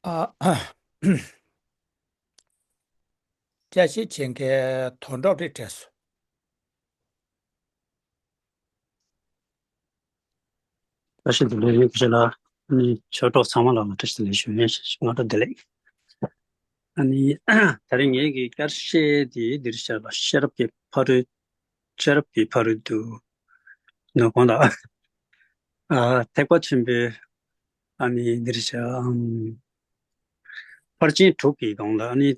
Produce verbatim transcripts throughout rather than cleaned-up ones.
ཨ། བཅར་ཞིབ་བྱེད་མཁན་དོན་གྲུབ་རེད་དྲན་སོང་། བཀྲ་ཤིས་བདེ་ལེགས། ཡོད་ཀྱི་ལ། ཨ་ནི་ཆོས་གྲོགས་ཚང་མ་ལ་བཀྲ་ཤིས་བདེ་ལེགས་ཞུ་ཡིན། སྔ་དྲོ་བདེ་ལེགས། ཨ་ནི་ད་རེས་ངེད་ཀྱི་བསྐྱར་བཤད་དེ་འདིར་བཤད་པ། ཤེས་རབ་ཀྱི་ཕ་རོལ། ཤེས་རབ་ཀྱི་ཕ་རོལ་ཏུ་ནོར་གང་དང་། ཨ། ཐེག་པ་ཆེན་པོའི། ཨ་ནི་འདིར་བཤད། ཨམ། ཕར་ཕྱིན་དྲུག་གི་སྒང་ལ། ཨ་ནི་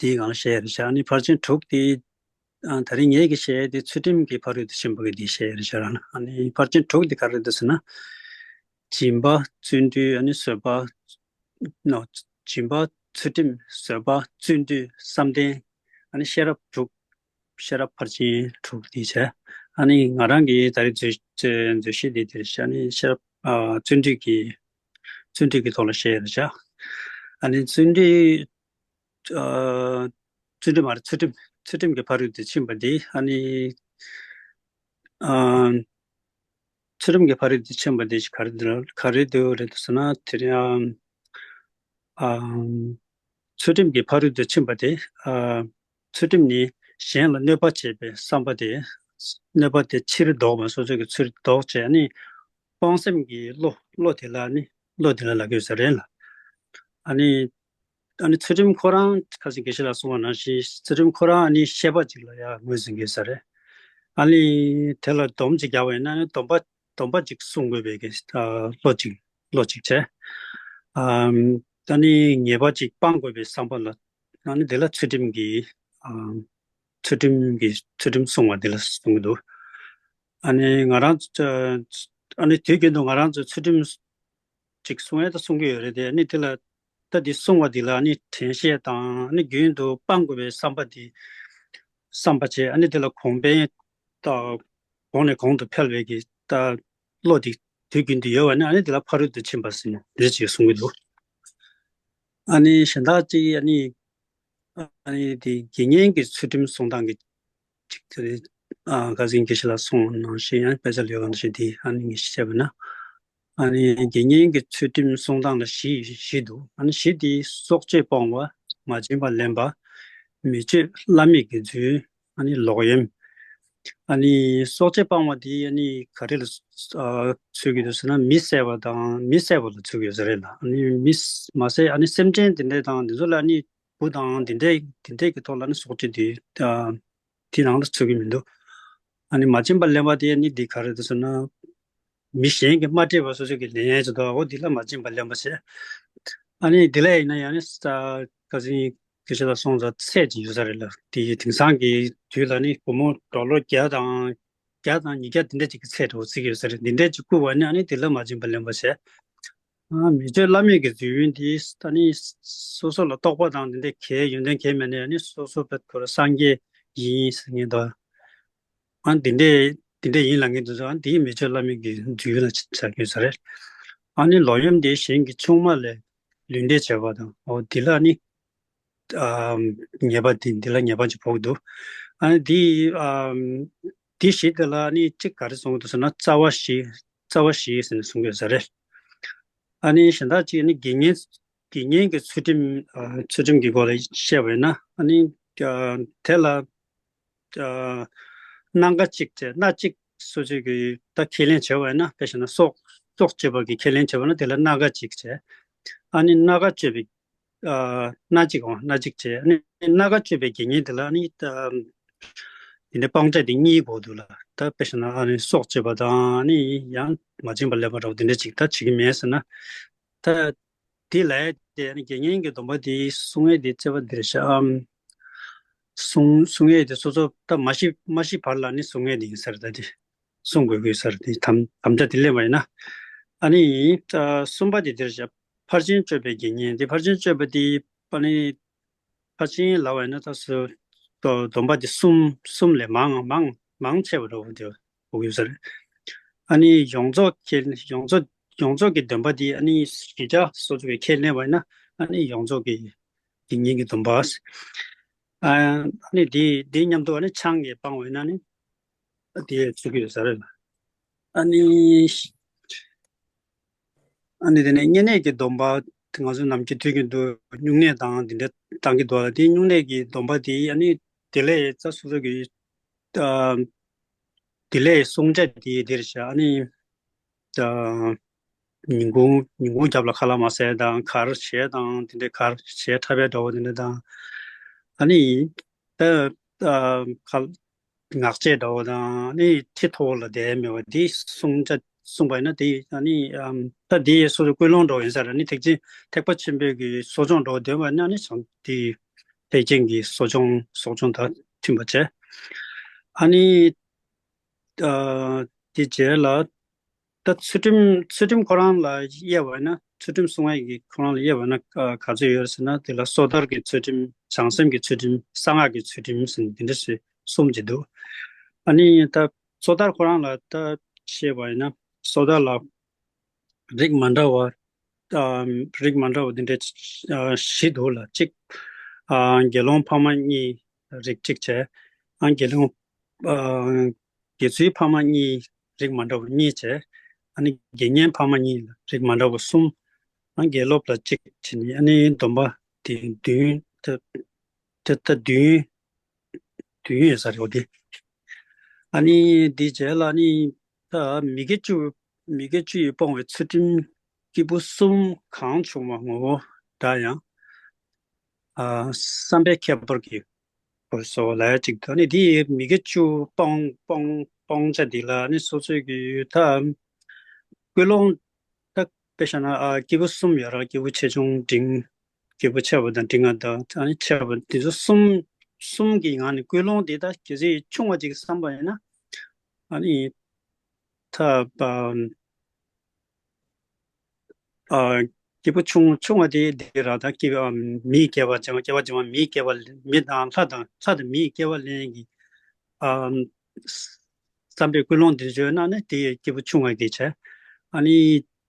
དེའི་སྒང་ལ་བཤད་ཡ་རེད་ཤག་ཨ་ནི་ཕར་ཕྱིན་དྲུག་དེ། ཨ། ད་རེས་ངེད་ཀྱིས་བཤད་ཡ་དེ་ཚུལ་ཁྲིམས་ཀྱི་ཕ་རོལ་ཏུ་ཕྱིན་པ་གི་དེ་བཤད་ཡ་རེད་ཤག་ཨ་ནི་ཕར་ཕྱིན་དྲུག་དེ་ག་རེ་རེད་ཟེར་ན། སྦྱིན་པ། བརྩོན་འགྲུས། ཨ་ནི་བཟོད་པ། ནོ། སྦྱིན་པ། ཚུལ་ཁྲིམས། བཟོད་པ། བརྩོན་འགྲུས། བསམ་གཏན། ཨ་ནི་ཤེས་རབ་དྲུག་ཤེས་རབ་ཕར་ཕྱིན་དྲུག་དེ་བྱས། ཨ་ནི་ང་རང་གིས་ད་རེས་མཛོད་མཛོད་མཛོད་བཤད་དེ་དེར་བྱས། ཨ་ནི་ཤེས་རབ། ཨ། བརྩོན་འགྲུས་ཀྱི། བརྩོན་འགྲུས་ཀྱི་ཐོག་ལ་བཤད་ཡ་རེད་ཤག་ཨ་ནི་བརྩོན་འགྲུས། ཨ། བརྩོན་འགྲུས་མ་རེད། ཚུལ་ཁྲིམས། ཚུལ་ཁྲིམས་ཀྱི་ཕ་རོལ་ཏུ་ཕྱིན་པ་འདི། ཨ་ནི། ཨ། ཚུལ་ཁྲིམས་ཀྱི་ཕ་རོལ་ཏུ་ཕྱིན་པ་འདི་ག་རེ་འདུག་ག་རེ་འདུག་རེད་འདུག་ཟེར་ན། དེ་རིང་། ཨ། ཚུལ་ཁྲིམས་ཀྱི་ཕ་རོལ་ཏུ་ཕྱིན་པ་དེ། ཨ། ཚུལ་ཁྲིམས་ནི་གཞན་ལ་གནོད་པ་བྱེད་པའི་བསམ་པ་དེ། གནོད་པ་དེ་ཕྱིར་ལྡོག་པ། སོ་སོ་གི་ཚུར་ལྡོག་བྱས་ནས། སྤོང་སེམས་ཀྱི་བློ། བློ་དེ་ལ་ནི། བློ་དེ་ལ་ལབ་དགོས་ས་རེད་ལ། ཨ་ནི། ཨ་ནི་ཚུལ་ཁྲིམས་ཁོ་རང་ཁ་སང་དགེ་བཤེས་ལགས་གསུངས་པ་ནང་བཞིན། ཚུལ་ཁྲིམས་ཁོ་རང་ཨ་ནི་ཤེས་པ་ཅིག་ལ་ཡང་ངོས་འཛིན་དགོས་ས་རེད། ཨ་ནི་དེ་ལ་སྡོམ་ཅིག་རྒྱག་པ་ཡིན་ན། ཨ་ནི་སྡོམ་པ། སྡོམ་པ་ཅིག་སྲུང་དགོས་པའི་གི། ཨ། བློ་ཅིག་བློ་ཅིག་བྱས། ཨ། ཨ་ནི་ཉེས་པ་ཅིག་སྤང་དགོས་པའི་བསམ་པ་ལ། ཨ་ནི་དེ་ལ་ཚུལ་ཁྲིམས་ཀྱི། ཨ། ཚུལ་ཁྲིམས་ཀྱི། ཚུལ་ཁྲིམས་སྲུང་བ་འདི་ལ་གསུང་གི་འདུག་ཨ་ནི་ང་རང་ཚོ། ཨ་ནི་དུས་རྒྱུན་དུ་ང་རང་ཚོ་ཚུལ་ཁྲིམས་ཅིག་སྲུང་ཡས་ད་སྲུང་གི་ཡོད་རེད་དེ། ཨ་ནི་དེ་ལ། ད་འདི་སྲུང་བ་འདི་ལ་ཨ་ནི་དྲན་ཤེས་དང་། ཨ་ནི་རྒྱུན་དུ་སྤང་དགོས་པའི་བསམ་པ་འདི། བསམ་པ་བྱས། ཨ་ནི་དེ་ལ་གོང་འཕེལ་དང་། གོང་ནས་གོང་དུ་འཕེལ་བའི་གི་ད་བློ་དེ་དུས་རྒྱུན་དུ་ཡོད་པ་ནི། ཨ་ནི་དེ་ལ་ཕ་རོལ་ཏུ་ཕྱིན་པ་ཟེར་ནས་འདི་ཅིག་གསུང་གི་འདུག་ཨ་ནི་གཞན་དག་ཅིག་ཨ་ནི། ཨ་ནི་དེ་དགེ་བསྙེན་གྱི་ཚུལ་ཁྲིམས་སྲུང་སྟངས་ཀྱི་ཅིག་དེ་རེད། ཨ། ཁ་སང་དགེ་བཤེས་ལགས་གསུངས་པ་ནང་བཞིན། ཡང་དཔེ་ཆ་ལ་ཡོད་པ་ནང་བཞིན་དེ་ཨ་ནི་ངས་བཤད་པ་ན། ཨ་ནི་དགེ་བསྙེན་གྱི་ཚུལ་ཁྲིམས་སྲུང་སྟངས་ལ་བཞི་བཞི་འདུག་ཨ་ནི་བཞི་དེ་སྲོག་གཅོད་སྤོང་བ། མ་བྱིན་པ་ལེན་པ། མི་སྤྱོད་བླ་མེད་ཀྱི་རྫུན། ཨ་ནི་ལོག་གཡེམ། ཨ་ནི་སྲོག་གཅོད་སྤང་བ་དེ་ཨ་ནི་ག་རེ་ལ། ཨ། འཚོལ་གྱི་འདུག་ཟེར་ན། མི་བསད་པ་དང་། མི་བསད་པ་ལ་འཚོལ་གྱི་ཡོད་ས་རེད་ལ། ཨ་ནི་མི་མ་བསད། ཨ་ནི་སེམས་ཅན་དེ་འདྲ་དང་དེ་ཚོ་ལ་ཨ་ནི་འབུ་དང་དེ་འདྲ་དེ་འདྲ་གི་ཐོག་ལ་ཨ་ནི་སྲོག་གཅོད་དེ། ཨ། དེ་ནང་ལ་འཚོལ་གྱི་མི་འདུག་ཨ་ནི་མ་བྱིན་པ་ལེན་པ་དེ་ནི་འདི་ག་རེ་འདུག་ཟེར་ན། མི་གཞན་གྱིས་མ་སྤྲད་པ་སོ་སོ་གིས་ལེན་ཡས་ཅིག་འདུག་འོ་འདི་ལ་མ་བྱིན་པ་ལེན་པ་ཟེར། ཨ་ནི་འདི་ལ་ཡིན་ན་ཡང་ནི་ས། ཁ་སང་དགེ་བཤེས་ལགས་གསུངས་ས་ཚད་ཅིག་ཡོད་ས་རེད་ལ། དེ་དེང་སང་གི་དུས་ལ་ནི་སྒོར་མོ་ཌོ་ལར་བརྒྱ་དང་བརྒྱ་དང་ཉིས་བརྒྱ་དེ་འདྲ་ཅིག་གི་ཚད་འདྲ་བོ་བརྩི་གི་ཡོད་ས་རེད། འདི་འདྲ་ཅིག་བརྐུས་པ་ནི་ཨ་ནི་འདི་ལ་མ་བྱིན་པ་ལེན་པ་ཟེར། ཨ། མི་སྤྱོད་བླ་མེད་ཀྱི་རྫུན་དེ་ད་ནི་སོ་སོ་ལ་རྟོགས་པ་དང་དེ་འདྲ་གལ་ཡོན་ཏན་གལ་མེད་ནས་ནི་སོ་སོ་བེད་ཁོ་རང་སངས་རྒྱས་ཡིན་ཟེར་མཁན་དང་། ཨ། དེ་འདྲ་དེ་འདྲ་ཡིན་ལབ་མཁན་དེ་ཚོ། ཨ། དེ་མི་སྤྱོད་བླ་མེད་ཀྱི་རྫུན་ལ་ཆ་གྱུར་ས་རེད། ཨ་ནི་ལོག་གཡེམ་དེ་གཞན་གྱི་ཆུང་མ་ལ་ལུས་འབྲེལ་བྱས་པ་དང་། འོ་དེ་ལ་ནི། ཨ། ཉེས་པ་དེ། འདི་ལ་ཉེས་པ་ཅིག་ཕོག་འདུག་ཨ་ནི་དེ། ཨ། དེ་བཞི་དེ་ལ་ནི་གཅིག་ག་རེ་གསུང་གི་འདུག་ཟེར་ན། རྩ་བ་བཞི། རྩ་བ་བཞི་ཟེར་ནས་གསུང་གི་ཡོད་ས་རེད། ཨ་ནི་གཞན་དག་ཅིག་ནི་དགེ་བསྙེན། དགེ་བསྙེན་གྱི་ཚུལ་ཁྲིམས། ཨ། ཚུལ་ཁྲིམས་ཀྱི་སྐོར་ལ་བཤད་པ་ཡིན་ན། ཨ་ནི། ཨ། དེ་ལ། ཨ། སྣ་ཁ་གཅིག་བྱས། སྣ་གཅིག་སོ་སོ་གི་ད་ཁས་ལེན་བྱས་པ་ཡིན་ན། དཔེ་བཞག་ན་སྲོག་སྲོག་གཅོད་པ་གི་ཁས་ལེན་བྱས་པ་ན། དེ་ལ་སྣ་ཁ་གཅིག་བྱས། ཨ་ནི་སྣ་ཁ་གཅོད་པའི། ཨ། སྣ་གཅིག་འོང་། སྣ་གཅིག་བྱས། ཨ་ནི་སྣ་ཁ་གཅོད་པའི་དགེ་བསྙེན་དེ་ལ་ནི། ཨ། དེ་འདྲ་སྤང་བྱ་དེ་གཉིས་དགོས་འདུག་ལ། ད་དཔེ་བཞག་ན་ཨ་ནི་སྲོག་གཅོད་པ་དང་། ཨ་ནི་ཡང་མ་བྱིན་པ་ལེན་པ་འདྲ་བོ་དེ་འདྲ་ཅིག་ད་བྱེད་ཀྱི་མེད་ཟེར་ན། ད་དེ་ལ་དེ་ཨ་ནི་དགེ་བསྙེན་གྱི་སྡོམ་པ་དེ་སྲུང་ཡས་དེ་རྩ་བ་འདིར་བཞག་ཨམ། སྲུང་སྲུང་ཡས་དེ་སོ་སོ་ད་མ་ཤི་མ་ཤི་བར་ལ་ནི་སྲུང་ཡས་དེ་ཡིན་ས་རེད། ད་དེ་སྲུང་དགོས་ཀྱི་ཡོད་ས་རེད། དེ་དམ་དམ་བཅའ་དེ་ལེན་པ་ཡིན་ན། ཨ་ནི། ཨ། གསུམ་པ་དེ་འདིར་བཞག་ཕར་ཕྱིན་སྤྱོད་པའི་དགེ་བསྙེན་དེ། ཕར་ཕྱིན་སྤྱོད་པ་དེ་ཨ་ནི། ཕར་ཕྱིན་ལབ་པ་ཡིན་ན་ད་སོ་སོ་སྡོམ་པ་དེ་གསུམ་གསུམ་ལས་མང་མང་མང་ཆེ་བ་འདྲ་བོ་དེ་དགོས་ཀྱི་ཡོད་ས་རེད། ཨ་ནི་ཡོངས་རྫོགས་ཁས། ཡོངས་རྫོགས་ཡོངས་རྫོགས་ཀྱི་སྡོམ་པ་དེ་ཨ་ནི་གཞིར་བཞག་སོ་སོ་གིས་ཁས་ལེན་པ་ཡིན་ན། ཨ་ནི་ཡོངས་རྫོགས་ཀྱི་དགེ་བསྙེན་གྱི་སྡོམ་པ། ཨ། ཨ་ནི་དེ་དེ་མཉམ་དུ་ཨ་ནི་ཆང་གིས་སྤང་བ་ཡིན་ན་ནི། ཨ། དེ་ཚུགས་ཀྱི་ཡོད་ས་རེད། ཨ་ནི། ཨ་ནི་དེ་ནས་བསྙེན་གནས་ཀྱི་སྡོམ་པ། ང་ཚོ་ནམ་རྒྱུན་ཐོས་ཀྱི་འདུག་སྨྱུང་གནས་དང་དེ་འདྲ་བཏང་གི་འདུག་ལ། དེ་སྨྱུང་གནས་ཀྱི་སྡོམ་པ་དེ་ཨ་ནི་དེ་ལས་ད་སོ་སོ་གི་ཨ་དེ་ལས་བསྲུང་བྱ་དེ་དེར་བཞག་ཨ་ནི་ཨ་ཉིན་གུང་ཉིན་གུང་རྒྱབ་ལ་ཁ་ལག་མ་ཟས་དང་གར་བྱས་དང་དེ་འདྲ་གར་བྱས་འཁྲབ་པའི་འདྲ་བོ་དེ་འདྲ་དང་། ཨ་ནི་ད་ཨ་ཁ་ངག་བཅད་འདྲ་བོ་དང་ནི་ཁྲི་ཐོག་ལ་བསྡད་མེད་པ་འདི་གསུང་བྱ་གསུངས་པ་ཡིན་ན། དེ་ཨ་ནི་ཨམ་ད་འདི་སོ་སོའི་ཀུན་སློང་འདྲ་བོ་ཡིན་ས་རེད། ནི་ཐེག་ཆེན་ཐེག་པ་ཆེན་པོའི་གི་གསོ་སྦྱོང་འདྲ་བོ་འདོན་པ་ཡིན་ན་ནི་བྱང་དེ་ཐེག་ཆེན་གྱི་གསོ་སྦྱོང་གསོ་སྦྱོང་དང་མཐུན་པ་བྱས། ཨ་ནི་ཨ་དེ་རྗེས་ལ་ད་ཚུལ་ཁྲིམས་ཚུལ་ཁྲིམས་ཁོ་རང་ལ་དབྱེ་བ་ཡིན་ན། ཚུལ་ཁྲིམས་སྲུང་བའི་གི་ཁོ་རང་ལ་དབྱེ་བ་ཡིན་ན་ཨ་ག་ཚོད་ཡོད་རེད་ཟེར་ན། དེ་ལ་སོ་ཐར་གྱི་ཚུལ་ཁྲིམས། བྱང་སེམས་ཀྱི་ཚུལ་ཁྲིམས། གསང་སྔགས་ཀྱི་ཚུལ་ཁྲིམས་ཟེར་ནས་དེ་འདྲ་ཞིག་གསུམ་ཅིག་འདུག་ཨ་ནི་ད་སོ་ཐར་ཁོ་རང་ལ་ད་བཤད་པ་ཡིན་ན། སོ་ཐར་ལ་རིགས་མ་འདྲ་བ་ཨམ་རིགས་མ་འདྲ་བ་འདི་འདྲ་ཨ་བཞི་འདུག་ལ། གཅིག་ཨ་དགེ་སློང་ཕ་མ་གཉིས་རིགས་གཅིག་བྱས། ཨ་དགེ་སློང་ཨ་དགེ་ཚུལ་ཕ་མ་གཉིས་རིགས་མ་འདྲ་བ་གཉིས་བྱས། ཨ་ནི་དགེ་བསྙེན་ཕ་མ་གཉིས་ལ་རིགས་མ་འདྲ་བ་གསུམ། ཨ་དགེ་སློབ་ལ་གཅིག་བྱས་ནས་ཨ་ནི་སྡོམ་པ་དེ་བདུན། ད་ད་ད་བདུན། དུས་ཡུན་ཡོད་ས་རེད་འོ་དེ། ཨ་ནི་དེའི་རྗེས་ལ་ནི་ད་མི་དགེ་བཅུ། མི་དགེ་བཅུ་ཡིས་སྤོང་བའི་ཚུལ་ཁྲིམས་སྐྱེས་བུ་གསུམ་གང་བྱུང་བ་ངོ་བོ་འདྲ་ཡང་། ཨ་བསམ་པའི་ཁྱད་པར་གྱི་སྐོར་སོགས་ལ་ཡ་གཅིག་ཏུ། ཨ་ནི་དེ་མི་དགེ་བཅུ་སྤོང་སྤོང་སྤོང་བྱ་འདི་ལ་ནི་སོ་སོའི་གི་ད་ཀུན་སློང་ད་དཔེ་བཞག་ན་ཨ་སྐྱེས་བུ་གསུམ་ཡོད་ར། སྐྱེས་བུ་ཆེ་ཆུང་འབྲིང་། སྐྱེས་བུ་ཆེ་བ་དང་འབྲིང་བ་དང་ཨ་ནི་ཆེ་བ་དེ་ཚོ་གསུམ། གསུམ་གྱི་ངང་ནས་ཀུན་སློང་དེ་ད་གལ་སྲིད་ཆུང་བ་ཅིག་བསམ་པ་ཡིན་ན། ཨ་ནི་ད་ཨ་སྐྱེས་བུ་ཆུང་ཆུང་བ་དེ་དེ་ར་ད་སྐྱེ་བ་མིའི་སྐྱེ་བ་འབྱུང་བ། སྐྱེ་བ་འབྱུང་བ་མིའི་སྐྱེ་བ། མི་དང་ལྷ་དང་ལྷ་དང་མིའི་སྐྱེ་བ་ལེན་གྱི་ཨ་བསམ་པའི་ཀུན་སློང་དེ་བརྗོད་ན་ནི་དེ་སྐྱེས་བུ་ཆུང་བ་དེ་བྱས། ཨ་ནི་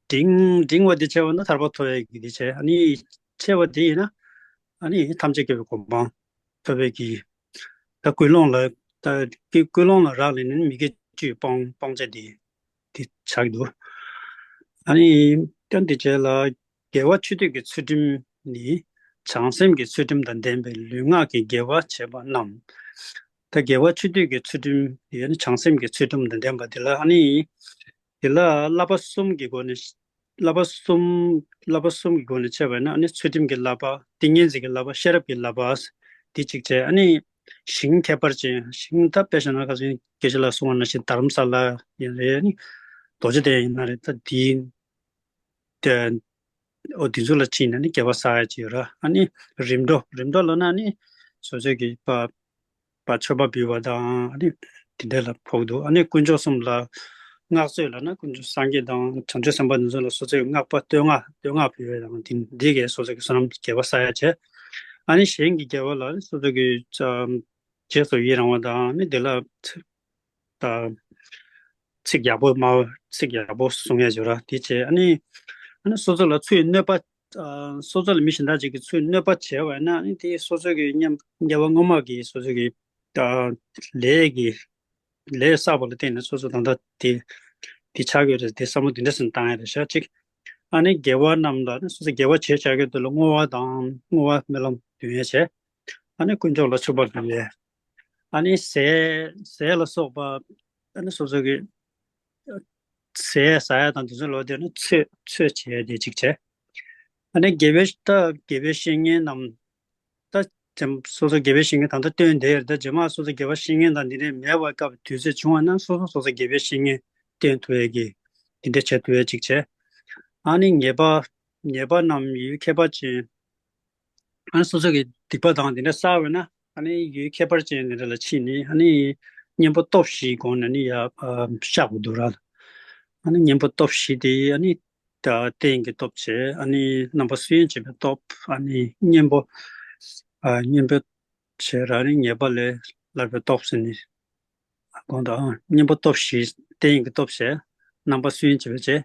འབྲིང་འབྲིང་བ་དེ་བྱས་པ་ན་ཐར་པ་ཐོབ་ཡས་ཀྱི་དེ་བྱས། ཨ་ནི་ཆེ་བ་དེ་ཡིན་ན་ཨ་ནི་ཐམས་ཅད་མཁྱེན་པའི་གོ་འཕང་ཐོབ་པའི་གི་ད་ཀུན་སློང་ལ་ད་ཀུན་སློང་ལ་རག་ལས་ནས་མི་དགེ་བཅུའི་སྤོང་སྤོང་བྱ་དེ་དེ་ཆགས་འདུག་ཨ་ནི་ཀྱང་དེ་བྱས་ལ་དགེ་བ་ཆོས་སྡུད་ཀྱི་ཚུལ་ཁྲིམས་ནི་བྱང་སེམས་ཀྱི་ཚུལ་ཁྲིམས་དང་ལྡན་པའི་ལུས་ངག་གི་དགེ་བ་བྱེད་པ་རྣམས། ད་དགེ་བ་ཆོས་སྡུད་ཀྱི་ཚུལ་ཁྲིམས་དེ་ནི་བྱང་སེམས་ཀྱི་ཚུལ་ཁྲིམས་དང་ལྡན་པ་དེ་ལ་ཨ་ནི་དེ་ལ་བསླབ་པ་གསུམ་གྱི་སྒོ་ནས། བསླབ་པ་གསུམ། བསླབ་པ་གསུམ་གྱི་སྒོ་ནས་འཆད་པ་ཡིན་ན་ཨ་ནི་ཚུལ་ཁྲིམས་ཀྱི་བསླབ་པ། ཏིང་ངེ་འཛིན་གྱི་བསླབ་པ། ཤེས་རབ་ཀྱི་བསླབ་པ། འདི་གཅིག་བྱས། ཨ་ནི་ཞིང་ཁྱད་པར་ཅན། ཞིང་ད་དཔེ་བཞག་ན་ཁ་སང་དགེ་བཤེས་ལགས་གསུངས་པ་ནང་བཞིན་རྡ་རམ་ས་ལ་ཡིན་རེད། ཨ་ནི་རྡོ་རྗེ་གདན་ཡིན་ན་རེད། ད་འདི་དེ་འོ་དེ་ཚོ་ལ་ཕྱིན་ནས་ནི་དགེ་བ་བསགས་ཡ་ཅིག་ཡོད་ར། ཨ་ནི་རིམ་གྲོ། རིམ་གྲོ་ལབ་ན་ནི་སོ་སོའི་གི་པ་པ་མཆོད་པ་འབུལ་བ་དང་ཨ་ནི་དེ་འདྲ་ལ་ཕོག་འདུག་ཨ་ནི་དཀོན་མཆོག་གསུམ་ལ་བསྔགས་བརྗོད་ལབ་ན་དཀོན་མཆོག་སངས་རྒྱས་དང་བྱང་ཆུབ་སེམས་དཔའ་འདི་ཚོ་ལ་སོ་སོའི་བསྔགས་པ་བསྟོད་བསྔགས་བསྟོད་བསྔགས་འབུལ་བ་དང་དེ་འདི་གའི་སོ་སོའི་གི་བསོད་ནམས་དགེ་བ་བསགས་ཡ་བྱས། ཨ་ནི་གཞན་གྱི་དགེ་བ་ལ་ནི་སོ་སོའི་གི་རྗེས་སུ་ཡི་རང་བ་དང་ནི་དེ་ལ་ད་ཚིག་ཡག་པོ་སྨྲ་བ། ཚིག་ཡག་པོ་གསུང་ཡ་ཅིག་ཡོད་ར། དེ་བྱས་ཨ་ནི་ཨ་ནི་སོ་སོ་ལ་ཚུར་གནོད་པ། ཨ་སོ་སོ་ལ་མི་གཞན་དག་ཅིག་གིས་ཚུར་གནོད་པ་བྱས་པ་ཡིན་ན་ཨ་ནི་དེ་སོ་སོ་གི་སྙམ་སྐྱེ་བ་སྔོན་མ་གི་སོ་སོ་གི་ཨ་ལས་ཀྱི་ལས་བསགས་པ་ལ་བརྟེན་ནས་སོ་སོ་ད་ལྟ་དེ་དེ་ཆགས་ཡོད་རེད། དེ་བསམ་བློ་དེ་འདྲ་ཟིན་བཏང་ཡ་རེད་ཤག་ཅིག་ཨ་ནི་དགེ་བ་རྣམས་ལ་ནི་སོ་སོ་དགེ་བ་བྱས་བྱ་རྒྱུ་དེ་ལ་བསྔོ་བ་དང་བསྔོ་བ་སྨོན་ལམ་འདོན་ཡ་བྱས། ཨ་ནི་དཀོན་མཆོག་ལ་མཆོད་པ་འབུལ་ཡས། ཨ་ནི་ཟས་ཟས་ལ་སོགས་པ་ཨ་ནི་སོ་སོ་གི་ཟས་ཟ་ཡ་དང་དེ་ཚོ་ལོ་དེ་ནི་ཚོད་ཚོད་བྱས་དེ་གཅིག་བྱས། ཨ་ནི་དགེ་བའི་ད་དགེ་བའི་བཤེས་གཉེན་རྣམས་ད་སོ་སོ་དགེ་བའི་བཤེས་གཉེན་ད་ལྟ་བསྟེན་བསྡད་ཡོད་རེད། ད་རྗེས་མ་སོ་སོ་དགེ་བ་བཤེས་གཉེན་དང་འདི་འདྲའི་མེད་པའི་སྐབས་དུས་ཚོད་བྱུང་བ་ན་སོ་སོ་སོ་སོ་དགེ་བའི་བཤེས་གཉེན་བསྟེན་ཐུབ་ཡས་ཀྱི་འདི་འདྲ་བྱེད་ཐུབ་ཡས་གཅིག་བྱས། ཨ་ནི་ཉེས་པ་ཉེས་པ་རྣམས་ཡུལ་ཁྱད་པར་ཅན། ཨ་ནི་སོ་སོ་གི་སྡིག་པ་དང་དེ་འདྲ་བསགས་པ་ན་ཨ་ནི་ཡུལ་ཁྱད་པར་ཅན་དེ་འདྲ་ལ་ཕྱིན་ནས་ཨ་ནི་གཉེན་པོ་སྟོབས་བཞིའི་སྒོ་ནས་ནི་ཡ་ཨ་བཤགས་པ་འདུག་ར། ཨ་ནི་གཉེན་པོ་སྟོབས་བཞི་དེ་ཨ་ནི་ད་རྟེན་གྱི་སྟོབས་བྱས། ཨ་ནི་རྣམ་པ་སུ་ཡིན་བྱེད་པའི་སྟོབས། ཨ་ནི་གཉེན་པོ་ཨ་གཉེན་པོ་བྱས་ར་ནི་ཉེས་པ་ལས་སླར་བའི་སྟོབས་ཟེར་ནས། གོང་དུ་ཨ་གཉེན་པོ་སྟོབས་བཞི། རྟེན་གྱི་སྟོབས་བྱས། རྣམ་པ་སུ་ཡིན་བྱེད་པ་བྱས།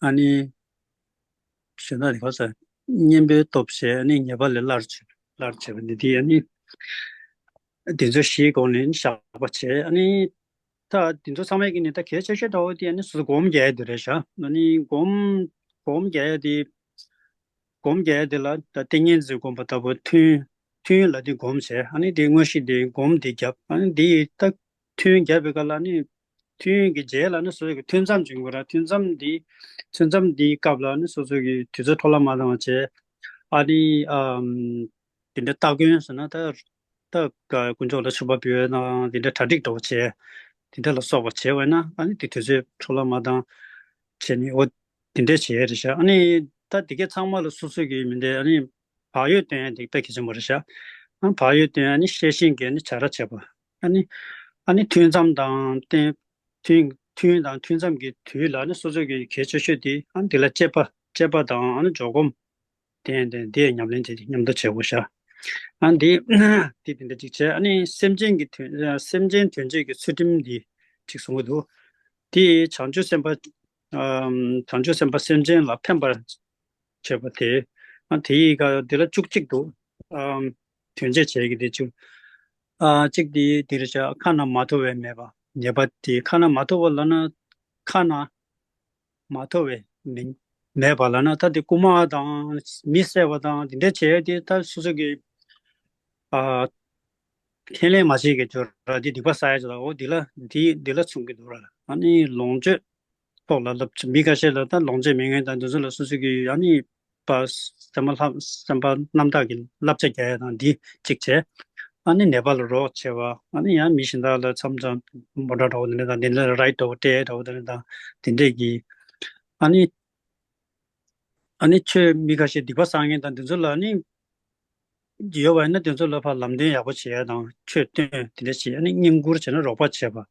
ཨ་ནི་གཞན་དག་དེ་ག་ས་གཉེན་པོའི་སྟོབས་བྱས། ཨ་ནི་ཉེས་པ་ལས་སླར་བྱེད་སླར་བྱེད་པ་འདི་དེ་ཨ་ནི་དེ་ཚོ་བཞིའི་སྒོ་ནས་བཤགས་པ་བྱས། ཨ་ནི་ད་དེ་ཚོ་ཚང་མའི་གི་ནི་ད་གལ་ཆེ་ཤོས་འདྲ་བོ་དེ་ཨ་ནི་སོ་སོ་སྒོམ་རྒྱག་ཡ་དེ་རེད་ཤག་ཨ་ནི་སྒོམ་སྒོམ་རྒྱག་ཡ་དེ་ སྒོམ་རྒྱག་ཡ་དེ་ལ་ད་ཏིང་ངེ་འཛིན་སྒོམ་པ་ལྟ་བུ་ཐུན་ཐུན་ལ་དེ་སྒོམ་བྱས། ཨ་ནི་དེ་དངོས་གཞི་དེ་སྒོམ་དེ་བརྒྱབ། ཨ་ནི་དེ་ད་ཐུན་བརྒྱབ་པའི་སྐབས་ལ་ནི་ཐུན་གྱི་རྗེས་ལ་ནི་སོ་སོ་གི་ཐུན་མཚམས་བྱུང་དགོས་ར། ཐུན་མཚམས་འདི་ཐུན་མཚམས་འདིའི་སྐབས་ལ་ནི་སོ་སོ་གི་དུས་ཚོད་འཕྲོ་བརླག་མ་བཏང་བ་བྱས། ཨ་ནི་ཨམ་དེ་འདྲ་སྟ་གོན་ཟེར་ན་ད་ད་དཀོན་མཆོག་ལ་མཆོད་པ་འབུལ་བ་དང་དེ་འདྲ་གྲ་སྒྲིག་འདྲ་བོ་བྱས། དེ་འདྲ་ལ་སོགས་པ་བྱས་པ་ན་ཨ་ནི་དེ་དུས་ཚོད་འཕྲོ་བརླག་མ་བཏང་བྱས་ནི་འོ་དེ་འདྲ་བྱས་རེད་ཤག་ཨ་ནི་ད་དེ་གའི་ཚང་མ་ལ་སོ་སོ་གི་མི་འདྲ་ཨ་ནི་བག་ཡོད་བཏོན་ཡ་དེ་དཔེ་གལ་ཆེན་པོ་རེད་ཤག་ཨ་བག་ཡོད་བཏོན་ཡ་ནི་ཤེས་བཞིན་གྱི་ནི་བྱ་ར་བྱེད་པ། ཨ་ནི་ཨ་ནི་ཐུན་མཚམས་དང་བསྟན་ཐུན་ཐུན་དང་ཐུན་མཚམས་ཀྱི་དུས་ལ་ནི་སོ་སོ་གི་གལ་ཆེ་ཤོས་དེ་ཨ་ནི་དེ་ལ་དཔྱད་པ་དཔྱད་པ་དང་ཨ་ནི་འཇོག་སྒོམ་བསྟེན་ཏེ་དེ་ཉམས་ལེན་དེ་མཉམ་དུ་བྱེད་དགོས་ཤག་ཨ་ནི་དེ་དེ་དེ་འདྲ་ཅིག་བྱས། ཨ་ནི་སེམས་ཅན་གྱི་དོན་སེམས་ཅན་དོན་བྱེད་ཀྱི་ཚུལ་ཁྲིམས་འདི་ཅིག་གསུང་གི་འདུག་དེ་བྱང་ཆུབ་སེམས་དཔའ་ཨམ་བྱང་ཆུབ་སེམས་དཔའ་སེམས་ཅན་ལ་ཕན་པར་བྱེད་པ་དེ། ཨ་དེ་ཡི་ག་དེ་ལ་བཅུ་གཅིག་འདུག་ཨམ་དོན་བྱེད་བྱེད་ཀྱི་དེ་བཅུ། ཨ་གཅིག་དེ་དེ་རེད་ཤག་ཁ་ན་མ་ཐོ་བའི་ནད་པ། ནད་པ་དེ་ཁ་ན་མ་ཐོ་བ་ལབ་ན་ཁ་ན་མ་ཐོ་བའི་མི་ནད་པ་ལབ་ན་ད་དེ་རྐུ་མ་དང་མི་བསད་པ་དང་དེ་འདྲ་བྱས་དེ་ད་སོ་སོ་གི་ཨ་ཁས་ལེན་མ་བྱེད་ཀྱི་ཇོ་ར་དེ་སྡིག་པ་བསགས་ཡ་ཇོ་ར་འོ་དེ་ལ་དེ་དེ་ལ་མཚོན་གྱི་འདུག་ར། ཨ་ནི་ལོངས་སྤྱོད་ཐོག་ལ་བསླབ་བྱ། མི་ཁ་ཤས་ལ་ད་ལོངས་སྤྱོད་མེད་མཁན་དང་དེ་ཚོ་ལ་སོ་སོ་གི་ཨ་ནི་པ་སེམས་པ་ལྷ་སེམས་པ་རྣམ་དག་གི་བསླབ་བྱ་རྒྱག་ཡ་དང་འདི་གཅིག་བྱས། ཨ་ནི་ནད་པ་ལ་རོགས་བྱས་པ། ཨ་ནི་ཡང་མི་གཞན་དག་ལ་མཚམས་མཚམས་མོ་ཊ་འདྲ་བོ་དེ་འདྲ་དང་དེ་འདྲ་རའིཌ་འདྲ་བོ་སྤྲད་འདྲ་བོ་དེ་འདྲ་དང་དེ་འདྲས་ཀྱི་ཨ་ནི་ཨ་ནི་ཆོས་མི་ཁ་ཤས་སྡིག་པ་བསགས་མཁན་དང་དེ་ཚོ་ལ་ཨ་ནི་ཡོད་པ་ཡིན་ན་དེ་ཚོ་ལ་ཕར་ལམ་སྟོན་ཡག་པོ་བྱེད་ཡ་དང་ཆོས་སྟོན་དེ་འདྲ་བྱེད། ཨ་ནི་བསྙེན་བཀུར་བྱས་ན་རོགས་པ་བྱེད་པ།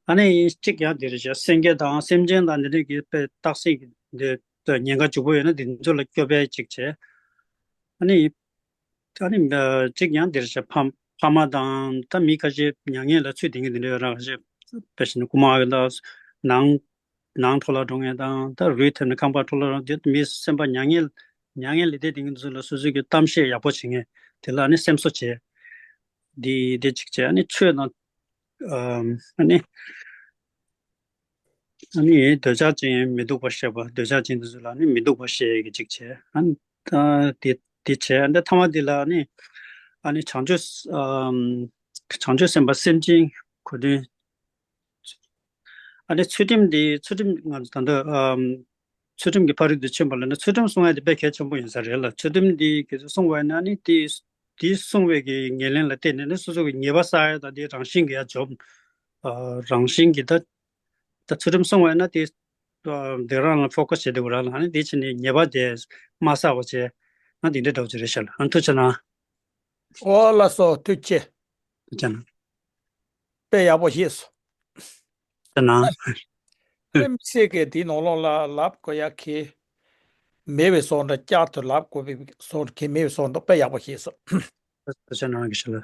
ཨ་ནི་གཅིག་ཡང་དེ་རེད་ཤག་སེང་གེ་དང་སེམས་ཅན་དང་འདི་འདྲ་གི་དཔེ་སྟག་གཟིག་འདི་ཉེན་ཁ་ལྗིད་པོ་ཡོད་ན་དེ་ཚོ་ལ་སྐྱོབ་པའི་གཅིག་བྱས། ཨ་ནི་ཨ་ནི་གཅིག་ཡང་དེ་རེད་ཤག་ཕ་ཕ་མ་དང་ད་མི་ཁ་ཤས་མྱ་ངན་ལ་ཚུད་བསྡད་མཁན་དེ་འདྲ་ཡོད་ར། ཁ་ཤས་དཔེ་བཞིན་རྐུ་མ་ལ་ནང་ནང་འཕྲོ་བརླག་འགྲོ་མཁན་དང་ད་རུས་ཐེབས་ནས་ཁང་པ་འཕྲོ་བརླག་འགྲོ་དེ་མི་སེམས་པ་མྱ་ངན་མྱ་ངན་ལས་འདས་དེ་ཚོ་ལ་སོ་སོ་གི་གཏམ་བཤད་ཡག་པོ་བྱེད་མཁན་དེ་ལ་ནི་སེམས་གསོ་བྱེད། འདི་འདི་གཅིག་བྱས། ཨ་ནི་ཆོས་དང་ཨམ་ཨ་ནི་ཨ་ནི་འདོད་ཆགས་ཅན་མི་སྡུག་པ་བཤད་པ། འདོད་ཆགས་ཅན་དེ་ཚོ་ལ་ནི་མི་སྡུག་པ་བཤད་ཀྱི་གཅིག་བྱས། ཨ་ནི་ད་དེ་དེ་བྱས། ཨ་ནི་ཐ་མ་དེ་ལ་ནི་ཨ་ནི་བྱང་ཆུབ་ཨམ་བྱང་ཆུབ་སེམས་དཔའ་སེམས་ཅན་གོ་དོན། ཨ་ནི་ཚུལ་ཁྲིམས་འདི་ཚུལ་ཁྲིམས་ང་ཚོ་ད་ལྟ་ཨམ་ཚུལ་ཁྲིམས་ཀྱི་ཕ་རོལ་ཏུ་ཕྱིན་པ་ལ་ནི་ཚུལ་ཁྲིམས་སྲུང་ཡ་དེ་དཔེ་གལ་ཆེན་པོ་ཡིན་ས་རེད་ལ། ཚུལ་ཁྲིམས་འདི་གལ་སྲིད་སྲུང་བ་ཡིན་ན་ནི་དེ་དེ་སྲུང་བའི་གི་ཉེར་ལེན་ལ་བརྟེན་ནས་ནི་སོ་སོ་གི་ཉེས་པ་བསགས་ཡ་དང་དེ་རང་བཞིན་གྱི་ཡ་འཇོམས། ཨ་རང་བཞིན་གྱི་ད་ད་ཚུལ་ཁྲིམས་སྲུང་བ་ཡིན་ན་དེ་ཨ་དེ་རང་ལ་ཕོ་ཁ་བྱེད་དེ་བ་རང་ལ་ཨ་ནི་དེ་ཕྱིན་ནས་ཉེས་པ་དེ་མ་བསགས་པ་བྱས་ང་དེ་འདྲའི་འདྲ་བོ་ཅིག་རེད་ཤག་ལ། ཨ་ཐུགས་རྗེ་གནང་། ཨོ་ལགས་སོ། ཐུགས་རྗེ་ཆེ། ཐུགས་རྗེ་གནང་། དཔེ་ཡག་པོ་ཤེས་སོང་། ད་ནང་། དེ་མི་ཚེ་གི་དེའི་ནང་ལོགས་ལ་ལབ་དགོས་ཡ་གི་མེད་པའི་སོང་འདྲ། བསྐྱར་དུ་ལབ་དགོས་པའི་སོང་གི་མེད་པའི་སོང་འདུག་དཔེ་ཡག་པོ་ཤེས་སོང་། ད་ཆ་ནང་གི་ཤི་ལ།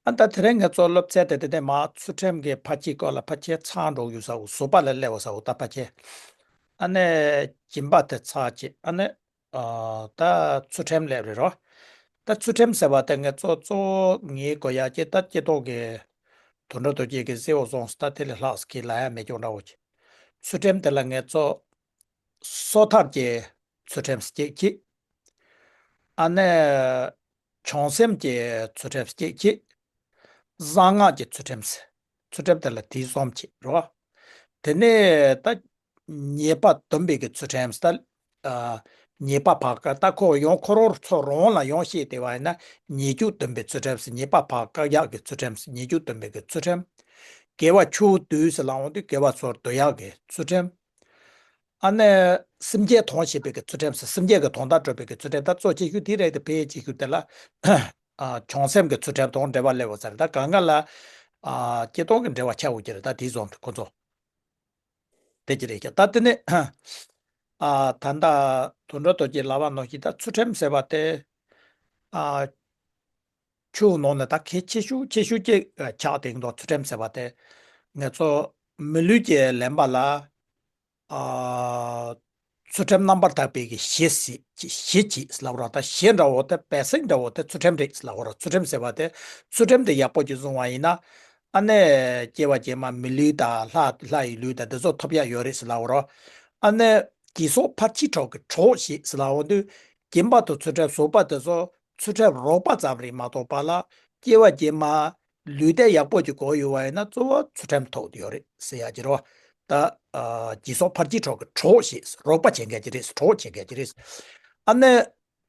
ཨ་ད་དེ་རིང་ངས་ཚོ་སློབ་ཚན་དེ་དེ་ནས་མ་ཚུལ་ཁྲིམས་ཀྱི་ཕར་ཕྱིན་སྐོར་ལ་ཕར་ཕྱིན་ཚར་འགྲོ་ཡོད་ས་འོ། ཟུར་པ་ལ་སླེབས་པ་ས་འོ། ད་ཕར་ཕྱིན་ཨ་ནི་སྦྱིན་པ་དེ་ཚར་བྱས། ཨ་ནི་ཨ་ད་ཚུལ་ཁྲིམས་སླེབས་རེད་རོ། ད་ཚུལ་ཁྲིམས་ཟེར་བ་དེ་ངས་གཙོ་གཙོ་བོ་ངའི་གོ་ཡ་ཅེ་ད་སྐྱེ་ཐོག་གི་དོན་འགྲོ་རྡོ་རྗེ་གི་གསལ་བོ་སོང་སྟེ་དེ་ལས་ལྷག་གི་ལ་ཡ་མེད་ཀྱང་འདྲ་བོ་ཅིག་ཚུལ་ཁྲིམས་དེ་ལ་ངས་གཙོ་གསོག་ཐབས་ཀྱི་ཚུལ་ཁྲིམས་གཅིག་གཅིག་ཨ་ནི་བྱང་སེམས་ཀྱི་ཚུལ་ཁྲིམས་གཅིག་གཅིག་གསང་སྔགས་ཀྱི་ཚུལ་ཁྲིམས། ཚུལ་ཁྲིམས་དེ་ལ་དེ་གསུམ་བྱེད་རོ། དེ་ནས་ད་ཉེས་པ་སྡོམ་པའི་གི་ཚུལ་ཁྲིམས་ད། ཨ་ཉེས་པ་ཕར་བཀག་ད་ཁོ་ཡང་ཁོ་རང་ཚོ་རང་ལ་ཡང་བཤད་དེ་བ་ཡིན་ན་ཉེས་སྤྱོད་སྡོམ་པའི་ཚུལ་ཁྲིམས། ཉེས་པ་ཕར་བཀག་ཡག་གི་ཚུལ་ཁྲིམས། ཉེས་སྤྱོད་སྡོམ་པའི་གི་ཚུལ་ཁྲིམས། དགེ་བ་ཆུ་བོ་བསྡུ་ཟེར་ལབ་འོང་དུས་དགེ་བ་ཚུར་བསྡུ་ཡག་གི་ཚུལ་ཁྲིམས། ཨ་ནི་སེམས་བསྐྱེད་དོན་བྱེད་པའི་གི་ཚུལ་ཁྲིམས་ཟེར། སེམས་བསྐྱེད་ཀྱི་དོན་དག་སྒྲུབ་པའི་གི་ཚུལ་ཁྲིམས། ད་གཙོ་ཆེ་ཤོས་དེ་རེད་དེ། ཕལ་ཆེ་ཤོས་དེ་ལ་ཨ་བྱང་སེམས་ཀྱི་ཚུལ་ཁྲིམས་དང་འབྲེལ་བ་སླེབས་པ་ཟེར། ད་གང་ག་ལ་ཨ་སྐྱེ་སྟོང་གི་འབྲེལ་བ་ཆགས་འོང་གི་རེད། ད་དེ་བཟུང་དུ་ཁོ་ཚོ་དེ་ཅི་རེད་ཀྱང་། ད་དེ་ནས་ཨ་ད་ལྟ་དོན་འགྲོ་རྡོ་རྗེ་ལབ་པ་ནང་བཞིན་ད་ཚུལ་ཁྲིམས་ཟེར་བ་དེ་ཨ་ཆོས་ནང་ནས་ད་གལ་ཆེ་ཤོས་ཆེ་ཤོས་ཅིག་ཆགས་བསྡད་འདུག་ཚུལ་ཁྲིམས་ཟེར་བ་དེ་ང་ཚོ་མི་ལུས་ཀྱི་ལེན་པ་ལ་ཨ་ཚུལ་ཁྲིམས་རྣམ་པར་དག་པའི་གི་གཞི་ཟེར་གཞི་གཅིག་ལབ་རོགས། ད་གཞི་འདྲ་བོ་དེ་བེ་སིག་འདྲ་བོ་དེ་ཚུལ་ཁྲིམས་རེད་ལབ་རོགས། ཚུལ་ཁྲིམས་ཟེར་བ་དེ་ཚུལ་ཁྲིམས་དེ་ཡག་པོ་ཅིག་བཟུང་བ་ཡིན་ན་ཨ་ནི་སྐྱེ་བ་རྗེས་མ་མི་ལུས་དང་ལྷ་ལྷ་ཡི་ལུས་དང་དེ་ཚོ་ཐོབ་ཡག་ཡོད་རེད་ལབ་རོགས། ཨ་ནི་དགེ་སོགས་ཕར་ཕྱིན་གྲོགས་ཀྱི་གྲོགས་ཞེས་ལབ་འོང་དུས། སྦྱིན་པ་དང་ཚུལ་ཁྲིམས་བཟོད་པ་དེ་ཚོ་ཚུལ་ཁྲིམས་རོགས་པ་ཙམ་རེད་མ་གཏོགས་པ་ལ་སྐྱེ་བ་རྗེས་མ་ལུས་རྟེན་ཡག་པོ་ཅིག་དགོས་ཡོད་པ་ཡིན་ན་གཙོ་བོ་ཚུལ་ཁྲིམས་ཐོག་ཏུ་ཡོད་རེད་ཟེར་ཡ་ཅིག་རེད་བ། ད་ཨ་སྦྱིན་སོགས་ཕར་སྐྱེལ་གྲོགས་ཀྱི་གྲོགས་ཞེས་རོགས་པ་བྱེད་མཁན་ཅིག་རེད། གྲོགས་བྱེད་མཁན་ཅིག་རེད། ཨ་ནི་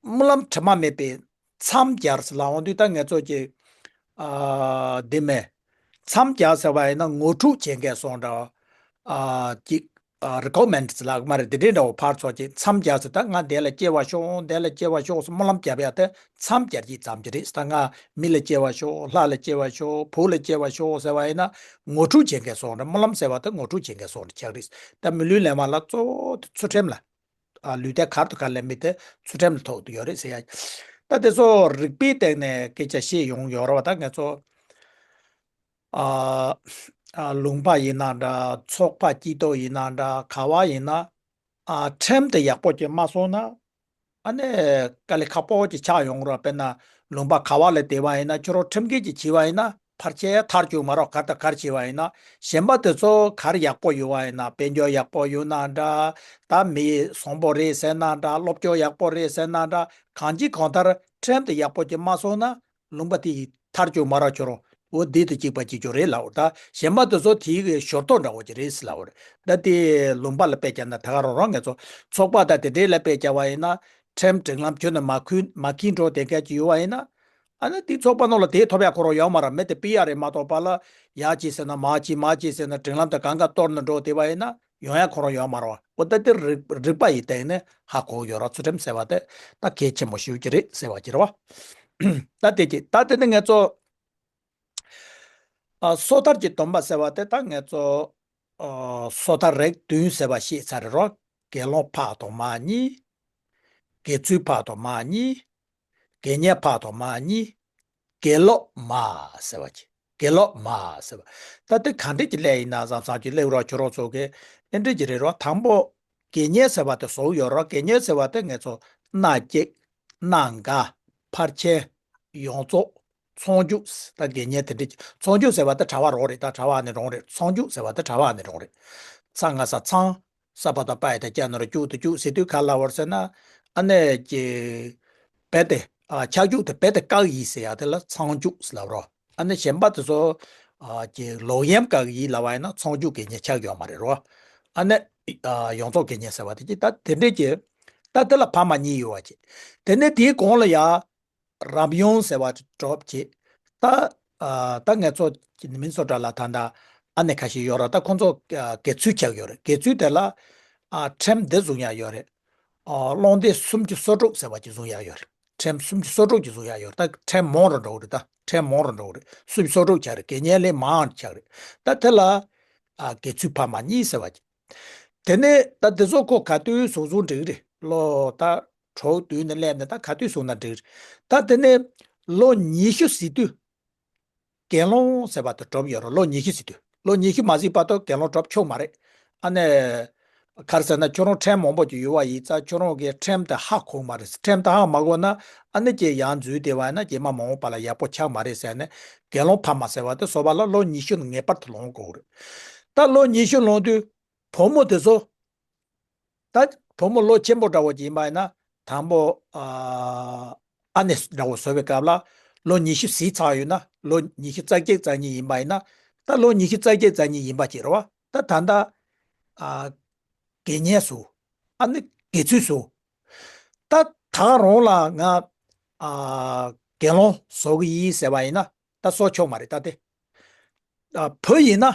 སྨོན་ལམ་དྲི་མ་མེད་པའི་མཚམས་སྦྱར་ཟེར་ལབ་འོང་དུས་ད་ངེད་ཚོ་གི་ཨ་འདི་མེད། མཚམས་སྦྱར་ཟེར་བ་ཡིན་ན་ངོ་སྤྲོད་བྱེད་མཁན་སོང་འདྲ་ཨ་ཅིག་ཨ་recommend་ཟེར་ལབ་མ་རེད། དེ་འདྲའི་འདྲ་བོ་ཕར་ཚོགས་ཀྱི་མཚམས་སྦྱར་ཟེར། ད་ང་འདི་ལ་སྐྱེ་བ་ཤོག་འདི་ལ་སྐྱེ་བ་ཤོག་ཟེར་སྨོན་ལམ་རྒྱབ་ཡ་དེ་མཚམས་སྦྱར་གྱི་ཙམ་གྱི་རེད། ད་ང་མི་ལ་སྐྱེ་བ་ཤོག་ལྷ་ལ་སྐྱེ་བ་ཤོག་བུ་ལ་སྐྱེ་བ་ཤོག་ཟེར་བ་ཡིན་ན་ངོ་སྤྲོད་བྱེད་མཁན་སོང་འདྲ། སྨོན་ལམ་ཟེར་བ་དེ་ངོ་སྤྲོད་བྱེད་མཁན་སོང་འདྲ་ཆགས་རེད། ད་མི་ལུས་ལེན་པ་ལ་གཙོ་བོ་དེ་ཚུལ་ཁྲིམས་ལ། ཨ་ལུས་རྟེན་གར་དུ་གར་ལེན་མི་དེ་ཚུལ་ཁྲིམས་ལ་ཐོགས་ཏུ་ཡོད་རེད་ཟེར་ཡ། ད་དེ་ཚོ་རིགས་པའི་སྟེང་ནས་སྐད་ཆ་བཤད་ཡོང་ཡོད་རེད་བ། ད་ང་ཚོ་ཨ་ཨ་ལུང་པ་ཡིན་ན་འདྲ། ཚོགས་པ་སྐྱིད་ཏོག་ཡིན་ན་འདྲ། ག་བ་ཡིན་ན་ཨ་ཁྲིམས་དེ་ཡག་པོ་ཅིག་མ་སྲུང་ན། ཨ་ནི་དཀའ་ལས་ཁག་པོ་ཅིག་ཆགས་ཡོང་རེད། དཔེར་ན་ལུང་པ་ག་བ་ལ་བསྡད་པ་ཡིན་ན་ཁྱོད་རང་ཁྲིམས་འགལ་ཅིག་བྱས་པ་ཡིན་ན། ཕར་ཆེར་ཐར་བཅུག་མ་རོགས། གར་དང་གར་བྱས་པ་ཡིན་ན། གཞན་པ་དེ་ཚོ་གར་ཡག་པོ་ཡོད་པ་ཡིན་ན། དཔལ་འབྱོར་ཡག་པོ་ཡོད་ན་འདྲ། ད་མི་བཟང་པོ་རེད་ཟེར་ན་འདྲ། སློབ་སྦྱོང་ཡག་པོ་རེད་ཟེར་ན་འདྲ། གང་ཅི་གང་ལྟར་ཁྲིམས་དེ་ཡག་པོ་ཅིག་མ་སྲུང་ན་ལུང་པ་དེ་ཡི་ཐར་བཅུག་མ་རོགས། ཁྱོད་རང་འོ་འདི་དང་གཅིག་པ་གཅིག་རྐྱང་རེད་ལབ་འོ། ད་གཞན་པ་དེ་ཚོ་དེའི་གི་ཞོར་གཏོགས་འདྲ་བོ་ཅིག་རེད་ཟེར་ལབ་འོ། ད་དེ་ལུང་པ་ལ་དཔེ་བརྒྱབ་ན་ད་ག་རང་རང་ངེད་ཚོ་ཚོགས་པ་དང་དེ་འདྲའི་ལ་དཔེ་བརྒྱབ་པ་ཡིན་ན། ཁྲིམས་སྒྲིག་ལམ་ཁྱོན་ནས་མ་འཁུར་མ་འཁྱེར་འགྲོ་བསྡད་མཁན་ཅིག་ཡོད་པ་ཡིན་ན། ཨ་ནི་དེ་ཚོགས་པ་ནང་ལ་དེ་ཐོབ་ཡག་ཁོ་རང་ཡོད་མ་རེད། མི་དེ་ཕུད་ཡག་རེད་མ་གཏོགས་པ་ལ་ཡར་གྱིས་ཟེར་ན་མར་གྱིས། མར་གྱིས་ཟེར་ན་སྒྲིག་ལམ་དང་གང་ག་གཏོར་ནས་འགྲོ་བསྡད་པ་ཡིན་ན་ཡོང་ཡག་ཁོ་རང་ཡོད་མ་རེད་བ། འོ་ད་དེ་རིག་རིག་པ་ཡི་སྟེང་ནས་ཧ་གོ་ཡོད་ར། ཚུལ་ཁྲིམས་ཟེར་བ་དེ་ད་གལ་ཆེན་པོ་ཞེ་པོ་ཅིག་རེད་ཟེར་བ་ཅིག་རེད་བ། ད་དེ་ཅིག་ད་དེ་ནི་ངེད་ཚོ་ཨ་སོ་ཐར་གྱི་སྡོམ་པ་ཟེར་བ་དེ་ད་ངེད་ཚོ་ཨ་སོ་ཐར་རིགས་བདུན་ཟེར་བ་ཤེས་ཚར་རེད་རོ། དགེ་སློང་ཕ་དང་མ་གཉིས། དགེ་ཚུལ་ཕ་དང་མ་གཉིས། དགེ་བསྙེན་ཕ་དང་མ་གཉིས། དགེ་སློབ་མ་ཟེར་བ་ཅིག་དགེ་སློབ་མ་ཟེར་བ། ད་དེ་ག་འདྲ་གྱི་སླེབས་ཡིན་ན་བསམ་བསམ་གྱི་སླེབས་རོགས་ཁྱོད་རོགས་ཚོ་གི་ཨེ་འདྲ་གྱི་རེད་རོ། དང་པོ་དགེ་བསྙེན་ཟེར་བ་དེ་བཟོ་ཡོད་རོ། དགེ་བསྙེན་ཟེར་བ་དེ་ངེད་ཚོ་མནའ་བསྐྱལ། གནང་དགའ། ཕར་ཆེན། ཡོངས་རྫོགས། ཚོགས་འཇུག་ད་དགེ་བསྙེན་དེ་འདྲ་ཅིག་ཚོགས་འཇུག་ཟེར་བ་ད་གྲྭ་པ་རང་རེད། ད་གྲྭ་པ་ནི་རང་རེད། ཚོགས་འཇུག་ཟེར་བ་ད་གྲྭ་པ་ནི་རང་རེད། ཚ་ང་ས་ཚང་། ས་པ་ད་པ་ཡི་ད་སྐྱ་ན་རོ་སྐྱུག་ད་སྐྱུག་ཟེར་དུས་ག་ལ་བར་ཟེར་ན། ཨ་ནི་ཀྱི་བེ་ཏེ་ཨ་ཆག་འཇུག་དེ་བེ་ཏེ་བཀག་ཡིག་ཟེར་ཡ་དེ་ལ་ཚང་འཇུག་ཟེར་ལབ་རོ། ཨ་ནི་གཞན་པ་དེ་ཚོ་ཨ་ཀྱི་ལོག་གཡེམ་བཀག་ཡིག་ལབ་པ་ཡིན་ན་ཚོགས་འཇུག་དགེ་བསྙེན་ཆགས་ཡོད་མ་རེད་རོ། ཨ་ནི་ཨ་ཡོངས་རྫོགས་དགེ་བསྙེན་ཟེར་བ་དེ་ཅི་ད་དེ་འདྲས་ཀྱི་ད་དེ་ལ་ཕ་མ་གཉིས་ཡོད་པ་ཅི། དེ་ནས་དེའི་གོང་ལ་ཡ། རབ་ཡུམ་ཟེར་བ་གྲུབ་བྱེད། ད་ཨ་ད་ངེད་ཚོ་མི་ཚོ་འདྲ་ལ་ད་ལྟ་ཨ་ནེ་ཁ་ཤས་ཡོད་ར། ད་ཁོང་ཚོ་ཨ་དགེ་ཚུལ་ཆགས་ཡོད་རེད། དགེ་ཚུལ་དེ་ལ་ཨ་ཁྲིམས་འདི་བཟུང་ཡ་ཡོད་རེད། ཨ་བློ་འདས་སུམ་ཅུ་སོ་དྲུག་ཟེར་བ་ཅིག་བཟུང་ཡ་ཡོད་རེད། ཁྲིམས་སུམ་ཅུ་སོ་དྲུག་ཅིག་བཟུང་ཡ་ཡོད་རེད། ད་ཁྲིམས་མང་རུ་འགྲོ་གི་རེད། ད་ཁྲིམས་མང་རུ་འགྲོ་གི་རེད། སུམ་ཅུ་སོ་དྲུག་ཆགས་རེད། དགེ་བསྙེན་ལས་མང་ཆགས་རེད། ད་དེ་ལ་ཨ་དགེ་ཚུལ་ཕ་མ་གཉིས་ཟེར་བ་ཅིག་དེ་ནས་ད་དེ་ཚོ་ཁོ་ག་དུས་བཟུང་བཟུང་འགྲིག་རེད། ལོ་ད་དྲུག་དུས་ནས་སླེབས་ནས་ད་ག་དུས་བཟུང་ན་འགྲིག་རེད། ད་དེ་ནས་ལོ་ཉི་ཤུ་ཟིན་དུས་དགེ་སློང་ཟེར་བ་དེ་གྲུབ་ཡོད་རེད། ལོ་ཉི་ཤུ་ཟིན་དུས། ལོ་ཉི་ཤུ་མ་ཟིན་བར་དུ་དགེ་སློང་གྲུབ་ཆོག་མ་རེད། ཨ་ནི་ག་རེ་ཟེར་ན་ཁྱོད་རང་ཁྲིམས་མང་པོ་ཅིག་ཡོད་པ་ཡིན་ཙང་ཁྱོད་རང་གིས་ཁྲིམས་དེ་ཧ་གོ་མ་རེད། ཁྲིམས་དེ་ཧ་མ་གོ་ན་ཨ་ནི་ཀྱེ་ཡང་འཛུལ་བསྡད་པ་ཡིན་ན་རྗེས་མ་མ་འོངས་པ་ལ་ཡག་པོ་ཆགས་མ་རེད་ཟེར་ནས་དགེ་སློང་ཕ་མ་ཟེར་བ་དེ་བཟོ་པ་ལ་ལོ་ཉི་ཤུ་ནས་ངེས་པར་དུ་ལོངས་དགོས་རེད། ད་ལོ་ཉི་ཤུ་ལོངས་དུས། བུ་མོ་དེ་ཚོ། ད་བུ་མོ་ལོ་ཆེན་པོ་འདྲ་བོ་ཅིག་ཡིན་པ་ཡིན་ན་དང་པོ་ཨ་ཨ་ནེ་འདྲ་བོ་བཟོ་བའི་སྐབས་ལ་ལོ་ཉི་ཤུ་ཟིན་ཚར་ཡོད་ན། ལོ་ཉི་ཤུ་རྩ་གཅིག་རྩ་གཉིས་ཡིན་པ་ཡིན་ན། ད་ལོ་ཉི་ཤུ་རྩ་གཅིག་རྩ་གཉིས་ཡིན་པ་ཅིག་རེད་བ། ད་ད་ལྟ་ཨ་དགེ་བསྙེན་བཟོ། ཨ་ནི་དགེ་ཚུལ་བཟོ། ད་ད་རུང་ལ་ང་ཨ་དགེ་སློང་བཟོ་གི་ཡིན་ཟེར་བ་ཡིན་ན་ད་བཟོ་ཆོག་མ་རེད། ད་དེ་ཨ་བུ་ཡིན་ན།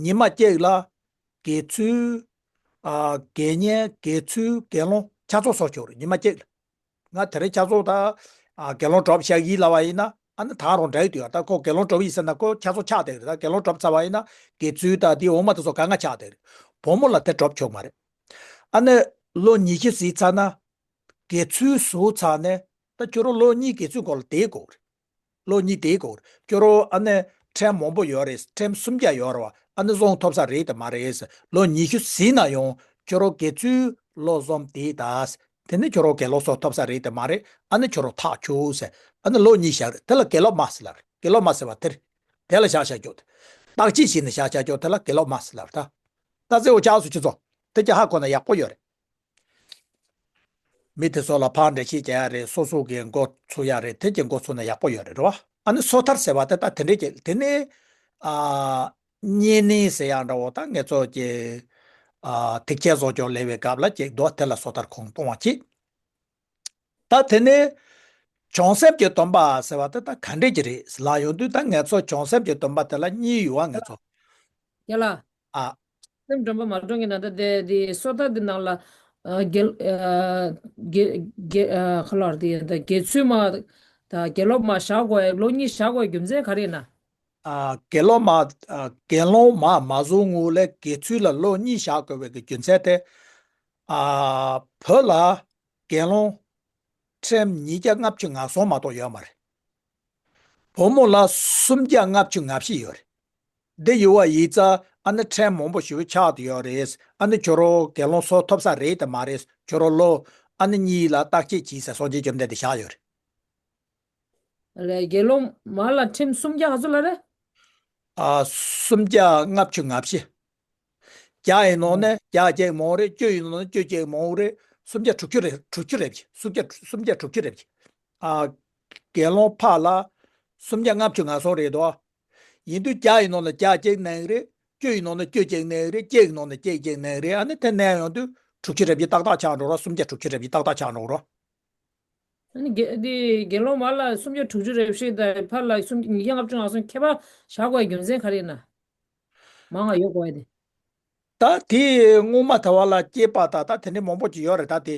ཉི་མ་གཅིག་ལ་དགེ་ཚུལ། ཨ་དགེ་བསྙེན། དགེ་ཚུལ། དགེ་སློང་ཆ་ཚང་བཟོ་ཆོག་རེད། ཉི་མ་གཅིག་ལ། ང་དེ་རིང་ཆ་ཚང་ད་ཨ་དགེ་སློང་གྲུབ་བཞག་ཡིན་ལབ་པ་ཡིན་ན། ཨ་ནི་ད་རུང་འདྲ་ཡི་དུས་ཨ་ད་ཁོ་དགེ་སློང་གྲུབ་ཡིན་ཟེར་ན་ཁོ་ཆ་ཚང་ཆགས་བསྡད་རེད། ད་དགེ་སློང་གྲུབ་ཚར་བ་ཡིན་ན་དགེ་ཚུལ་དང་དེའི་འོག་མ་དེ་ཚོ་གང་ག་ཆགས་བསྡད་རེད། བུ་མོ་ལ་དེ་གྲུབ་ཆོག་མ་རེད། ཨ་ནི་ལོ་ཉི་ཤུ་ཟིན་ཚར་ན་དགེ་ཚུལ་བཟོ་ཚར་ནས་ད་ཁྱོད་རང་ལོ་གཉིས་དགེ་ཚུལ་སྐོར་ལ་བསྡད་དགོས་རེད། ལོ་གཉིས་བསྡད་དགོས་རེད། ཁྱོད་རང་ཨ་ནི་ཁྲིམས་མང་པོ་ཡོད་རེད། ཁྲིམས་སུམ་བརྒྱ་ཡོད་རེད་བ། ཨ་ནི་བཟུང་ཐུབ་ས་རེད་དམ་མ་རེད། ལོ་ཉི་ཤུ་ཟིན་ན་ཡང་ཁྱོད་རང་དགེ་ཚུལ་ལོ་གསུམ་བསྡད་ད། དེ་ནི་ཁྱོད་རང་དགེ་སློང་བཟོ་ཐུབ་ས་རེད་དམ་མ་རེད། ཨ་ནི་ཁྱོད་རང་ཐག་ཆོད་ཟེར། ཨ་ནི་ལོ་གཉིས་བཞག་རེད། དེ་ལ་དགེ་སློབ་མ་ཟེར་ལབ་རེད། དགེ་སློབ་མ་ཟེར་བ་དེ་རེད། དེ་ལ་བཞག་བཞག་རྒྱུ་དེ། བརྟག་དཔྱད་བྱས་ནས་བཞག་བཞག་རྒྱུ་དེ་ལ་དགེ་སློབ་མ་ཟེར་ལབ་རེད་ད། ད་ཙེའོ་ཅག་སུ་ཁྱེད་ཚོ། དེ་ཀྱང་ཧ་གོ་ན་ཡག་པོ་ཡོད་རེད། མི་དེ་ཚོ་ལ་ཕར་འགྲེལ་བཤད་རྒྱག་ཡ་རེད། སོ་སོ་གི་མགོ་ཚོས་ཡ་རེད། དེ་གྱི་མགོ་ཚོས་ན་ཡག་པོ་ཡོད་རེད་རོ། ཨ་ནི་སོ་ཐར་ཟེར་བ་དེ་ད་དེ་འདྲས་ཀྱི་དེ་ནི་ཨ་བསྙེན་གནས་ཟེར་ཡ་འདྲ་བོ་ད་ངེད་ཚོ་གི་ཨ་ཐེག་ཆེན་བཟོ་སྐྱོང་ལས་པའི་སྐབས་ལ་ཅིག་འདུག་དེ་ལ་སོ་ཐར་ཁོང་གཏོང་བ་གཅིག་ད་དེ་ནས་བྱང་སེམས་ཀྱི་སྡོམ་པ་ཟེར་བ་དེ་ད་ག་འདྲས་ཀྱི་རེད་ལབ་ཡོང་དུས། ད་ངེད་ཚོ་བྱང་སེམས་ཀྱི་སྡོམ་པ་དེ་ལ་གཉིས་ཡོད་པ་ངེད་ཚོ། ཡ་ལ། ཨ། སེམས་སྒྲོམ་པ་མ་སྒྲོན་གྱི་ནང་ད་དེ་དེ་སོ་ཐར་དེ་ནང་ལ། ཨ། དགེ་ཨ། དགེ་དགེ་ཨ། ཁ་ལར་དེ་ད་དགེ་ཚུལ་མ་ད་དགེ་སློང་མ་བཞག་དགོས་ལོ་གཉིས་བཞག་དགོས་རྒྱུ་མཚན་ག་རེ་ཡིན་ན། ཨ། དགེ་སློང་མ། ཨ། དགེ་སློང་མ་མ་བཟུང་སྔོན་ལ་དགེ་ཚུལ་ལ་ལོ་གཉིས་བཞག་དགོས་པའི་གི་རྒྱུ་མཚན་དེ། ཨ། བོད་ལ་དགེ་སློང་ཁྲིམས་ཉིས་བརྒྱ་ལྔ་བཅུ་ང་གསུམ་མ་གཏོགས་ཡོད་མ་རེད། བུ་མོ་ལ་སུམ་བརྒྱ་ལྔ་བཅུ་ང་བཞི་ཡོད་རེད། འདི་ཡོད་པ་ཡིན་ཙང་ཨ་ནི་ཁྲིམས་མང་པོ་ཞེ་པོ་ཆགས་བསྡད་ཡོད་རེད། ཨ་ནི་ཁྱོད་རང་དགེ་སློང་བཟོ་ཐུབ་ས་རེད་དམ་མ་རེད། ཁྱོད་རང་ལོ་ཨ་ནི་གཉིས་ལ་བརྟག་དཔྱད་གྱིས་ཟེར་སངས་རྒྱས་བཅོམ་ལྡན་འདས་བཞག་ཡོད་རེད། ལས་དགེ་སློང་མ་ལ་ཁྲིམས་སུམ་བརྒྱ་ག་ཚོད་ལ་རེད། ཨ། སུམ་བརྒྱ་ལྔ་བཅུ་ང་བཞི། བརྒྱ་ཡི་ནང་ནས་བརྒྱ་གཅིག་མང་རེད། བཅུ་ཡི་ནང་ནས་བཅུ་གཅིག་མང་རེད། སུམ་བརྒྱ་དྲུག་ཅུ་རེད། དྲུག་ཅུ་རེད་ཀྱི། སུམ་བརྒྱ་སུམ་བརྒྱ་དྲུག་ཅུ་རེད་ཀྱི། ཨ། དགེ་སློང་ཕ་ལ་སུམ་བརྒྱ་ལྔ་བཅུ་ང་གསུམ་རེད་དོ། ཡིན་དུས་བརྒྱ་ཡི་ནང་ནས་བརྒྱ་གཅིག་གནང་གི་རེད། བཅུ་ཡི་ནང་ནས་བཅུ་གཅིག་གནང་གི་རེད། གཅིག་ཡི་ནང་ནས་གཅིག་གཅིག་གནང་གི་རེད། ཨ་ནི་དེ་གནང་ཡོང་དུས་དྲུག་ཅུ་རེད་ཀྱི་ཏག་ཏག་ཆགས་འགྲོ་རོགས། སུམ་བརྒྱ་དྲུག་ཅུ་རེད་ཀྱི་ཏག་ཏག་ཆགས་འགྲོ་རོགས། ཨ་ནི་དགེ་དེ་དགེ་སློང་མ་ལ་སུམ་བརྒྱ་དྲུག་ཅུ་རེ་བཞི་དང་ཕ་ལ་སུམ་ཉིས་བརྒྱ་ལྔ་བཅུ་ང་གསུམ་ཁྱད་པར་བཞག་དགོས་རྒྱུ་མཚན་ག་རེ་ཡིན་ན། མང་ང་ཡོད་དགོས་དེ། ད་དེ་སྔོན་མ་དར་བ་ལ་སྐྱེས་པ་ད་ད་དེ་འདྲའི་མང་པོ་ཅིག་ཡོད་རེད། ད་དེ་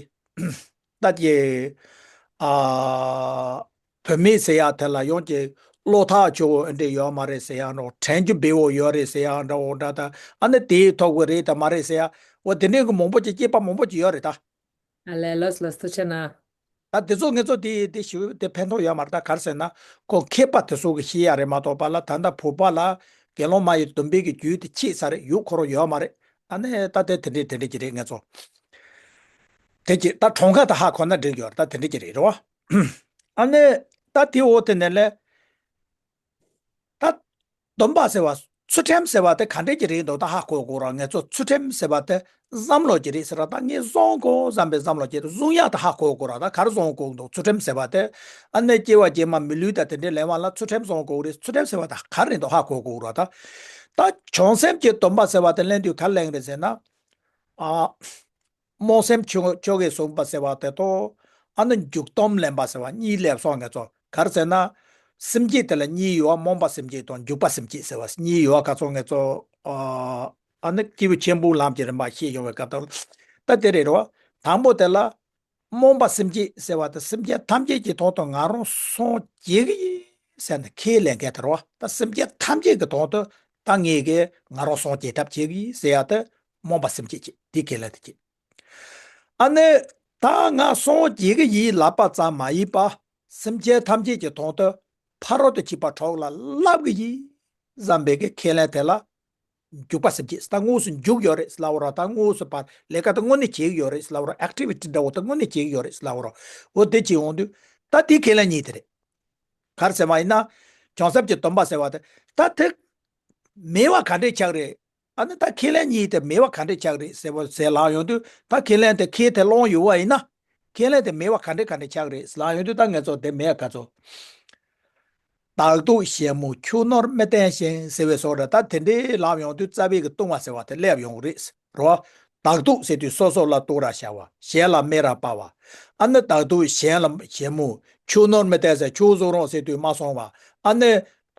ད་དེ་ཨ་བུད་མེད་ཟེར་ཡ་དེ་ལ་ཡོང་གི་བློ་ཐག་ཆོད་པོ་འདྲ་ཡོད་མ་རེད་ཟེར་ཡ་འདྲ། དྲན་རྒྱུ་བདེ་བོ་ཡོད་རེད་ཟེར་ཡ་འདྲ་བོ་འདྲ། ད་ཨ་ནི་དེའི་ཐོག་གི་རེད་དམ་མ་རེད་ཟེར་ཡ་འོ་དེ་འདྲའི་གི་མང་པོ་ཅིག་སྐྱེས་པ་མང་པོ་ཅིག་ཡོད་རེད་ད། ཨ་ལས། ལགས་ལགས། ཐུགས་རྗེ་གནང་། ད་དེ་ཚོ་ངེད་ཚོ་དེ་དེ་ཞུ་དེ་ཕན་ཐོགས་ཡོད་མ་རེད། ད་ག་རེ་ཟེར་ན་ཁོ་མཁས་པ་དེ་ཚོ་གི་ཤེས་ཡ་རེད་མ་གཏོགས་པ་ལ་ད་ལྟ་བོད་པ་ལ་དགེ་སློང་མ་ཡི་སྡོམ་པའི་གི་རྒྱུད་དེ་ཤེས་ས་རེད་ཡོད་ཁོ་རང་ཡོད་མ་རེད། ཨ་ནི་ད་དེ་དེ་འདྲས་དེ་འདྲས་ཀྱི་རེད། ངེད་ཚོ་དེ་ཀྱི་ད་གྲངས་ཀ་ད་ཧ་གོ་ན་འགྲིག་ཡོད་རེད། ད་དེ་འདྲས་ཀྱི་རེད་རེད་བ། ཨ་ནི་ད་དེ་འོ་དེ་ནས་ལས། ད་སྡོམ་པ་ཟེར་བ། ཚུལ་ཁྲིམས་ཟེར་བ་དེ་ག་འདྲས་ཀྱི་རེད་འདུག་ད་ཧ་གོ་དགོས་ར། ངེད་ཚོ་ཚུལ་ཁྲིམས་ཟེར་བ་དེ་བསམ་བློ་ཅིག་རེད་ཟེར་ར། ད་ངས་བཟུང་དགོས་བསམ་པའི་བསམ་བློ་ཅིག་རེད། བཟུང་ཡག་ད་ཧ་གོ་དགོས་ར། ད་ག་རེ་བཟུང་དགོས་འདུག་ཚུལ་ཁྲིམས་ཟེར་བ་དེ་ཨ་ནི་སྐྱེ་བ་རྗེས་མ་མི་ལུས་དང་དེ་འདྲའི་ལེན་པ་ལ་ཚུལ་ཁྲིམས་བཟུང་དགོས་རེད། ཚུལ་ཁྲིམས་ཟེར་བ་ད་ག་རེ་རེད་འདུག་ཧ་གོ་དགོས་ར། ད་ད་བྱང་སེམས་ཀྱི་སྡོམ་པ་ཟེར་བ་དེ་ལེན་དུས་ག་རེ་ལེན་རེད་ཟེར་ན། ཨ། སྨོན་སེམས་ཆོ་ཆོ་གས་བཟུང་བ་ཟེར་བ་དེ་དང་། ཨ་ནི་འཇུག་སྡོམ་ལེན་པ་ཟེར་བ་གཉིས་སླེབས་སོང་། ངེད་ཚོ་ག་རེ་ཟེར་ན། སེམས་བསྐྱེད་དེ་ལ་གཉིས་ཡོད་པ། སྨོན་པ་སེམས་བསྐྱེད་དང་འཇུག་པ་སེམས་བསྐྱེད་ཟེར་བ་གཉིས་ཡོད་པ། ག་ཚོད་ངེད་ཚོ་ཨ་ནི་སྐྱེས་བུ་ཆེན་པོའི་ལམ་གྱི་རིམ་པ་ཤེས་ཡོང་བའི་སྐབས་དང་། ད་དེ་རེད་རོ། དང་པོ་དེ་ལ་སྨོན་པ་སེམས་བསྐྱེད་ཟེར་བ་དེ་སེམས་ཅན་ཐམས་ཅད་ཀྱི་དོན་དུ་ང་རང་སངས་རྒྱས་ཀྱི་ཡིན་ཟེར་ནས་ཁས་ལེན་མཁན་དེ་རོ། ད་སེམས་ཅན་ཐམས་ཅད་ཀྱི་དོན་དུ་ད་ངས་ཀྱི་ང་རང་སངས་རྒྱས་ཐབས་བྱེད་ཀྱི་ཡིན་ཟེར་ཡ་དེ་སྨོན་པ་སེམས་བསྐྱེད་ཀྱི་དེ་ཁས་ལེན་དེ་བྱེད། ཨ་ནི་ད་ང་སངས་རྒྱས་ཀྱི་ཡིན་ལབ་པ་ཙམ་མ་ཡིན་པ། སེམས་ཅན་ཐམས་ཅད་ཀྱི་དོན་དུ་ཕ་རོལ་ཏུ་ཕྱིན་པ་གྲོགས་ལ་བསླབ་ཀྱི་ཡིན་བསམ་པའི་གི་ཁས་ལེན་དེ་ལ་འཇུག་པ་སེམས་བསྐྱེད། ད་དངོས་སུ་འཇུག་ཡོད་རེད་ལབ་རོགས། ད་དངོས་སུ་ཕར་ལས་ཀ་དེ་དངོས་གནས་བྱེད་ཀྱི་ཡོད་རེད་ལབ་རོགས། ཨེག་ཊི་བི་ཊི་འདྲ་བོ་དེ་དངོས་གནས་བྱེད་ཀྱི་ཡོད་རེད་ལབ་རོགས། འོ་དེ་བྱེད་ཡོང་དུས་ད་དེ་ཁས་ལེན་གཉིས་དེ་རེད། ག་རེ་ཟེར་བ་ཡིན་ན། བྱང་སེམས་ཀྱི་སྡོམ་པ་ཟེར་བ་དེ་ད་དེ་མེད་པ་ག་འདྲས་ཆགས་རེད། ཨ་ནི་ད་ཁས་ལེན་གཉིས་དེ་མེད་པ་ག་འདྲས་ཆགས་རེད་ཟེར་བ་ཟེར་ལབ་ཡོང་དུས། ད་ཁས་ལེན་དེ་ཁས་དེ་བླངས་ཡོད་པ་ཡིན་ན། ཁས་ལེན་དེ་མེད་པ་ག་འདྲས་ག་འདྲས་ཆགས་རེད་ལབ་ཡོང་དུས། ད་ངེད་ཚོ་དེ་མེད་ག་ཚོ། བདག་སྡུག་གཞན་སྨོད་ཆོས་ནོར་མི་བརྟན་ཞིང་ཟེར་བའི་བཟོ་འདྲ། ད་དེ་འདྲའི་ལབ་ཡོང་དུས་རྩ་བའི་གི་ལྟུང་བ་ཟེར་བ་དེ་སླེབས་ཡོང་གི་རེད་རོ། བདག་སྡུག་ཟེར་དུས་སོ་སོ་ལ་སྡུག་ར་བྱ་བ། གཞན་ལ་མེ་ར་སྤར་བ། ཨ་ནི་བདག་སྡུག་གཞན་ལ་གཞན་སྨོད། ཆོས་ནོར་མི་བརྟན་ཟེར་ཆོས་བཟུང་རོགས་ཟེར་དུས་མ་བཟུང་བ། ཨ་ནི་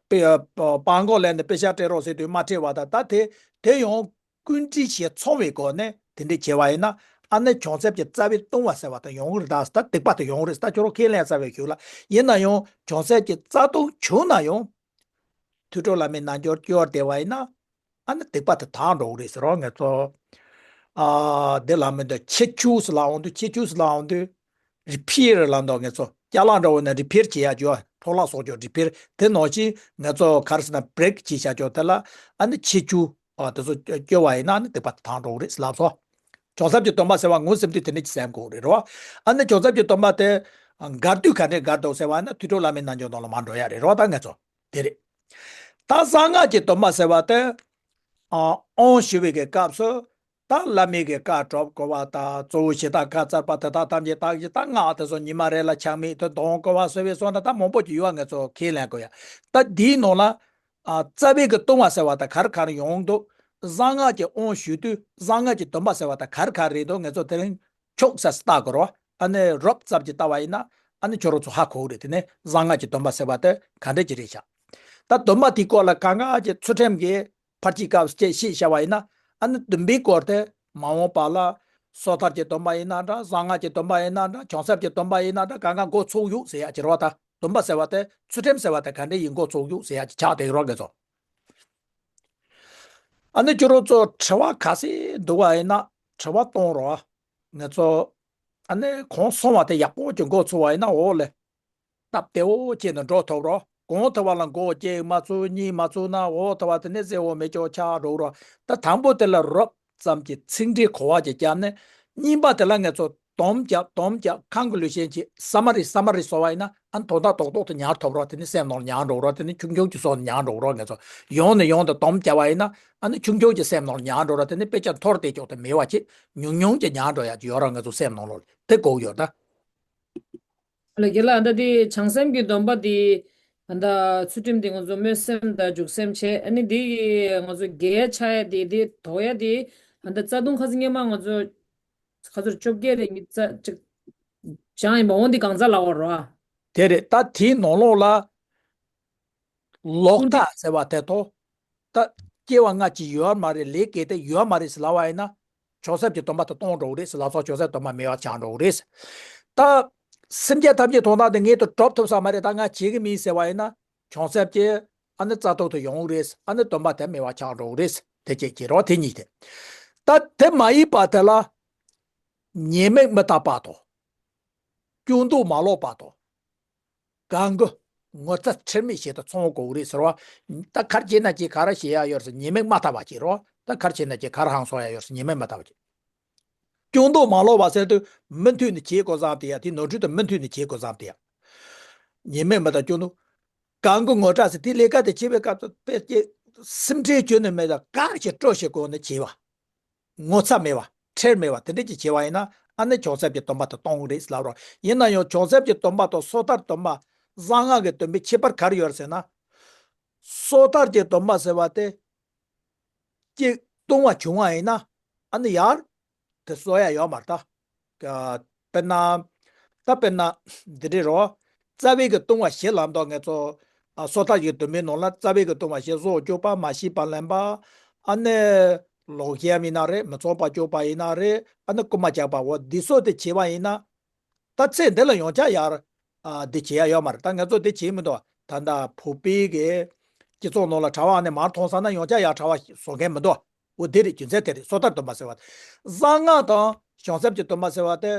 པེ་ཨ་པ་སྒོར་ལེན་ནས་པེ་ཤག་སྤྲད་རོགས་ཟེར་དུས་མ་སྤྲད་པ། ད་ད་དེ་དེ་ཡང་ཀུན་འདྲེས་ཞེས་ཚོང་བའི་སྒོ་ནས་དེ་འདྲས་བྱས་པ་ཡིན་ན། ཨ་ནི་བྱང་སེམས་ཀྱི་རྩ་བའི་ལྟུང་བ་ཟེར་བ་དེ་ཡོང་གི་རེད། ད་ད་སྡིག་པ་དེ་ཡོང་གི་རེད། ད་ཁྱོད་རང་ཁས་ལེན་ཚར་བའི་གཞུག་ལ་ཡིན་ན་ཡང་བྱང་སེམས་ཀྱི་རྩ་ལྟུང་བྱུང་ན་ཡང་། ཐོས་གྲོལ་བླ་མའི་རྣལ་འབྱོར་སྐྱོར་བསྡད་པ་ཡིན་ན། ཨ་ནི་སྡིག་པ་དེ་དག་འགྲོ་གི་རེད་ཟེར་རོ། ངེད་ཚོ་ཨ་འདི་ལ་མི་འདུག་ཕྱི་འགྱུར་ཟེར་ལབ་ཡོང་དུས། ཕྱི་འགྱུར་ཟེར་ལབ་ཡོང་དུས། རི་ཕིར་ལབ་འདུག་ངེད་ཚོ་ཅ་ལག་འདྲ་བོ་ནས་རི་ཕིར་བྱེད་ཡ་ཅོ། འཕྲོ་བརླག་གསོག་ཅོ་རི་ཕིར། དེ་ནང་བཞིན་ངེད་ཚོ་ག་རེ་ཟེར་ན་བྷི་རེག་བྱེད་བྱ་ཅོ་དེ་ལ་ཨ་ནི་ཕྱི་འགྱུར་ཨ་དེ་ཚོ་སྐྱོ་བ་ཡིན་ན་ཨ་ནི་སྡིག་པ་དེ་དག་འགྲོ་གི་རེད་ལབ་སོང་། བྱང་སེམས་ཀྱི་སྡོམ་པ་ཟེར་བ་ངོས་ཟིན་དུས་དེ་འདྲ་ཅིག་སེམས་དགོས་རེད་རོ། ཨ་ནི་བྱང་སེམས་ཀྱི་སྡོམ་པ་དེ་འགལ་དུས་ག་འདྲས་འགལ་འདུག་ཟེར་བ་ན་ཐོས་གྲོལ་བླ་མའི་རྣལ་འབྱོར་ནང་ལ་མར་འགྲོ་ཡ་རེད་རོ། ད་ངེད་ཚོ་དེ་རེད། ད་གསང་སྔགས་ཀྱི་སྡོམ་པ་ཟེར་བ་དེ་ཨ་དབང་ཞུ་བའི་གི་སྐབས་སུ། ད་བླ་མའི་གི་བཀའ་སྒྲུབ་དགོས་པ་དང་གཙོ་བོ་ཞེ་དྲག་བཀའ་སྩལ་པ་དེ་དག་ཐམས་ཅད་བདག་གིས་ད་སྔགས་དེ་ཚོ་ཉི་མ་རེ་ལ་ཆག་མེད་དུ་འདོན་དགོས་པ་ཟེར་བའི་སོགས་ད་ད་མང་པོ་ཅིག་ཡོད་པ་ངེད་ཚོ་ཁས་ལེན་དགོས་ཡ། ད་འདིའི་ནང་ལ་ཨ་རྩ་བའི་གི་ལྟུང་བ་ཟེར་བ་ད་ག་རེ་ག་རེ་ཡོང་འདུག་གསང་སྔགས་ཀྱི་དབང་ཞུས་དུས་གསང་སྔགས་ཀྱི་སྡོམ་པ་ཟེར་བ་ད་ག་རེ་ག་རེ་རེད་འདུག་ངེད་ཚོ་དེ་རིང་ཕྱོགས་གསལ་ལྟ་དགོས་རེད་བ། ཨ་ནི་རོབ་ཙམ་ཅིག་ལྟ་བ་ཡིན་ན་ཨ་ནི་ཁྱོད་རང་ཚོ་ཧ་གོ་གི་རེད། དེ་ནས་གསང་སྔགས་ཀྱི་སྡོམ་པ་ཟེར་བ་དེ་ག་འདྲ་ཅིག་རེད་ཤག་ད་སྡོམ་པ་དེའི་སྐོར་ལ་གང་ག་ཅིག་ཚུལ་ཁྲིམས་ཀྱི་ཕར་ཅིག་སྐབས་སྐད་ཆ་བཤད་བྱ་བ་ཡིན་ན། ཨ་ནི་སྡོམ་པའི་སྐོར་དེ་མ་འོངས་པ་ལ་སོ་ཐར་གྱི་སྡོམ་པ་ཡིན་ན་འདྲ། གསང་སྔགས་ཀྱི་སྡོམ་པ་ཡིན་ན་འདྲ། གྱང་གསེབ་ཀྱི་སྡོམ་པ་ཡིན་ན་འདྲ། གང་ག་འགོ་ཚུགས་ཡོད་ཟེར་ཡ་ཅིག་རེད་བ། ད་སྡོམ་པ་ཟེར་བ་དེ་ཚུལ་ཁྲིམས་ཟེར་བ་དེ་ག་འདྲ་ཡིན་འགོ་ཚུགས་ཡོད་ཟེར་ཡ་ཅིག་ཆགས་བསྡད་ཡོད་རེད་བ་ངེད་ཚོ། ཨ་ནི་ཁྱོད་རང་ཚོ་དྲི་བ་ག་ཚོད་འདུག་བ་ཡིན་ན་དྲི་བ་གཏོང་རོགས། ངེད་ཚོ་ཨ་ནི་གོང་སོང་བ་དེ་ཡག་པོ་ཅིག་འགོ་ཚུགས་པ་ཡིན་ན་འོ་ལེ། སྟབས་བདེ་བོ་བྱས་ནས་འགྲོ་ཐུབ་རོགས། གོང་དུ་བ་ལ་མགོ་བོ་བཀྱག་མ་ཚུགས། གཉིད་མ་ཚུགས་ན་འོ་དུ་བ་དེ་ནས་གསལ་བོ་མེད་ཅོག་ཆགས་འགྲོ་རོགས། ད་དང་པོ་དེ་ལ་རོབ་ཙམ་གྱི་ཚིག་འགྲེལ་གོ་བ་ཅིག་བརྒྱབ་ནས་གཉིས་པ་དེ་ལ་ངེད་ཚོ་སྡོམ་རྒྱབ་སྡོམ་རྒྱབ་ཁང་གི་ལུས་ཅན་གྱི་ས་མ་རི་ས་མ་རི་བཟོ་བ་ཡིན་ན་ཨ་ནི་དོན་དག་རྡོག་རྡོག་དེ་ཉར་ཐུབ་རོགས། དེ་ནི་སེམས་ནང་ལ་ཉར་འགྲོ་རོགས། དེ་ནི་ཆུང་ཆུང་གྱི་སོགས་ནས་ཉར་འགྲོ་རོགས། ངེད་ཚོ་ཡོང་ནས་ཡོང་དུ་སྡོམ་རྒྱབ་པ་ཡིན་ན་ཨ་ནི་ཆུང་ཆུང་གྱི་སེམས་ནང་ལ་ཉར་འགྲོ་རོགས། དེ་ནི་དཔེ་ཆ་འཐོར་བསྡད་ཅོག་དེ་མེད་པ་ཅིག་ཉུང་ཉུང་གྱི་ཉར་འགྲོ་ཡ་ཅིག་ཡོད་རོགས། ངེད་ཚོ་སེམས་ནང་ལོགས་ལ་དེ་དགོས་ཡོད་ད། ལ་རྒན་ལགས། ཨ་ད་དེ་བྱང་སེམས་ཀྱི་སྡོམ་པ་དེ་ཨ་ད་ཚུལ་ཁྲིམས་དེ་ང་ཚོ་སྨོན་སེམས་དང་འཇུག་སེམས་བྱས། ཨ་ནི་དེ་ང་ཚོ་རྒྱས་ཆགས་ཡ་དེ་དེ་དོགས་ཡ་དེ་ཨ་ད་རྩ་ལྟུང་ཁ་སང་སྔོན་མ་ང་ཚོ་ཁ་ཚོར་བཅོ་བརྒྱད་རེ་ཉི་ཤུ་རྩ་གཅིག་བྱང་ཡིན་པ་འོང་དེ་གང་ཚ་ལ་བར་རོ། དེ་རེད། ད་དེའི་ནང་ལོགས་ལ་ལོག་ལྟ་ཟེར་བ་དེ་ཐོག་ད་སྐྱེ་བ་སྔ་ཕྱི་ཡོད་མ་རེད། ལས་ཀྱི་དེ་ཡོད་མ་རེད་ཟེར་ལབ་པ་ཡིན་ན་བྱང་སེམས་ཀྱི་སྡོམ་པ་དེ་སྟོང་འགྲོ་གི་རེད་ཟེར། ལག་ཚོགས་བྱང་སེམས་སྡོམ་པ་མེད་པ་ཆགས་འགྲོ་གི་རེད་ཟེར། ད་སེམས་ཅན་ཐམས་ཅད་དོན་དག་དེ་ངེད་དུ་གྲུབ་ཐུབ་ས་མ་རེད། ད་ང་བྱེད་ཀྱི་མིན་ཟེར་བ་ཡིན་ན་བྱང་སེམས་ཀྱི་ཨ་ནི་རྩ་ཐོག་ཏུ་ཡོང་གི་རེད། ཨ་ནི་སྡོམ་པ་དེ་མེད་པ་ཆགས་འགྲོ་གི་རེད། དེ་གཅིག་གི་རོ། དེ་གཉིས་དེ། ད་དེ་མ་ཡིན་པ་དེ་ལ་ཉེས་དམིགས་མི་རྟག་པ་དང་། སྐྱོན་འདོགས་མ་ལོག་པ་དང་། གང་གི་ངོ་ཚ་ཁྲེལ་མེད་བྱེད་དུ་ཚང་དགོས་རེད་ཟེར་བ། ད་ག་རེ་བྱས་ན་ཅིག་ག་རེ་བྱེད་ཡ་ཡོད་ཟེར་ཉེས་དམིགས་མ་བཏགས་པ་བྱེད་རོགས། ད་ག་རེ་བྱས་ན་ཅིག་ག་རེ་ཧང་སང་ཡ་ཡོད་ཟེར་ཉེས་དམིགས་མ་བཏགས་པ་བྱེད། སྐྱོན་འདོགས་མ་ལོག་པ་ཟེར་དུས་མུ་མཐུད་ནས་བྱེད་དགོས་བསམ་དེ་ཡ། དེ་ནོར་འཁྲུལ་དུ་མུ་མཐུད་ནས་བྱེད་དགོས་བསམ་དེ་ཡ། ཉེས་དམིགས་མ་བཏགས་སྐྱོན་འདོགས། གང་གི་ངོ་ཚ་ཟེར་དེ་ལས་ཀ་དེ་བྱེད་པའི་སྐབས་སུ་དཔེ་སྐྱེ་སེམས་ཁྲལ་བཅོས་ནས་མེད་ད་ག་རེ་བྱེད་སྤྲོ་ཞིག་གོ་ནས་བྱེད་པ། ངོ་ཚ་མེད་པ། ཁྲེལ་མེད་པ་དེ་འདྲ་ཅིག་བྱེད་པ་ཡིན་ན་ཨ་ནི་བྱང་སེམས་ཀྱི་སྡོམ་པ་དེ་སྟོང་གི་རེད་ལབ་རོགས། ཡིན་ན་ཡང་བྱང་སེམས་ཀྱི་སྡོམ་པ་དང་སོ་ཐར་སྡོམ་པ། གསང་སྔགས་ཀྱི་སྡོམ་པའི་ཁྱད་པར་ག་རེ་ཡོད་རེད་ཟེར་ན། སོ་ཐར་གྱི་སྡོམ་པ་ཟེར་བ་དེ་གཅིག་ལྟུང་བ་བྱུང་བ་ཡིན་ན་ཨ་ནི་ཡར་དེ་གསོ་ཡ་ཡོད་མ་རེད་ད། དཔེར་ན། ད་དཔེར་ན་འདི་འདྲ་རོ། རྩ་བའི་གི་ལྟུང་བ་བཞི་ལབ་མདོག་ངེད་ཚོ་ཨ་སོ་ཐར་གྱི་སྡོམ་པའི་ནང་ལ་རྩ་བའི་གི་ལྟུང་བ་བཞི། བཟོ་བཅོས་པ། མ་ཤེས་པ་ལེན་པ། ཨ་ནི་ལོག་གཡེམ་ཡིན་ན་རེད། མི་ཚངས་པ་སྤྱོད་པ་ཡིན་ན་རེད། ཨ་ནི་རྐུན་མ་རྐྱབ་པ། འོ་འདི་སོགས་དེ་བྱེད་པ་ཡིན་ན། ད་ཚེ་འདི་ལ་ཡང་བསྐྱར་ཡར་ཨ་འདི་བྱེད་ཡ་ཡོད་མ་རེད། ད་ང་ཚོ་འདི་བྱེད་མི་འདུག་ད་ལྟ་བོད་པའི་གི་སྤྱི་ཚོགས་ནང་ལ་གྲྭ་པ་ཨ་ནི་མར་མཐོང་ས་ན་ཡང་བསྐྱར་ཡར་གྲྭ་པ་བཟོ་མཁན་མི་འདུག་འོ་དེ་རེད། རྒྱུ་མཚན་དེ་རེད། སོ་ཐར་སྡོམ་པ་ཟེར་བ་དེ། གསང་སྔགས་དང་བྱང་སེམས་ཀྱི་སྡོམ་པ་ཟེར་བ་དེ་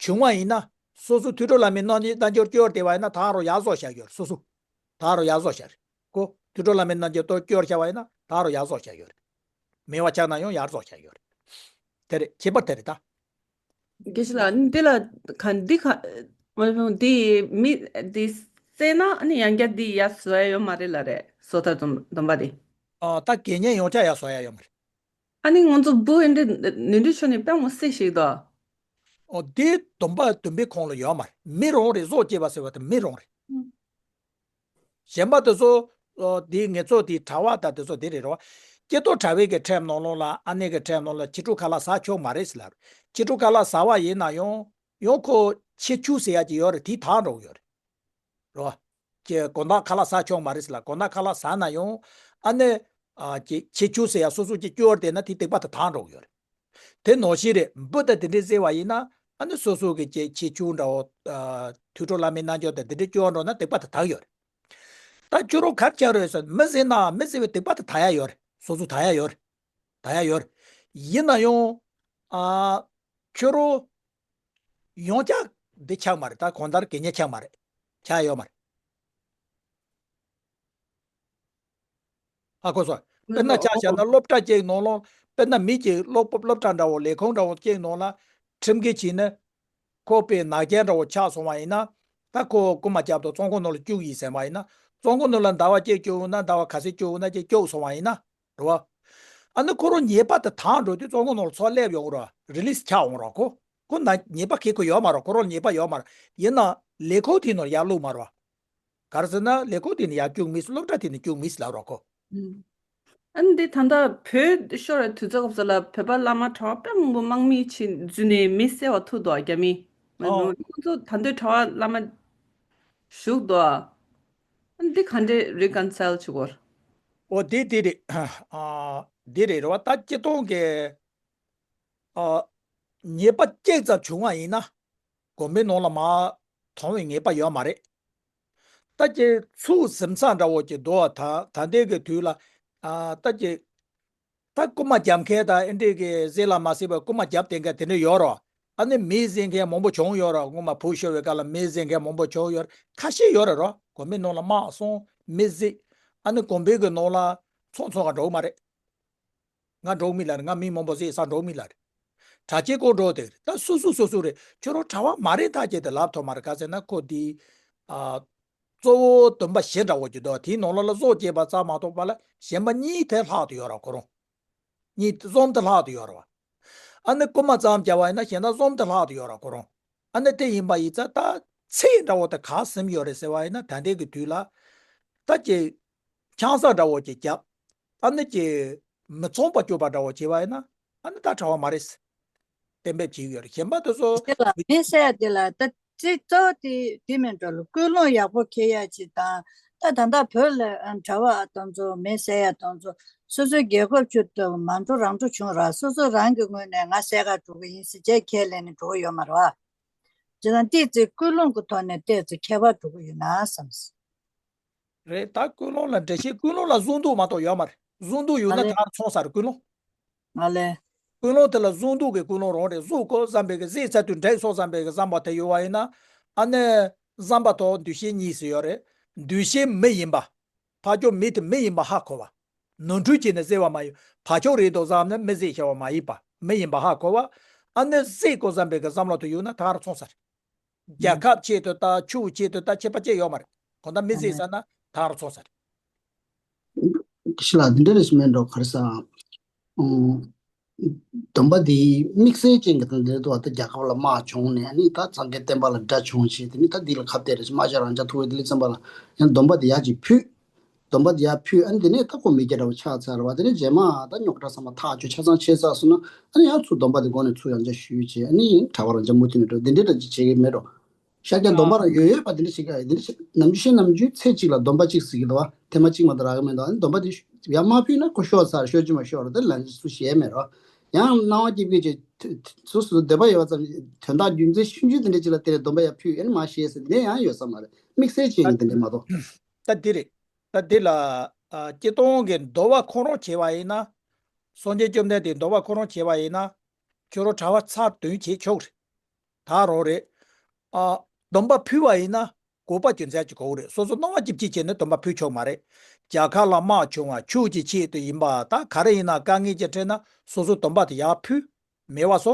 བྱུང་བ་ཡིན་ན་སོ་སོ་དུད་འགྲོ་ལྷ་མིའི་རྣལ་འབྱོར་སྐྱོར་བསྡད་པ་ཡིན་ན་ད་རུང་ཡར་བཟོ་བྱ་ཡོད་རེད། སོ་སོ་ད་རུང་ཡར་བཟོ་བྱ་རེད་ཀོ། དུད་འགྲོ་ལྷ་མིའི་རྣལ་འབྱོར་ཏོ་སྐྱོར་བྱ་བ་ཡིན་ན་ད་རུང་ཡར་བཟོ་བྱ་ཡོད་རེད། མེད་པ་ཆགས་ན་ཡང་ཡར་བཟོ་བྱ་ཡོད་རེད། དེ་རེད། ཁྱད་པར་དེ་རེད་ད། དགེ་བཤེས་ལགས། འདི་ལ་ག་འདི་ག་འདི་མི་འདི་བསད་ན་ཨ་ནི་ཡང་བསྐྱར་འདི་ཡར་བཟོ་ཡ་ཡོད་མ་རེད་ལ་རེད། སོ་ཐར་སྡོམ་སྡོམ་པ་འདི། ཨ་ད་དགེ་བསྙེན་ཡང་བསྐྱར་ཡར་བཟོ་ཡ་ཡོད་མ་རེད། ཨ་ནི་ང་ཚོ་བུ་ཨེ་འདྲ་ནི་འདྲ་ཆོ་ནི་དཔེ་མོ་སྲིད་ཞིག་དོ། ཨོ་འདི་སྡོམ་པ་སྡོམ་པའི་ཁོངས་ལ་ཡོད་མ་རེད། མི་རང་རེད། བཟོ་བཅོས་པ་ཟེར་བ་དེ་མི་རང་རེད། གཞན་པ་དེ་ཚོ། ཨོ་དེ་ངེད་ཚོ་དེ་གྲྭ་པ་དང་དེ་ཚོ་དེ་རེད་རོ། ཀྱེ་རྡོར་གྲྭ་པའི་གི་ཁྲིམས་ནང་ལོགས་ལ་ཨ་ནེ་གི་ཁྲིམས་ནང་ལ་ཁྱི་ཕྲུག་ཁ་ལག་ཟ་ཆོག་མ་རེད་ཟེར་ལབ་རེད། ཁྱི་ཕྲུག་ཁ་ལག་ཟ་བ་ཡིན་ན་ཡང་ཡང་ཁོ་ཁྱི་ཆུ་ཟེར་ཡ་ཅིག་ཡོད་རེད། དེ་དག་འགྲོ་གི་ཡོད་རེད། རོ། ཀྱེ་དགོང་དག་ཁ་ལག་ཟ་ཆོག་མ་རེད་ཟེར་ལབ། དགོང་དག་ཁ་ལག་ཟ་ན་ཡང་ཨ་ནེ། ཨ་ཀྱེ་ཁྱི་ཆུ་ཟེར་ཡ་སོ་སོ་ཅིག་སྐྱོར་བསྡད་ན་དེ་སྡིག་པ་དེ་དག་འགྲོ་གི་ཡོད་རེད། དེ་ནང་བཞིན་རེད། འབུ་དང་དེ་འདྲའི་བསད་པ་ཡིན་ན་ཨ་ནི་སོ་སོ་གི་ཅིག་ཁྱི་ཆུ་འདྲ་བོ། ཨ་དུད་འགྲོ་ལྷ་མིའི་རྣལ་འབྱོར་དང་དེ་འདྲའི་སྐྱོར་འགྲོ་ན་སྡིག་པ་དེ་དག་ཡོད་རེད། ད་ཁྱོད་རང་ག་རེ་བྱ་རེད་ཟེར། མི་བསད་ན་མི་བསད་པའི་སྡིག་པ་དེ་དག་ཡ་ཡོད་རེད། སོ་སོ་དག་ཡ་ཡོད་རེད། དག་ཡ་ཡོད་རེད། ཡིན་ན་ཡང་ཨ་ཁྱོད་རང་ཡང་བསྐྱར་འདི་ཆགས་མ་རེད། ད་གང་ལྟར་དགེ་བསྙེན་ཆགས་མ་རེད། ཆགས་ཡ་ཡོད་མ་རེད། ཧ་གོ་སོང་། དཔེར་ན་ཆ་བཞག་ན་སློབ་གྲྭ་གཅིག་ནང་ལ་དཔེར་ན་མི་གཅིག་སློབ་སློབ་གྲྭ་འདྲ་བོ་ལས་ཁུངས་འདྲ་བོ་གཅིག་ནང་ལ་ཁྲིམས་འགལ་བྱས་ནས་ཁོ་དཔེ་ནག་རྐྱང་འདྲ་བོ་ཆགས་སོང་བ་ཡིན་ན། ད་ཁོ་རྐུན་མ་རྐྱབ་དང་བཙོན་ཁང་ནང་ལ་བཅུག་ཡིན་ཟེར་བ་ཡིན་ན། བཙོན་ཁང་ནང་ལ་ཟླ་བ་གཅིག་བཅུག་ན་ཟླ་བ་ག་ཚོད་བཅུག་ན་ཅིག་བཅུག་སོང་བ་ཡིན་ན། རེད་བ། ཨ་ནི་ཁོ་རང་ཉེས་པ་དེ་དག་འགྲོ་དུས་བཙོན་ཁང་ནང་ལ་ཚུར་སླེབས་ཡོང་རོགས། རི་ལིས་ཆགས་འོང་རོགས། ཁོ་ཁོ་ན་ཉེས་པ་གི་ཁོ་ཡོད་མ་རོགས། ཁོ་རང་ཉེས་པ་ཡོད་མ་རོགས། ཡིན་ན་ལས་ཁུངས་དེའི་ནང་ཡར་བླུགས་མ་རོགས། ག་རེ་ཟེར་ན་ལས་ཁུངས་དེ་ནས་ཡར་བཅུག་མི་སྲིད། སློབ་གྲྭ་དེ་ནས་བཅུག་མི་སྲིད་ལབ་རོགས་ཁོ། ཨ་ནི་འདི་ད་ལྟ་བོད་ཤོར་བའི་དུས་ཚོད་སྐབས་སུ་ལ་བོད་པ་བླ་མ་གྲྭ་པ་དཔེ་མང་པོ་དམག་མིའི་ཆེད་འཛུལ་ནས་མི་བསད་པ་ཐུག་འདུག་རྒྱ་མི། ཨོ། ཁོང་ཚོ་ད་འདོད་གྲྭ་པ་བླ་མ་བཞུགས་འདུག་ཨ་ནི་འདི་ག་འདྲས་reconcile་བྱེད་དགོས། ཨོ་དེ་དེ་རེད། ཨ་དེ་རེད་རེད་བ། ད་སྤྱི་བཏང་གི་ཨ་ཉེས་པ་གཅིག་ཙམ་བྱུང་བ་ཡིན་ན་དགོན་པའི་ནང་ལ་མར་ཐོན་པའི་ངེས་པ་ཡོད་མ་རེད། ད་ཀྱི་ཚུགས་ཟིན་ས་འདྲ་བོ་ཅིག་འདུག་ད་ད་ལྟའི་གི་དུས་ལ། ཨ་ད་ཀྱི་ད་རྐུན་མ་རྒྱབ་མཁན་དང་ཨེ་འདྲས་གི་ཟས་ལ་མ་ཟད་པའི་རྐུན་མ་རྒྱབ་བསྡད་མཁན་དེ་འདྲ་ཡོད་རོ། ཨ་ནི་མི་བཟས་མཁན་མང་པོ་བྱུང་ཡོད་རོ། སྔོན་མ་བོད་ཤོར་བའི་སྐབས་ལ་མི་བཟས་མཁན་མང་པོ་བྱུང་ཡོད་རེད། ཁ་ཤས་ཡོད་རེད་རོ། དགོན་པའི་ནང་ལ་དམག་སོང་མི་བཟས། ཨ་ནི་དགོན་པའི་གི་ནང་ལ་ཚོང་ཚོང་ག་འགྲོ་གི་མ་རེད། ང་འགྲོ་མི་ལ་རེད། ང་མི་མང་པོ་བཟས་ས་འགྲོ་མི་ལ་རེད། གྲྭ་ཆས་སྐོར་འགྲོ་དེ་རེད། ད་སོ་སོ་སོ་སོ་རེད། ཁྱོད་རང་གྲྭ་པ་མ་རེད་ཐག་བཅད་དེ་ལབ་ཐུབ་མ་རེད། ག་ཟེར་ན་ཁོ་དེ་ཨ་གཙོ་བོ་སྡོམ་པ་བཞི་འདྲ་བོ་ཅིག་འདུག་དེའི་ནང་ལོགས་ལ་བཟོ་བཅད་པ་ཙམ་མ་གཏོགས་པ་ལ་གཞན་པ་གཉིས་དེ་ལྷག་ཏུ་ཡོད་ར་ཁོ་རང་། གཉིས་གསུམ་དེ་ལྷག་ཏུ་ཡོད་ར་བ། ཨ་ནི་རྐུན་མ་ཙམ་བྱ་བ་ཡིན་ན་གཞན་དག་གསུམ་དེ་ལྷག་ཏུ་ཡོད་ར་ཁོ་རང་། ཨ་ནི་དེ་ཡིན་པ་ཡིན་ཙང་ད་ཚིག་འདྲ་བོ་དེ་ག་ཟིན་ཡོད་རེད་ཟེར་བ་ཡིན་ན་ད་ལྟའི་གི་དུས་ལ་ད་ཀྱི་ཆང་ས་འདྲ་བོ་ཅིག་བརྒྱབ། ཨ་ནི་ཀྱི་མི་ཚངས་པ་སྤྱོད་པ་འདྲ་བོ་བྱས་པ་ཡིན་ན་ཨ་ནི་ད་གྲྭ་པ་མ་རེད། གཏན་འབེབས་བྱེད་ཀྱི་ཡོད་རེད། གཞན་པ་དེ་ཚོ། དེ་ལ་མི་བསད་དེ་ལ་ད་རྩིས་གཙོ་བོ་དེ་དེ་མིན་འགྲོ་ལ་ཀུན་སློང་ཡག་པོ་འཁྱེར་ཡ་ཅིག་དང་། ད་ད་ལྟ་བོད་ལ་གྲྭ་པ་དེ་ཚོ་མི་བསད་ཡ་དེ་ཚོ་སོ་སོའི་རྒྱལ་ཁབ་ཆུ་དེ་མ་འགྲོ་རང་འགྲོ་བྱུང་ར། སོ་སོ་རང་གི་ངོས་ནས་ང་བསད་ག་འགྲོ་གི་ཡིན་ཟེར་བྱས་ཁས་ལེན་ནས་འགྲོ་གི་ཡོད་མ་རེད་བ། ཅི་ལྟར་ཏོག་ཙམ་ཀུན་སློང་གི་ཐོག་ནས་ཏོག་ཙམ་ཁྱད་པར་འགྲོ་གི་ཡོད་ན་བསམ། རེད། ད་ཀུན་སློང་ལ་འགྲེལ་བཤད། ཀུན་སློང་ལ་གཟུང་འདུག་མ་གཏོགས་ཡོད་མ་རེད། གཟུང་འདུག་ཡོད་ན་ད་ཚོང་ས་རེད་ཀུན་སློང་། ང་ལས། ཀུན་སློང་དེ་ལ་གཟུང་འདུག་གི་ཀུན་སློང་རང་རེད། གཟུགས་ཁོ་བསམ་པའི་གི་གཟེད་ཚ་དུས་འདྲེག་སོགས་བསམ་པའི་གི་བསམ་པ་དེ་ཡོད་བ་ཡིན་ན། ཨ་ནི་བསམ་པ་དང་འདུ་ཤེས་གཉིས་སུ་ཡོད་རེད། འདུ་ཤེས་མི་ཡིན་པ། ཕར་ཕྱོགས་མི་དེ་མི་ཡིན་པ་ཧ་གོ་བ། ནོར་འཁྲུལ་བྱས་ནས་གཟེད་པ་མ་ཡིན། ཕར་ཕྱོགས་རེད་འདུག་བསམ་ནས་མི་གཟེད་བྱ་བ་མ་ཡིན་པ། མི་ཡིན་པ་ཧ་གོ་བ། ཨ་ནི་གཟེད་དགོས་བསམ་པའི་གི་བསམ་བློ་དེ་ཡོད་ན་ད་ག་རང་ཚོང་ས་རེད། རྒྱལ་ཁབ་ཆེད་དུ་ད་ཆུ་ཆེད་དུ་ད་ཁྱད་པར་ཅི་ཡོད་མ་རེད། གང་ལྟར་མི་གཟེད་ཟེར་ན་ད་ག་རང་ཚོང་ས་རེད། ཤི་ལ་འདི་འདྲ་རེ་ཞིག་མེད་འགྲོ་ག་རེ་ཟ། ཨང་། སྡོམ་པ་འདི་དམིགས་བསལ་ཅན་གྱི་དང་འདིར་དུ་བ་ད་རྒྱལ་ཁབ་ལ་དམག་བྱུང་ནས་ནི་ད་གཙང་ཁའི་བསྟན་པ་ལ་དགྲ་བྱུང་ཞེས་དེ་ནི་ད་འདི་ལ་ཁ་གཏད་རེ་ཞིག་དམག་ཞག་རང་ཅག་ཐུ་བའི་ལྡི་ལི་བཙན་པ་ལ་ཡང་སྡོམ་པ་འདི་ཡག་ཅིག་ཕུལ། སྡོམ་པ་འདི་ཡག་ཕུལ། ཨ་ནི་དེ་ནས་ད་ཁོ་མི་སྐྱ་འདྲ་བོ་ཆགས་ཚར་བ་དེ་ནས་རྗེས་མ་ད་རྙོག་དྲ་ཚང་མ་ཐག་གཅོད་ཆ་ཚང་བྱས་ཚར་སོང་ན་ཨ་ནི་ཡང་ཚུར་སྡོམ་པ་འདི་སྒོ་ནས་ཚུར་ཡང་བསྐྱར་ཞུས་བྱས་ཨ་ནི་གྲྭ་པ་རང་ཅག་མུ་མཐུད་ནས་འགྲོ་འདི་འདྲའི་འདྲ་ཅིག་བྱེད་ཀྱི་མེད་འགྲོ། ཤཱཀྱ་སྡོམ་པ་རང་ཡོད་ཡོད་པ་དེ་འདྲ་ཞིག་ག་དེ་འདྲ་ཞིག་ནམ་རྒྱུན་བཤད་ནམ་རྒྱུན་ཚེ་གཅིག་ལ་སྡོམ་པ་གཅིག་ཟེར་གྱི་འདུག་བ། ཐེངས་མ་གཅིག་མ་གཏོགས་རག་གི་མེད་འདུག་ཨ་ནི་སྡོམ་པ་དེ་ཡང་མ་ཕུལ་ན་ཁོ་ཤོར་ཚར། ཤོར་གྱི་མ་ཤོར་རོ་དེ་ལན་ཅིག་སུ་ཞེས་མེད་རོ། ཡང་སྣང་བ་སྐྱིད་པོས་ཀྱི་སོ་སོ་འདོད་པ་ཡོད་པ་ཙམ་དོན་དག་རྒྱུ་མཚན་ཆུང་ཆུང་དེ་འདྲ་ཅིག་ལ་དེ་རེད་སྡོམ་པ་ཡང་ཕུལ་ཨ་ནི་མ་ཤེས་ཟེར་དེ་འདྲ་ཡང་ཡོད་ས་མ་རེད། དམིགས་བསལ་བྱས་ནས་དེ་འདྲ་མ་གཏོགས། ད་འདི་རེད། ད་འདི་ལ་ཨ་སྤྱིར་བཏང་གི་འདོད་པ་ཁོ་རང་བྱས་པ་ཡིན་ན། སངས་རྒྱས་བཅོམ་ལྡན་འདས་འདོད་པ་ཁོ་རང་བྱས་པ་ཡིན་ན། ཁྱོད་རང་གྲྭ་པ་ཚར་བདུན་བྱེད་ཆོག་རེད། ད་རང་རེད། ཨ། སྡོམ་པ་ཕུལ་བ་ཡིན་ན་དགོས་པ་རྒྱུ་མཚན་ཅིག་དགོས་རེད། སོ་སོ་སྣང་བ་སྐྱིད་སྐྱིད་བྱས་ནས་སྡོམ་པ་ཕུལ་ཆོག་མ་རེད། རྒྱལ་ཁབ་ལ་དམག་བྱུང་བ་ཆོས་ཀྱི་ཆེད་དུ་ཡིན་པ་ད་ག་རེ་ཡིན་ན་དཀའ་ངལ་ཅིག་འཕྲད་ན་སོ་སོ་སྡོམ་པ་དེ་ཡར་ཕུལ། མེད་པ་བཟོ།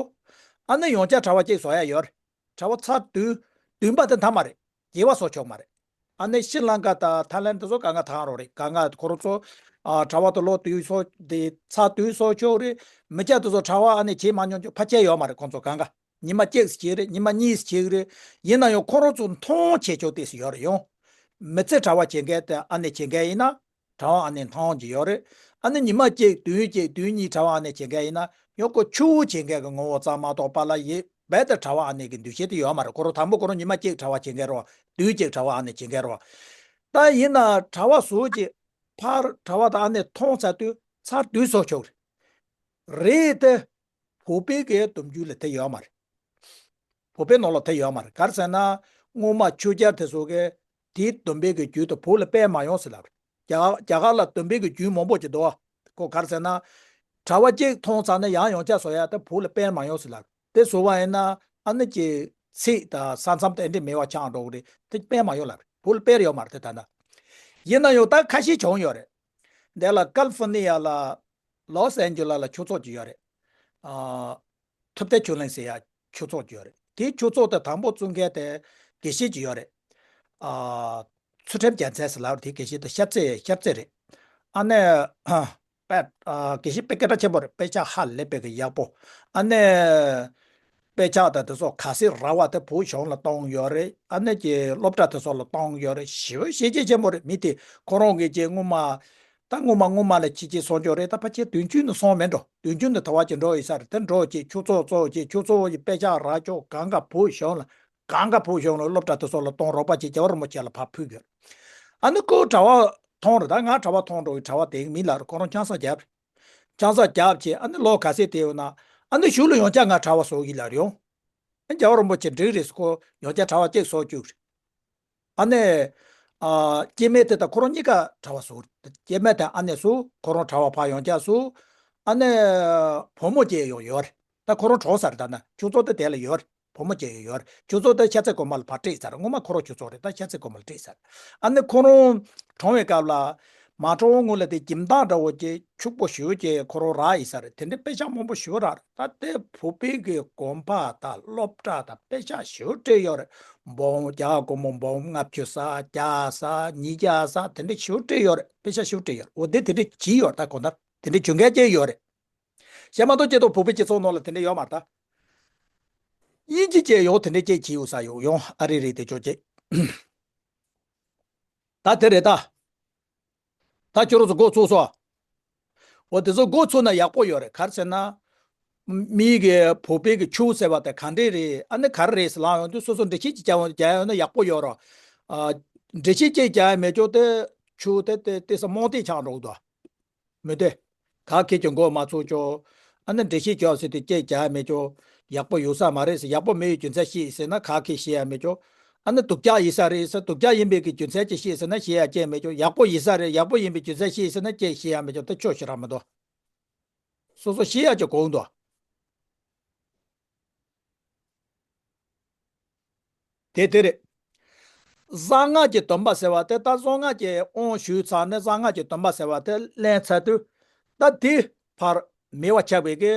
ཨ་ནི་ཡང་བསྐྱར་གྲྭ་པ་གཅིག་བཟོ་ཡ་ཡོད་རེད། གྲྭ་པ་ཚར་བདུན། བདུན་པ་དེ་མཐའ་མ་རེད། བརྒྱད་པ་བཟོ་ཆོག་མ་རེད། ཨ་ནི་ཤྲི་ལང་ཀ་དང་ཐའི་ལན་དེ་ཚོ་གང་ག་ཐང་རོགས་རེད། གང་ག་ཁོ་རང་ཚོ་ཨ་གྲྭ་པ་དེ་ལོ་དུས་སོ་དེ་ཚར་དུས་སོ་ཆོག་རེད། མི་སྐྱ་དེ་ཚོ་གྲྭ་པ་ཨ་ནི་བྱེད་མ་མྱོང་ཆོག་ཕལ་ཆེར་ཡོད་མ་རེད། ཁོང་ཚོ་གང་ག་ཉི་མ་གཅིག་བྱེད་རེད། ཉི་མ་གཉིས་བྱེད་རེད། ཡིན་ན་ཡང་ཁོ་རང་ཚོ་མཐོང་བྱེད་ཆོག་དེ་སུ་ཡོད་རེད། ཡང་མི་ཚེ་གྲྭ་པ་བྱེད་མཁན་དེ་ཨ་ནི་བྱེད་མཁན་ཡིན་ན། གྲྭ་པ་ཨ་ནི་མཐོང་གི་ཡོད་རེད། ཨ་ནི་ཉི་མ་གཅིག་བདུན་གཅིག་བདུན་གཉིས་གྲྭ་པ་ཨ་ནི་བྱེད་མཁན་ཡིན་ན་ཡང་ཁོ་ཆུ་བོ་བྱེད་མཁན་གྱི་ངོ་བོ་ཙམ་མ་གཏོགས་པ་ལ་ཡེ་རྦད་དེ་གྲྭ་པ་ཨ་ནི་གི་འདུ་ཤེས་དེ་ཡོད་མ་རེད། ཁོ་རང་དང་པོ་ཁོ་རང་ཉི་མ་གཅིག་གྲྭ་པ་བྱེད་མཁན་རེད་བ། བདུན་གཅིག་གྲྭ་པ་ཨ་ནི་བྱེད་མཁན་རེད་བ། ད་ཡིན་ན་གྲྭ་པ་ཟུག་ཅིག་ཕར་གྲྭ་པ་དང་ཨ་ནི་མཐོང་ཚར་དུས་ཚར་དུས་སོ་ཆོག་རེད། རེད་དེ། བོད་པའི་གི་སྡོམ་རྒྱུན་ལ་དེ་ཡོད་མ་རེད། བོད་པའི་ནང་ལ་དེ་ཡོད་མ་རེད། ག་རེ་ཟེར་ན། སྔོན་མ་ཆོས་རྒྱལ་དེ་ཚོ་གིས་དེའི་སྡོམ་པའི་གི་རྒྱུན་དེ་བོད་ལ་སྤེལ་མ་ཡོང་ཟེར་ལབ་རེད། རྒྱ་རྒྱ་གར་ལ་སྡོམ་པའི་གི་རྒྱུན་མང་པོ་ཅིག་འདུག་བ། ཁོ་ག་རེ་ཟེར་ན། གྲྭ་པ་གཅིག་མཐོང་ཚར་ན་ཡང་ཡང་བསྐྱར་བཟོ་ཡ་དེ་བོད་ལ་སྤེལ་མ་ཡོང་ཟེར་ལབ་རེད། དེ་བཟོ་བ་ཡིན་ན་ཨ་ནི་ཀྱི་ཚིག་དང་ས་མཚམས་དེ་འདྲ་མེད་པ་ཆགས་འགྲོ་གི་རེད། དེ་སྤེལ་མ་ཡོང་ལབ་རེད། བོད་ལ་སྤེལ་ཡོད་མ་རེད་དེ་ད་ལྟ། ཡིན་ན་ཡང་ད་ཁ་ཤས་བྱུང་ཡོད་རེད། འདི་ལ་ཀལ་ཧྥོ་ནི་ཡ་ལ། ལོས་ཨན་ཇེ་ལ་ལ་ཆོས་ཚོགས་ཅིག་ཡོད་རེད། ཨ། ཐུབ་བསྟན་ཆོས་གླིང་ཟེར་ཡ་ཆོས་ཚོགས་ཅིག་ཡོད་རེད། དེའི་ཆོས་ཚོགས་དེ་དང་པོ་བཙུགས་མཁན་དེ་དགེ་བཤེས་ཅིག་ཡོད་རེད། ཨ། ཚུལ་ཁྲིམས་རྒྱལ་མཚན་ཟེར་ལབ་རེད། དེ་དགེ་བཤེས་དེ་ཤར་རྩེ་ཤར་རྩེ་རེད། ཨ་ནི། ཨ། དཔེ་ཨ་དགེ་བཤེས་དཔེ་སྐད་གྲགས་ཆེན་པོ་རེད། དཔེ་ཆ་ཧ་ལས་པའི་གི་ཡག་པོ། ཨ་ནི་དཔེ་ཆ་དང་དེ་ཚོ་ག་ཚོད་རག་པ་དེ་བོད་གཞུང་ལ་གཏོང་ཡོད་རེད། ཨ་ནི་ཀྱི་སློབ་གྲྭ་དེ་ཚོ་ལ་གཏོང་ཡོད་རེད། ཞེ་པོ་ཤེས་བྱ་ཆེན་པོ་རེད། མི་དེ་ཁོ་རང་གི་ཀྱི་སྔོན་མ། ད་སྔོན་མ་སྔོན་མ་ལ་ཕྱི་རྒྱལ་སོང་ཆོག་རེད། ད་ཕལ་ཆེར་བདུན་ཅུ་ནས་སོང་མེད་འགྲོ། བདུན་ཅུ་ནས་ད་བར་གྱི་འགྲོ་ཡོད་ས་རེད། དེ་འགྲོ་ཀྱི་ཁྱུ་ཚོགས་གཙོ་བོ་ཀྱི་ཁྱུ་ཚོགས་ཀྱི་དཔེ་ཆ་རག་ཆོག་གང་ག་བོད་གཞུང་ལ། གང་ག་བོད་གཞུང་ལ་སློབ་གྲྭ་དེ་ཚོ་ལ་གཏོང་རོགས་པ་བྱེད། རྒྱལ་བ་རིན་པོ་ཆེ་ལ་ཕར་ཕུལ་དགོས། ཨ་ནི་ཁོ་གྲྭ་པ་མཐོང་རེད། ད་ང་གྲྭ་པ་མཐོང་འགྲོ་བའི་གྲྭ་པ་དེ་མི་ལ་རེད། ཁོ་རང་ཆང་ས་བརྒྱབ། ཆང་ས་བརྒྱབ་བྱས་ཨ་ནི་ལོ་ག་ཚོད་དེ་ཡོད་ན། ཨ་ནི་གཞུག་ལ་ཡང་བསྐྱར་ང་གྲྭ་པ་བཟོ་གི་ལ་རེད་ཡོང་། ཨ་རྒྱལ་བ་རིན་པོ་ཆེ་འགྲིག་རེད་ཟེར། ཁོ་ཡང་བསྐྱར་གྲྭ་པ་གཅིག་བཟོ་བཅུག་རེད། ཨ་ནི། ཨ། སྐྱེ་དམན་དེ་དང་ཁོ་རང་གཉིས་ཀ་གྲྭ་པ་བཟོ། སྐྱེ་དམན་དེ་ཨ་ནེ་བཟོ། ཁོ་རང་གྲྭ་པ་ཕར་ཡང་བསྐྱར་བཟོ། ཨ་ནི། བུ་མོ་སྐྱེས་ཡོང་ཡོད་རེད། ད་ཁོ་རང་གྲོངས་ས་རེད། ད་ན་ཁྱུ་ཚོགས་དེ་དེ་ལ་ཡོད་རེད། བུ་མོ་སྐྱེས་ཡོང་ཡོད་རེད། ཁྱུ་ཚོགས་དེ་ཤར་རྩེ་དགོན་པ་ལ་ཕར་སྤྲད་ཚར། སྔོན་མ་ཁོ་རང་ཁྱུ་ཚོགས་རེད། ད་ཤར་རྩེ་དགོན་པ་ལ་སྤྲད་ཚར། ཨ་ནི་ཁོ་རང་གྲོངས་པའི་སྐབས་ལ། མ་གྲོངས་སྔོན་ལ་དེ་ཁྱིམ་བདག་འདྲ་བོ་ཅིག་ཕྱུག་པོ་ཞེ་པོ་ཅིག་ཁོ་རང་རག་ཡིན་ས་རེད། དེ་འདྲའི་དཔེ་ཆ་མང་པོ་ཞེ་པོ་རག་རེད། ད་དེ་བོད་པའི་གི་དགོན་པ་དང་སློབ་གྲྭ་དང་དཔེ་ཆ་ཞེ་པོ་སྤྲད་ཡོད་རེད། འབུམ་རྒྱ་གར་སྒོར་མོ་འབུམ་ལྔ་བཅུ་ཙམ་བརྒྱ་ཙམ་ཉིས་བརྒྱ་ཙམ་དེ་འདྲ་ཞེ་པོ་སྤྲད་ཡོད་རེད། དཔེ་ཆ་ཞེ་པོ་སྤྲད་ཡོད་རེད། འོ་དེ་དེ་འདྲ་བྱས་ཡོད་རེད། ད་གང་ལྟར་དེ་འདྲ་བྱེད་མཁན་ཅིག་ཡོད་རེད། བྱས་མ་གཏོགས་སྤྱི་ཚོགས་བོད་པའི་སྤྱི་ཚོགས་ནང་ལ་དེ་འདྲ་ཡོད་མ་རེད་ད། དབྱིན་ཇི་ཅིག་ཡང་དེ་འདྲ་ཅིག་བྱས་ཡོད་ས་ཡོད་ཡོང་། ཨ་རི་རེད། དེ་ཅོག་ཅིག་ད་དེ་རེད་ད། ད་ཁྱོད་རང་ཚོ་འགོ་ཚུགས་སོང་། འོ་དེ་ཚོ་འགོ་ཚུགས་ན་ཡག་པོ་ཡོད་རེད། ག་རེ་ཟེར་ན། མིའི་གི་བོད་པའི་གི་ཆོས་ཟེར་བ་དེ་ག་འདྲས་རེད། ཨ་ནི་ག་རེ་རེད་ཟེར་ལབ་ཡོང་དུས་སོ་སོ་འགྲེལ་བཤད་ཅིག་རྒྱག་ཡོང་རྒྱག་ཡོང་ན་ཡག་པོ་ཡོད་རེད། ཨ། འགྲེལ་བཤད་ཅིག་རྒྱག་ཡ་མེད་ཅོག་དེ་ཆོས་དེ་དེ་དེ་ས་རྨོངས་དད་ཆགས་འགྲོ་གི་འདུག་མི་འདུག་ག་གེ་ཀྱང་མགོ་མ་ཚོས་ཀྱོ། ཨ་ནི་འགྲེལ་བཤད་ཀྱོ་ཟེར་དུས་སྐད་རྒྱག་མེད་ཀྱོ། ཡག་པོ་ཡོད་ས་མ་རེད་ཟེར། ཡག་པོ་མེད་པའི་རྒྱུ་མཚན་བཤད་ཟེར་ན་ག་གེ་བཤད་ཡ་མེད་ཀྱོ། ཨ་ནི་སྡུག་ཅག་ཡིན་ས་རེད་ཟེར། སྡུག་ཅག་ཡིན་པའི་གི་རྒྱུ་མཚན་ཅིག་བཤད་ཟེར་ན་བཤད་ཡ་སྐད་མེད་ཀྱོ། ཡག་པོ་ཡིན་ས་རེད། ཡག་པོ་ཡིན་པའི་རྒྱུ་མཚན་བཤད་ཟེར་ན་སྐད་བཤད་ཡ་མེད་ཀྱོ། ད་ཆོས་ཤེས་རག་མི་འདུག་སོ་སོ་ཤེས་ཡ་ཅིག་དགོས་འདུག་དེ་དེ་རེད། གསང་སྔགས་ཀྱི་སྡོམ་པ་ཟེར་བ་དེ། ད་གསང་སྔགས་ཀྱི་དབང་ཞུས་ཚར་ནས་གསང་སྔགས་ཀྱི་སྡོམ་པ་ཟེར་བ་དེ་ལེན་ཚར་དུས། ད་དེ་ཕར་མེད་པ་ཆགས་པའི་གི་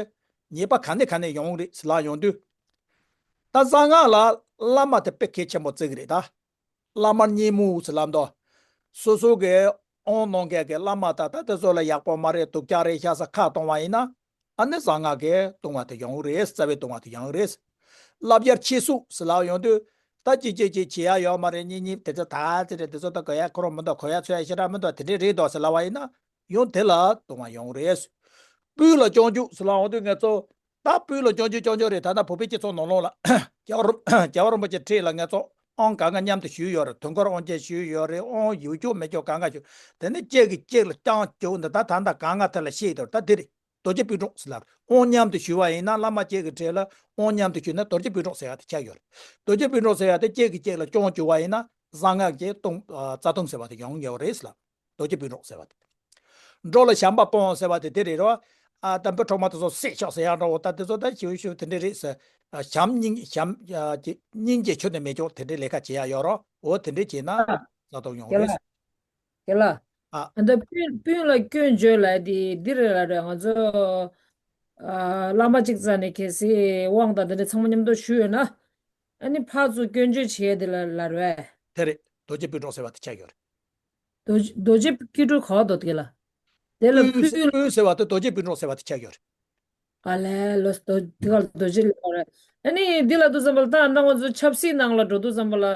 ཉེས་པ་ག་ནས་ག་ནས་ཡོང་རེད་ཟེར་ལབ་ཡོང་དུས། ད་གསང་སྔགས་ལ་བླ་མ་དེ་དཔེ་གལ་ཆེན་པོ་བརྩི་གི་རེད་ད། བླ་མར་བརྙས་སྨོད་ཟེར་ལབ་འདུག་སོ་སོ་གི་དབང་གནང་མཁན་གྱི་བླ་མ་དང་ད་དེ་ཚོ་ལ་ཡག་པོ་མ་རེད། སྡུག་ཅག་རེད་ཤག་ཟེར་ཁ་གཏོང་བ་ཡིན་ན། ཨ་ནི་གསང་སྔགས་ཀྱི་ལྟུང་བ་དེ་ཡོང་གི་རེད། རྩ་བའི་ལྟུང་བ་དེ་ཡོང་གི་རེད། བསླབ་བྱར་ཆོས་སྲུང་ཟེར་ལབ་ཡོང་དུས། ད་ཅིག་ཅིག་ཅིག་བྱེད་ཡ་ཡོད་མ་རེད། གཉིས་གཉིས་དེ་ཚོ་ད་ཅི་རེད། དེ་ཚོ་ད་གོ་ཡ་ཁོ་རང་མི་འདུག་གོ་ཡ་ཚོད་ཡ་ཞེ་དྲག་མི་འདུག་དེ་འདྲས་རེད་འདུག་ཟེར་ལབ་པ་ཡིན་ན། ཡང་དེ་ལ་ལྟུང་བ་ཡོང་གི་རེད། སྤུན་ལ་སྐྱོན་བརྗོད་ཟེར་ལབ་ཡོང་དུས་ང་ཚོ། ད་སྤུན་ལ་སྐྱོན་བརྗོད་སྐྱོན་བརྗོད་རེད། ད་ལྟ་བོད་པའི་སྤྱི་ཚོགས་ནང་ལོགས་ལ། རྒྱལ་བ་རིན་རྒྱལ་བ་རིན་པོ་ཆེ་འཁྲིས་ལ་ང་ཚོ་དབང་གང་ག་མཉམ་དུ་ཞུས་ཡོད་རེད། དུས་འཁོར་དབང་ཆེན་ཞུས་ཡོད་རེད། དབང་ཡོད་རྒྱུ་མེད་རྒྱུ་གང་ག་ཞུས། དེ་ནས་གཅིག་གིས་གཅིག་ལ་རྐྱང་རྒྱུག་འདི་ད་ད་ལྟ་གང་ག་དེ་ལ་བཤད་ཡོད་རེད། ད་འདི་རེད། རྡོ་རྗེ་སྤུན་གྲོགས་ཟེར་ལབ་རེད། དབང་མཉམ་དུ་ཞུ་བ་ཡིན་ན། བླ་མ་གཅིག་གི་གྲས་ལ་དབང་མཉམ་དུ་ཞུས་ན་རྡོ་རྗེ་སྤུན་གྲོགས་ཟེར་ཡ་དེ་ཆགས་ཡོད་རེད། རྡོ་རྗེ་སྤུན་གྲོགས་ཟེར་ཡ་དེ་གཅིག་གིས་གཅིག་ལ་སྐྱོན་བརྗོད་པ་ཡིན་ན། གསང་སྔགས་ཀྱི་ལྟུང་རྩ་ལྟུང་ཟེར་བ་དེ་ཡོང་ཡོད་རེད་ཟེར་ལབ། རྡོ་རྗེ་སྤུན་གྲོགས་ཟེར་བ་དེ། འགྲོ་ལ་བྱམས་པ་སྤོང་ཟེར་བ་དེ་དེ་རེད་རོ། ཨ། དམ་པའི་གྲོགས་མོ་དེ་ཚོ་བསད་ཤོག་ཟེར་ཡ་འདྲ་བོ། ད་དེ་ཚོ་ད་ཞིབ་ཞིབ་དེ་འདྲས་རེད་ཟེར། ཨ། བྱམས་སྙིང་བྱམས་ཀྱི་སྙིང་རྗེ་ཆུང་དུ་མེད་ཀྱོག་དེ་འདྲས་ལས་ཀ་བྱེད་ཡ་ཡོད་རོ། འོ་དེ་འདྲས་བྱས་ན་རྩ་ལྟུང་ཡོང་རེད། རྒན་ལགས། ཨ། ཨ་ད་སྤུན་སྤུན་ལ་སྐྱོན་བརྗོད་ལབ་དེ་འདི་རེད་ལབ་རེད། ང་ཚོ་ཨ་བླ་མ་གཅིག་རྩ་ནས་གལ་སྲིད་དབང་དང་འདི་འདྲ་ཚང་མ་མཉམ་དུ་ཞུས་ཡོད་ན། ཨ་ནི་ཕར་ཚུར་སྐྱོན་བརྗོད་བྱེད་ཡ་དེ་ལ་ལབ་རེད། དེ་རེད། རྡོ་རྗེ་སྤུན་གྲོགས་ཟེར་བ་དེ་ཆགས་ཡོད་རེད། རྡོ་རྗེ་རྡོ་རྗེ་སྐྱིད་གྲོགས་ག་བ་འདུག་དེ་ལ། དེ་ལ་སྤུན་སྤུན་སྤུན་ཟེར་བ་དེ་རྡོ་རྗེ་སྤུན་གྲོགས་ཟེར་བ་དེ་ཆགས་ཡོད་རེད། ཨ་ལས་ལོས་དོ་དེ་ག་ལ་རྡོ་རྗེ་ལེགས་པ་རེད། ཨ་ནི་འདི་ལ་དུས་ཙམ་པ་ལ་ད་ཨ་ནི་ང་ཚོ་ཆབ་སྲིད་ནང་ལ་འགྲོ་དུས་ཙམ་པ་ལ།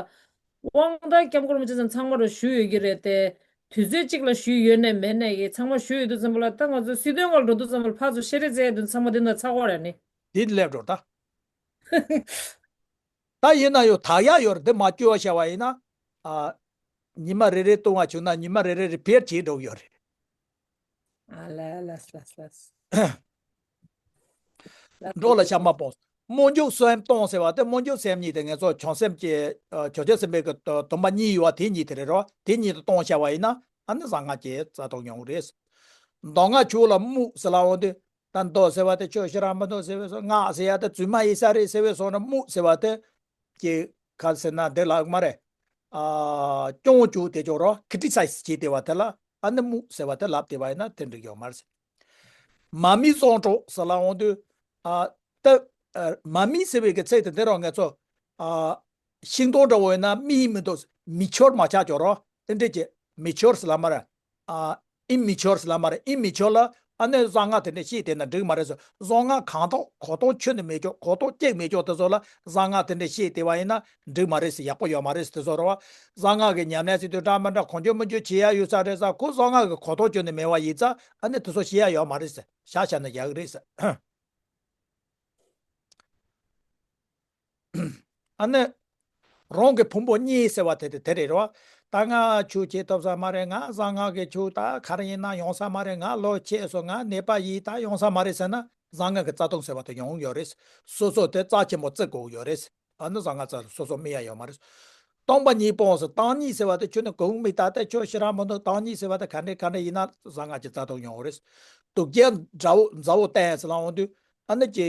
དབང་དང་སྐྱབས་མགོན་རིན་པོ་ཆེ་ཚང་མ་རུ་ཞུས་ཡོད་ཀྱི་རེད་དེ། དུས་ཚོད་གཅིག་ལ་ཞུས་ཡོད་ནས་མེད་ནས་ཀྱི་ཚང་མ་ཞུས་ཡོད་དུས་ཙམ་པ་ལ། ད་ང་ཚོ་སྲིད་དོན་སྒང་ལ་འགྲོ་དུས་ཙམ་པ་ལ་ཕར་ཚུར་བཤད་རེས་བྱས་དུས་ཚང་མ་འདི་ན་ཚ་གོ་རེད་ནི། འདི་སླེབས་འགྲོ་ད། ད་ཡིན་ན་ཡོད་ད་ཡ་ཡོད་རེད། འདི་མ་སྐྱོ་བ་བྱ་བ་ཡིན་ན། ཨ། ཉི་མ་རེ་རེ་ལྟུང་བ་བྱུང་ན་ཉི་མ་རེ་རེ་རི་པེར་བྱེད་འགྲོ་གི་ཡོད་རེད། ཨ་ལ་ལ་ལ་ལ། འགྲོ་ལ་བྱམས་པ་སྤོང་། སྨོན་འཇུག་སེམས་གཏོང་ཟེར་བ་དེ། སྨོན་འཇུག་སེམས་གཉིས་དེ་ང་ཚོ་བྱང་སེམས་ཀྱི་ཨ་བྱང་ཆུབ་སེམས་དཔའི་གི་སྡོམ་པ་གཉིས་ཡོད་པ་དེ་གཉིས་དེ་རེད་རོ། དེ་གཉིས་དེ་གཏོང་བྱ་བ་ཡིན་ན་ཨ་ནི་གསང་སྔགས་ཀྱི་རྩ་ལྟུང་ཡོང་གི་རེད། མདོ་སྔགས་ཆོས་ལ་རྨུགས་ཟེར་ལབ་འོང་དུས། ད་མདོ་ཟེར་བ་དེ་ཆོས་ཤེས་རབ་མི་འདུག་ཟེར་བའི་སོ། སྔགས་ཟེར་ཡ་དེ་རྫུན་མ་ཡིན་ས་རེད་ཟེར་བའི་སོ་ན། རྨུགས་ཟེར་བ་དེ་ཀྱི་ག་ཟེར་ན་འདི་ལ་མ་རེད། ཨ། སྐྱོན་བརྗོད་དེ་ཅོག་རོ། ཁི་ཊི་སའི་ཛི་བྱེད་དེ་བ་དེ་ལ་ཨ་ནི་རྨུགས་ཟེར་བ་དེ་ལབ་དེ་བ་ཡིན་ན་དེ་འགྲིག་ཡོད་མ་རེད། མ་རྨོས་གཙང་སྦྲ་ཟེར་ལབ་འོང་དུས། ཨ། ད། ཨ། མ་རྨོས་ཟེར་བའི་གི་ཚིག་དེ་འདི་རོ། ང་ཚོ། ཨ། ཤིང་སྡོང་འདྲ་བོ་ཡིན་ན་རྨོས་མི་འདུག་མེ་ཅོར་མ་ཆགས་ཅོག་རོ། དེ་འདྲས་ཀྱི་མེ་ཅོར་ཟེར་ལབ་མ་རེད། ཨ། ཨིམ་མེ་ཅོར་ཟེར་ལབ་མ་རེད། ཨིམ་མེ་ཅོར་ལ་ ཨ་ནི་གསང་སྔགས་དེ་འདྲ་ཤེས་བསྡད་ན་འགྲིག་མ་རེད་ཟེར། གསང་སྔགས་གང་ཐོག་གོ་རྟོགས་ཁྱོན་ནས་མེད་ཀྱོག་གོ་རྟོགས་གཅིག་མེད་ཀྱོག་དེ་ཚོ་ལ་གསང་སྔགས་དེ་འདྲ་ཤེས་བསྡད་པ་ཡིན་ན་འགྲིག་མ་རེད་ཟེར། ཡག་པོ་ཡོད་མ་རེད་ཟེར། དེ་ཚོ་རེད་བ། གསང་སྔགས་ཀྱི་ཉམས་ལེན་ཟེར་དུས་འདྲ་མི་འདྲ་གང་བྱུང་མི་བྱུང་བྱེད་ཡ་ཡོད་ས་རེད་ཟེར། ཁོ་གསང་སྔགས་ཀྱི་གོ་རྟོགས་ཁྱོན་ནས་མེད་པ་ཡིན་ཙང་ཨ་ནི་དེ་ཚོ་ཤེས་ཡ་ཡོད་མ་རེད་ཟེར། བཞག་བཞག་ན་ཡག་གི་རེད་ཟེར། ཨ་ནི། རང་གི་ཕུང་པོ་གཉིས་ཟེར་བ་དེ་དེ་དེ་རེད་རོ། ད་ང་ཆོས་བྱེད་ཐུབ་ས་མ་རེད། ང་གསང་སྔགས་ཀྱི་ཆོས་ད་ག་རེ་ཡིན་ན་ཡོང་ས་མ་རེད། ང་ལོ་ཆེ་སོང་། ང་ནད་པ་ཡིན། ད་ཡོང་ས་མ་རེད་ཟེར་ན་གསང་སྔགས་ཀྱི་རྩ་ལྟུང་ཟེར་བ་དེ་ཡོང་ཡོད་རེད། སོ་སོ་དེ་རྩ་ཆེན་པོ་བརྩི་དགོས་ཡོད་རེད། ཨ་ནི་གསང་སྔགས་རྩ་སོ་སོ་སྨིན་ཡ་ཡོད་མ་རེད། སྟོང་པ་ཉིད་སྤོང་ཟེར། སྟོང་ཉིད་ཟེར་བ་དེ་ཁྱོད་ནི་གང་མི་ད་ལྟ་ཁྱོད་ཤི་ར་མི་འདུག་སྟོང་ཉིད་ཟེར་བ་དེ་ག་འདྲས་ག་འདྲས་ཡིན་ན་གསང་སྔགས་ཀྱི་རྩ་ལྟུང་ཡོང་གི་རེད། དུག་རྒྱལ་མཛའ་བོ་མཛའ་བོ་བསྟེན་ཟེར་ལ་འོང་དུས། ཨ་ནི་ཀྱི་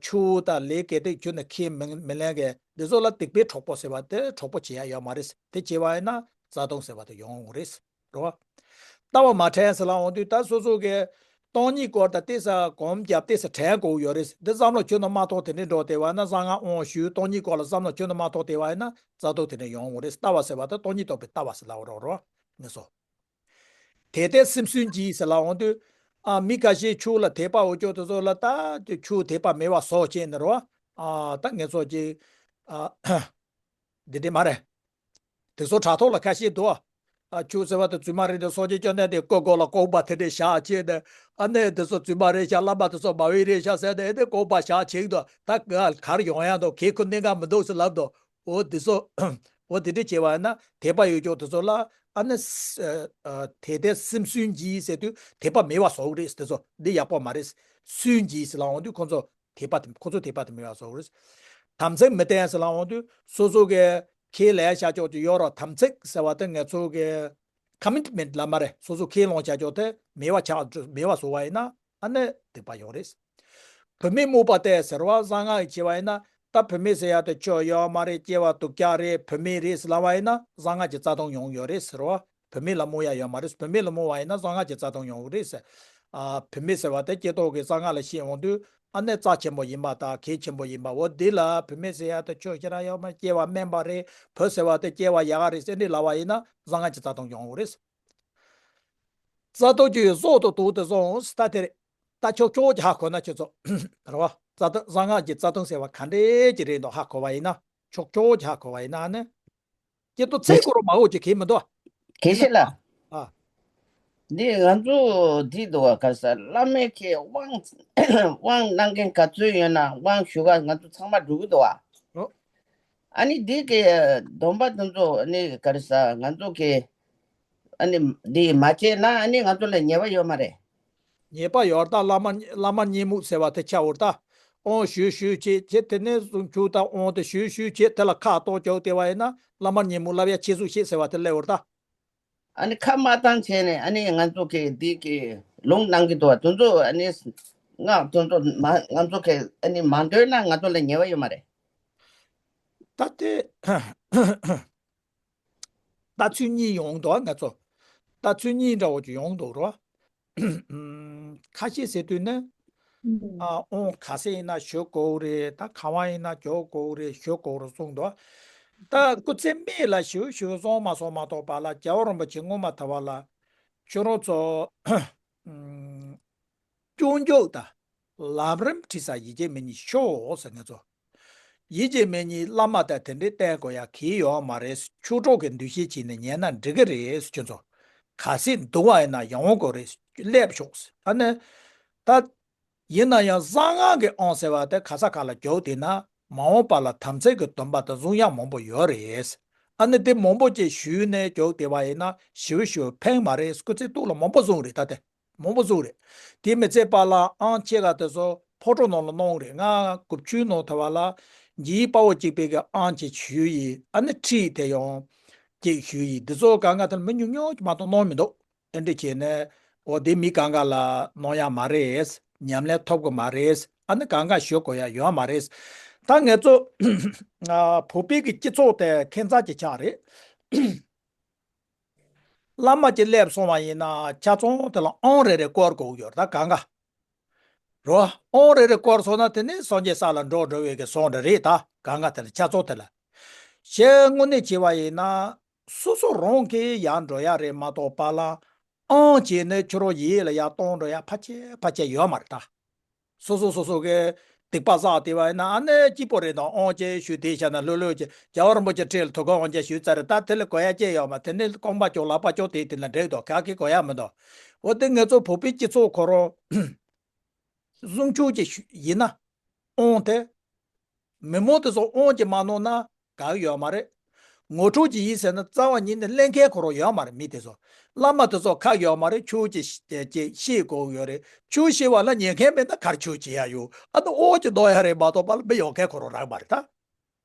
ཆུ་དང་ལས་གལ་ཏེ་ཁྱོད་ནི་ཁས་མི་མི་ལེན་གི་འདི་ཚོ་ལ་སྡིག་པའི་གྲོགས་པོ་ཟེར་བ་དེ་གྲོགས་པོ་བྱེད་ཡ་ཡོད་མ་རེད། དེ་བྱེད་བ་ཡིན་ན་རྩ་ལྟུང་ཟེར་བ་དེ་ཡོང་གི་རེད། རེད་བ། ལྟ་བ་མ་དྲན་ཟེར་ལ་འོང་དུས་ད་སོ་སོ་གི་སྟོང་ཉིད་སྐོར་དང་ཏོག་ཙམ་གོམས་བརྒྱབ་ཏོག་ཙམ་དྲན་དགོས་ཡོད་རེད། འདི་བསམ་བློ་ཁྱོན་ནས་མ་ཐོགས་དེ་འདྲའི་འགྲོ་བསྡད་པ་ན་གསང་སྔགས་དབང་ཞུས་སྟོང་ཉིད་སྐོར་ལ་བསམ་བློ་ཁྱོན་ནས་མ་ཐོགས་བསྡད་པ་ཡིན་ན་རྩ་ལྟུང་དེ་འདྲ་ཡོང་གི་རེད། ལྟ་བ་ཟེར་བ་ད་སྟོང་ཉིད་རྟོགས་པའི་ལྟ་བ་ཟེར་ལ་འོ་རོགས་རོགས་ངེས་སོ། དད་ལྡན་སེམས་སུན་འབྱིན་ཟེར་ལ་འོང་དུས། ཨ་མི་ཁ་ཤས་ཆོས་ལ་དད་པ་འོ་ཅོག་དེ་ཚོ་ལ་ད་ཆོས་དད་པ་མེད་པ་བཟོ་བྱས་ནས་རོ། ཨ་ད་ངེས་སོ་ཅིག་ཨ་འདི་འདྲ་མ་རེད། དེ་ཚོ་དྲ་ཐོག་ལ་ཁ་ཤས་འདུག་ཨ་ཆོས་ཟེར་བ་དེ་རྫུན་མ་རེད་དེ་སོ་སྐྱེ་བཅོམ་ལྡན་འདས་སྐུ་མགོ་ལ་ལྐོག་པ་དེ་འདྲས་བཞག་བྱས་ནས། ཨ་ནི་དེ་ཚོ་རྫུན་མ་རེད་ཤག་བླ་མ་དེ་ཚོ་མ་འོས་རེད་ཤག་ཟེར་ནས་ཨ་ནི་ལྐོག་པ་བཞག་བྱས་འདུག་ད་ག་གར་ཡོང་ཡ་འདུག་གལ་ཁོ་གནད་འགག་མི་འདུག་ཟེར་ལབ་འདུག་འོ་དེ་ཚོ། འོ་དེ་འདྲས་བྱས་པ་ཡིན་ན་དད་པ་ཡོད་ཅོག་དེ་ཚོ་ལ་ཨ་ནི། དད་ལྡན་སེམས་སུན་འབྱིན་ཟེར་དུས་དད་པ་མེད་པ་བཟོ་གི་རེད། དེ་ཚོ་འདི་ཡག་པོ་མ་རེད། སུན་འབྱིན་ཟེར་ལ་འོང་དུས་ཁོ་ཚོ་དད་པ་དེ་ཁོ་ཚོ་དད་པ་དེ་མེད་པ་བཟོ་གི་རེད། དམ་ཚིག་མི་བསྟེན་ཟེར་ལ་འོང་དུས་སོ་སོ་གི་ཁས་ལེན་བྱ་ཅོག་ཅིག་ཡོད་རོགས། དམ་ཚིག་ཟེར་བ་དེ་ངེད་ཚོ་གི་ཀ་མི་ཊི་མེན་ཊི་ལ་མ་རེད། སོ་སོ་ཁས་བླངས་བྱ་ཅོག་དེ་མེད་པ་ཆགས་མེད་པ་བཟོ་བ་ཡིན་ན་ཨ་ནི་སྡིག་པ་ཡོང་རེད། བུད་མེད་རྨུགས་པ་སྟེ་ཟེར་བ་གསང་སྔགས་ཀྱི་བྱེད་པ་ཡིན་ན་ད་བུད་མེད་ཟེར་ཡ་དེ་ཆོས་ཡོད་མ་རེད། སྐྱེ་བ་སྡུག་ཅག་རེད། བུད་མེད་རེད་ཟེར་ལབ་པ་ཡིན་ན་གསང་སྔགས་ཀྱི་རྩ་ལྟུང་ཡོང་ཡོད་རེད་ཟེར་བ། བུད་མེད་ལ་རྨུགས་ཡ་ཡོད་མ་རེད། བུད་མེད་ལ་རྨུགས་པ་ཡིན་ན་གསང་སྔགས་ཀྱི་རྩ་ལྟུང་ཡོང་གི་རེད་ཟེར། ཨ་བུད་མེད་ཟེར་བ་དེ་སྐྱེ་ཐོག་གི་གསང་སྔགས་ལ་བཤད་འོང་དུས་ཨ་ནི་རྩ་ཆེན་པོ་ཡིན་པ་དང་གལ་ཆེན་པོ་ཡིན་པ་འོ་འདི་ལ་བུད་མེད་ཟེར་ཡ་དེ་ཆོས་ཁྱེད་རང་ཡོད་མ་རེད། སྐྱེ་བ་དམན་པ་རེད། བུ་ཟེར་བ་དེ་སྐྱེ་བ་ཡག་ག་རེད་ཟེར་འདི་ལབ་པ་ཡིན་ན་གསང་སྔགས་ཀྱི་རྩ་ལྟུང་ཡོང་གི་རེད། རྩ་ལྟུང་གི་སྲོག་ཏུ་དོགས་ཏེ་སོང་ད་དེ་རེད། ད་ཆོག་ཆོག་ཀྱི་ཧ་གོ་ན་ཁྱོད་ཚོ། རེད་བ། རྩ་ལྟུང་གསང་སྔགས་ཀྱི་རྩ་ལྟུང་ཟེར་བ་ག་འདྲས་ཀྱི་རེད་འདུག་ཧ་གོ་བ་ཡིན་ན། ཆོག་ཆོག་ཀྱི་ཧ་གོ་བ་ཡིན་ན་ཨ་ནི། ཀྱེ་ཏོ་ཚེ་སྐོར་མ་འོ་ཀྱི་གེ་མི་འདུག་དགེ་བཤེས་ལགས། ཨ། འདི་ང་ཚོ་འདི་འདུག་བ་ག་ས་བླ་མའི་ཁྱེད་དབང་དབང་གནང་མཁན་ག་ཚོད་ཡོད་ན་དབང་ཞུ་ག་ང་ཚོ་ཚང་མ་འགྲོ་གི་འདུག་བ། ཨོ། ཨ་ནི་འདི་གི་སྡོམ་པ་དེ་ཚོ་ཨ་ནི་ག་རེ་ཟ་ང་ཚོ་གི་ཨ་ནི་འདི་མ་བྱས་ན་ཨ་ནི་ང་ཚོ་ལ་ཉེས་པ་ཡོད་མ་རེད། ཉེས་པ་ཡོད་ད། བླ་མ་བླ་མ་ཉེས་དམིགས་ཟེར་བ་དེ་ཆགས་འོར་ད། དབང་ཞུས་ཞུས་བྱས་བྱས་དེ་ནས་བཟུང་ཆུ་དང་དབང་དེ་ཞུས་ཞུས་བྱས་དེ་ལ་ཁ་གཏོང་བཅུག་བསྡད་པ་ཡིན་ན་བླ་མ་ཉེས་དམིགས་བསླབ་ཡ་ཆེ་ཟུག་བྱེད་ཟེར་བ་དེ་སླེབས་འོར་ད། ཨ་ནི་ཁ་མ་བཏང་བྱས་ནས་ཨ་ནི་ང་ཚོ་གི་འདི་གི་ལུང་གནང་གི་འདུག་བ། དེ་ཚོ་ཨ་ནི་སྔགས་དེ་ཚོ་མ་ང་ཚོ་གི་ཨ་ནི་མ་འདོན་ན་ང་ཚོ་ལ་ཉེས་པ་ཡོད་མ་རེད། ད་དེ་ལྟ་ཚུལ་གཉིས་ཡོང་འདུག་ང་ཚོ་ལྟ་ཚུལ་གཉིས་འདྲ་བོ་ཅིག་ཡོང་འདུག་རོ། ཁ་ཤས་ཟེར་དུས་ནི། ཨ་དབང་ག་ས་ཡིན་ན་ཞུ་དགོས་རེད། ད་ག་བ་ཡིན་ན་འཇོག་དགོས་རེད། ཞུ་དགོས་རེད་གསུངས་འདུག་ད་སྐུ་ཚེ་སྨད་ལ་ཞུ་ཞུ་སོང་མ་སོང་མ་གཏོགས་པ་ལ་རྒྱལ་བ་རིན་པོ་ཆེ་སྔོན་མ་ད་བ་ལ་ཁྱོད་རང་ཚོ་སྐྱོན་བརྗོད་དང་ལམ་རིམ་ཁྲིད་ས་ཡིད་ཆེས་མེད་ཉིད་ཤོག་ཟེར། ངེད་ཚོ་ཡིད་ཆེས་མེད་ཉིད་བླ་མ་དང་དེ་འདྲའི་བསྟེན་དགོས་ཡ་གི་ཡོད་མ་རེད། ཆོས་གྲོགས་ཀྱི་འདུ་ཤེས་བྱས་ནས་ཉན་ན་འགྲིག་གི་རེད། ཁྱོད་ཚོ་ག་སྲིད་འདུག་བ་ཡིན་ན་ཡོང་དགོས་རེད། སླེབས་ཤོག་ཟེར། ཨ་ནི་ད། ཡིན་ན་ཡང་གསང་སྔགས་ཀྱི་དབང་ཟེར་བ་དེ་ག་ས་ག་ལ་རྒྱོབ་བསྡད་ན་མ་འོངས་པ་ལ་དམ་ཚིག་གི་སྡོམ་པ་དང་བཟུང་ཡག་མང་པོ་ཡོད་རེད། ཨ་ནི་དེ་མང་པོ་ཅིག་ཞུས་ནས་རྒྱོབ་བསྡད་པ་ཡིན་ན་ཞེ་པོ་ཞེ་པོ་ཕན་མ་རེད། སྐུ་ཚེ་སྟོད་ལ་མང་པོ་བཟུང་རེད། ད་དེ་མང་པོ་བཟུང་རེད། དེ་མི་ཚད་པ་ལ་ཨང་ཆེ་ག་དེ་ཚོ་ཕོ་བྲང་ནང་ལ་གནང་རེད། ང་དགུ་བཅུའི་ནང་ཐ་བ་ལ་འཇིགས་དཔའ་བོ་གཅིག་པའི་གི་ཨང་ཅིག་ཞུས་ཡིན། ཨ་ནི་ཁྲིད་དེ་ཡང་ཅིག་ཞུས་ཡིན། འདི་ཚོ་གང་ག་དེ་ལ་མི་ཉུང་ཉུང་ཅིག་མ་གཏོགས་གནང་མི་འདུག་དེ་འདྲ་བྱས་ནས་འོ་དེ་མི་གང་ག་ལ་གནང་ཡ་མ་རེད། ཉམས་ལེན་ཐོབ་གི་མ་རེད། ཨ་ནི་གང་ག་ཞུ་དགོས་ཡ་ཡོད་མ་རེད། ད་ངེད་ཚོ་བོད་པའི་གི་སྤྱི་ཚོགས་དེ་ཁྱད་མཚར་གྱི་ཆགས་རེད། བླ་མ་གཅིག་སླེབས་སོང་བ་ཡིན་ན་ཆ་ཚང་དེ་ལ་ཨང་རེ་རེ་བསྐོར་དགོས་ཡོད་རེད། ད་གང་ག་རོ། ཨང་རེ་རེ་བསྐོར་སོང་ན་དེ་ནི་སངས་རྒྱས་ས་ལ་འགྲོ་འགྲོ་བའི་གི་སོང་འདྲ་རེད། ད་གང་ག་དེ་ལ་ཆ་ཚང་དེ་ལ་ཞེས་དངོས་གནས་བྱས་པ་ཡིན་ན། སོ་སོ་རང་གིས་ཡར་འགྲོ་ཡ་རེད་མ་གཏོགས་པ་ལ། ཨང་བྱས་ནས་ཁྱོད་རང་ཡིད་ལ་ཡར་གཏོང་འགྲོ་ཡ་ཕལ་ཆེར་ཕལ་ཆེར་ཡོད་མ་རེད་ད། སོ་སོ་སོ་སོ་གི་སྡིག་པ་བསགས་བསྡད་པ་ཡིན་ན་ཨ་ནི་སྐྱིད་པོ་རེད་དང་། ཨང་ཅེས་ཞུས་བསྡད་བཞག་ན་ལྷོད་ལྷོད་ཀྱི་རྒྱལ་བ་རིན་པོ་ཆེ་འཁྲིས་ལ་ཐུགས་ཁུར་ཨང་ཅེས་ཞུས་ཚར་རེད། ད་དེ་ལས་གོ་ཡ་ཅི་ཡོད་མ། དེ་ནི་རྐང་པ་ཀྱོག་ལག་པ་ཀྱོག་དེ་དེ་ལ་འགྲིག་འདུག་ག་གེ་གོ་ཡ་མི་འདུག་འོ་དེ་ང་ཚོ་བོད་པའི་སྤྱི་ཚོགས་ཁོ་རང་སྲུང་སྐྱོབ་ཀྱི་ཡིན་ན་ཨང་དེ། མི་མང་དེ་ཚོ་དབང་གིས་མ་གནང་ན་དགའ་གི་ཡོད་མ་རེད། ངོ་སྤྲོད་ཀྱི་ཡིན་ཟེར་ན་རྩ་བ་ཉིད་ནས་གླེང་མཁན་ཁོ་རང་ཡོད་མ་རེད། མི་དེ་ཚོ་བླ་མ་དེ་ཚོ་ཁག་ཡོད་མ་རེད། ཆོས་ཀྱི་ཅིག་ཤེས་དགོས་ཡོད་རེད། ཆོས་ཤེས་པ་ལ་ཉན་མཁན་མེད་ན་ག་རེ་ཆོས་བྱེད་ཡ་ཡོད། ཨ་ནི་དབང་གིས་འདོན་ཡ་རེད་མ་གཏོགས་པ་ལ་མི་ཡོང་མཁན་ཁོ་རང་རག་མ་རེད་ད།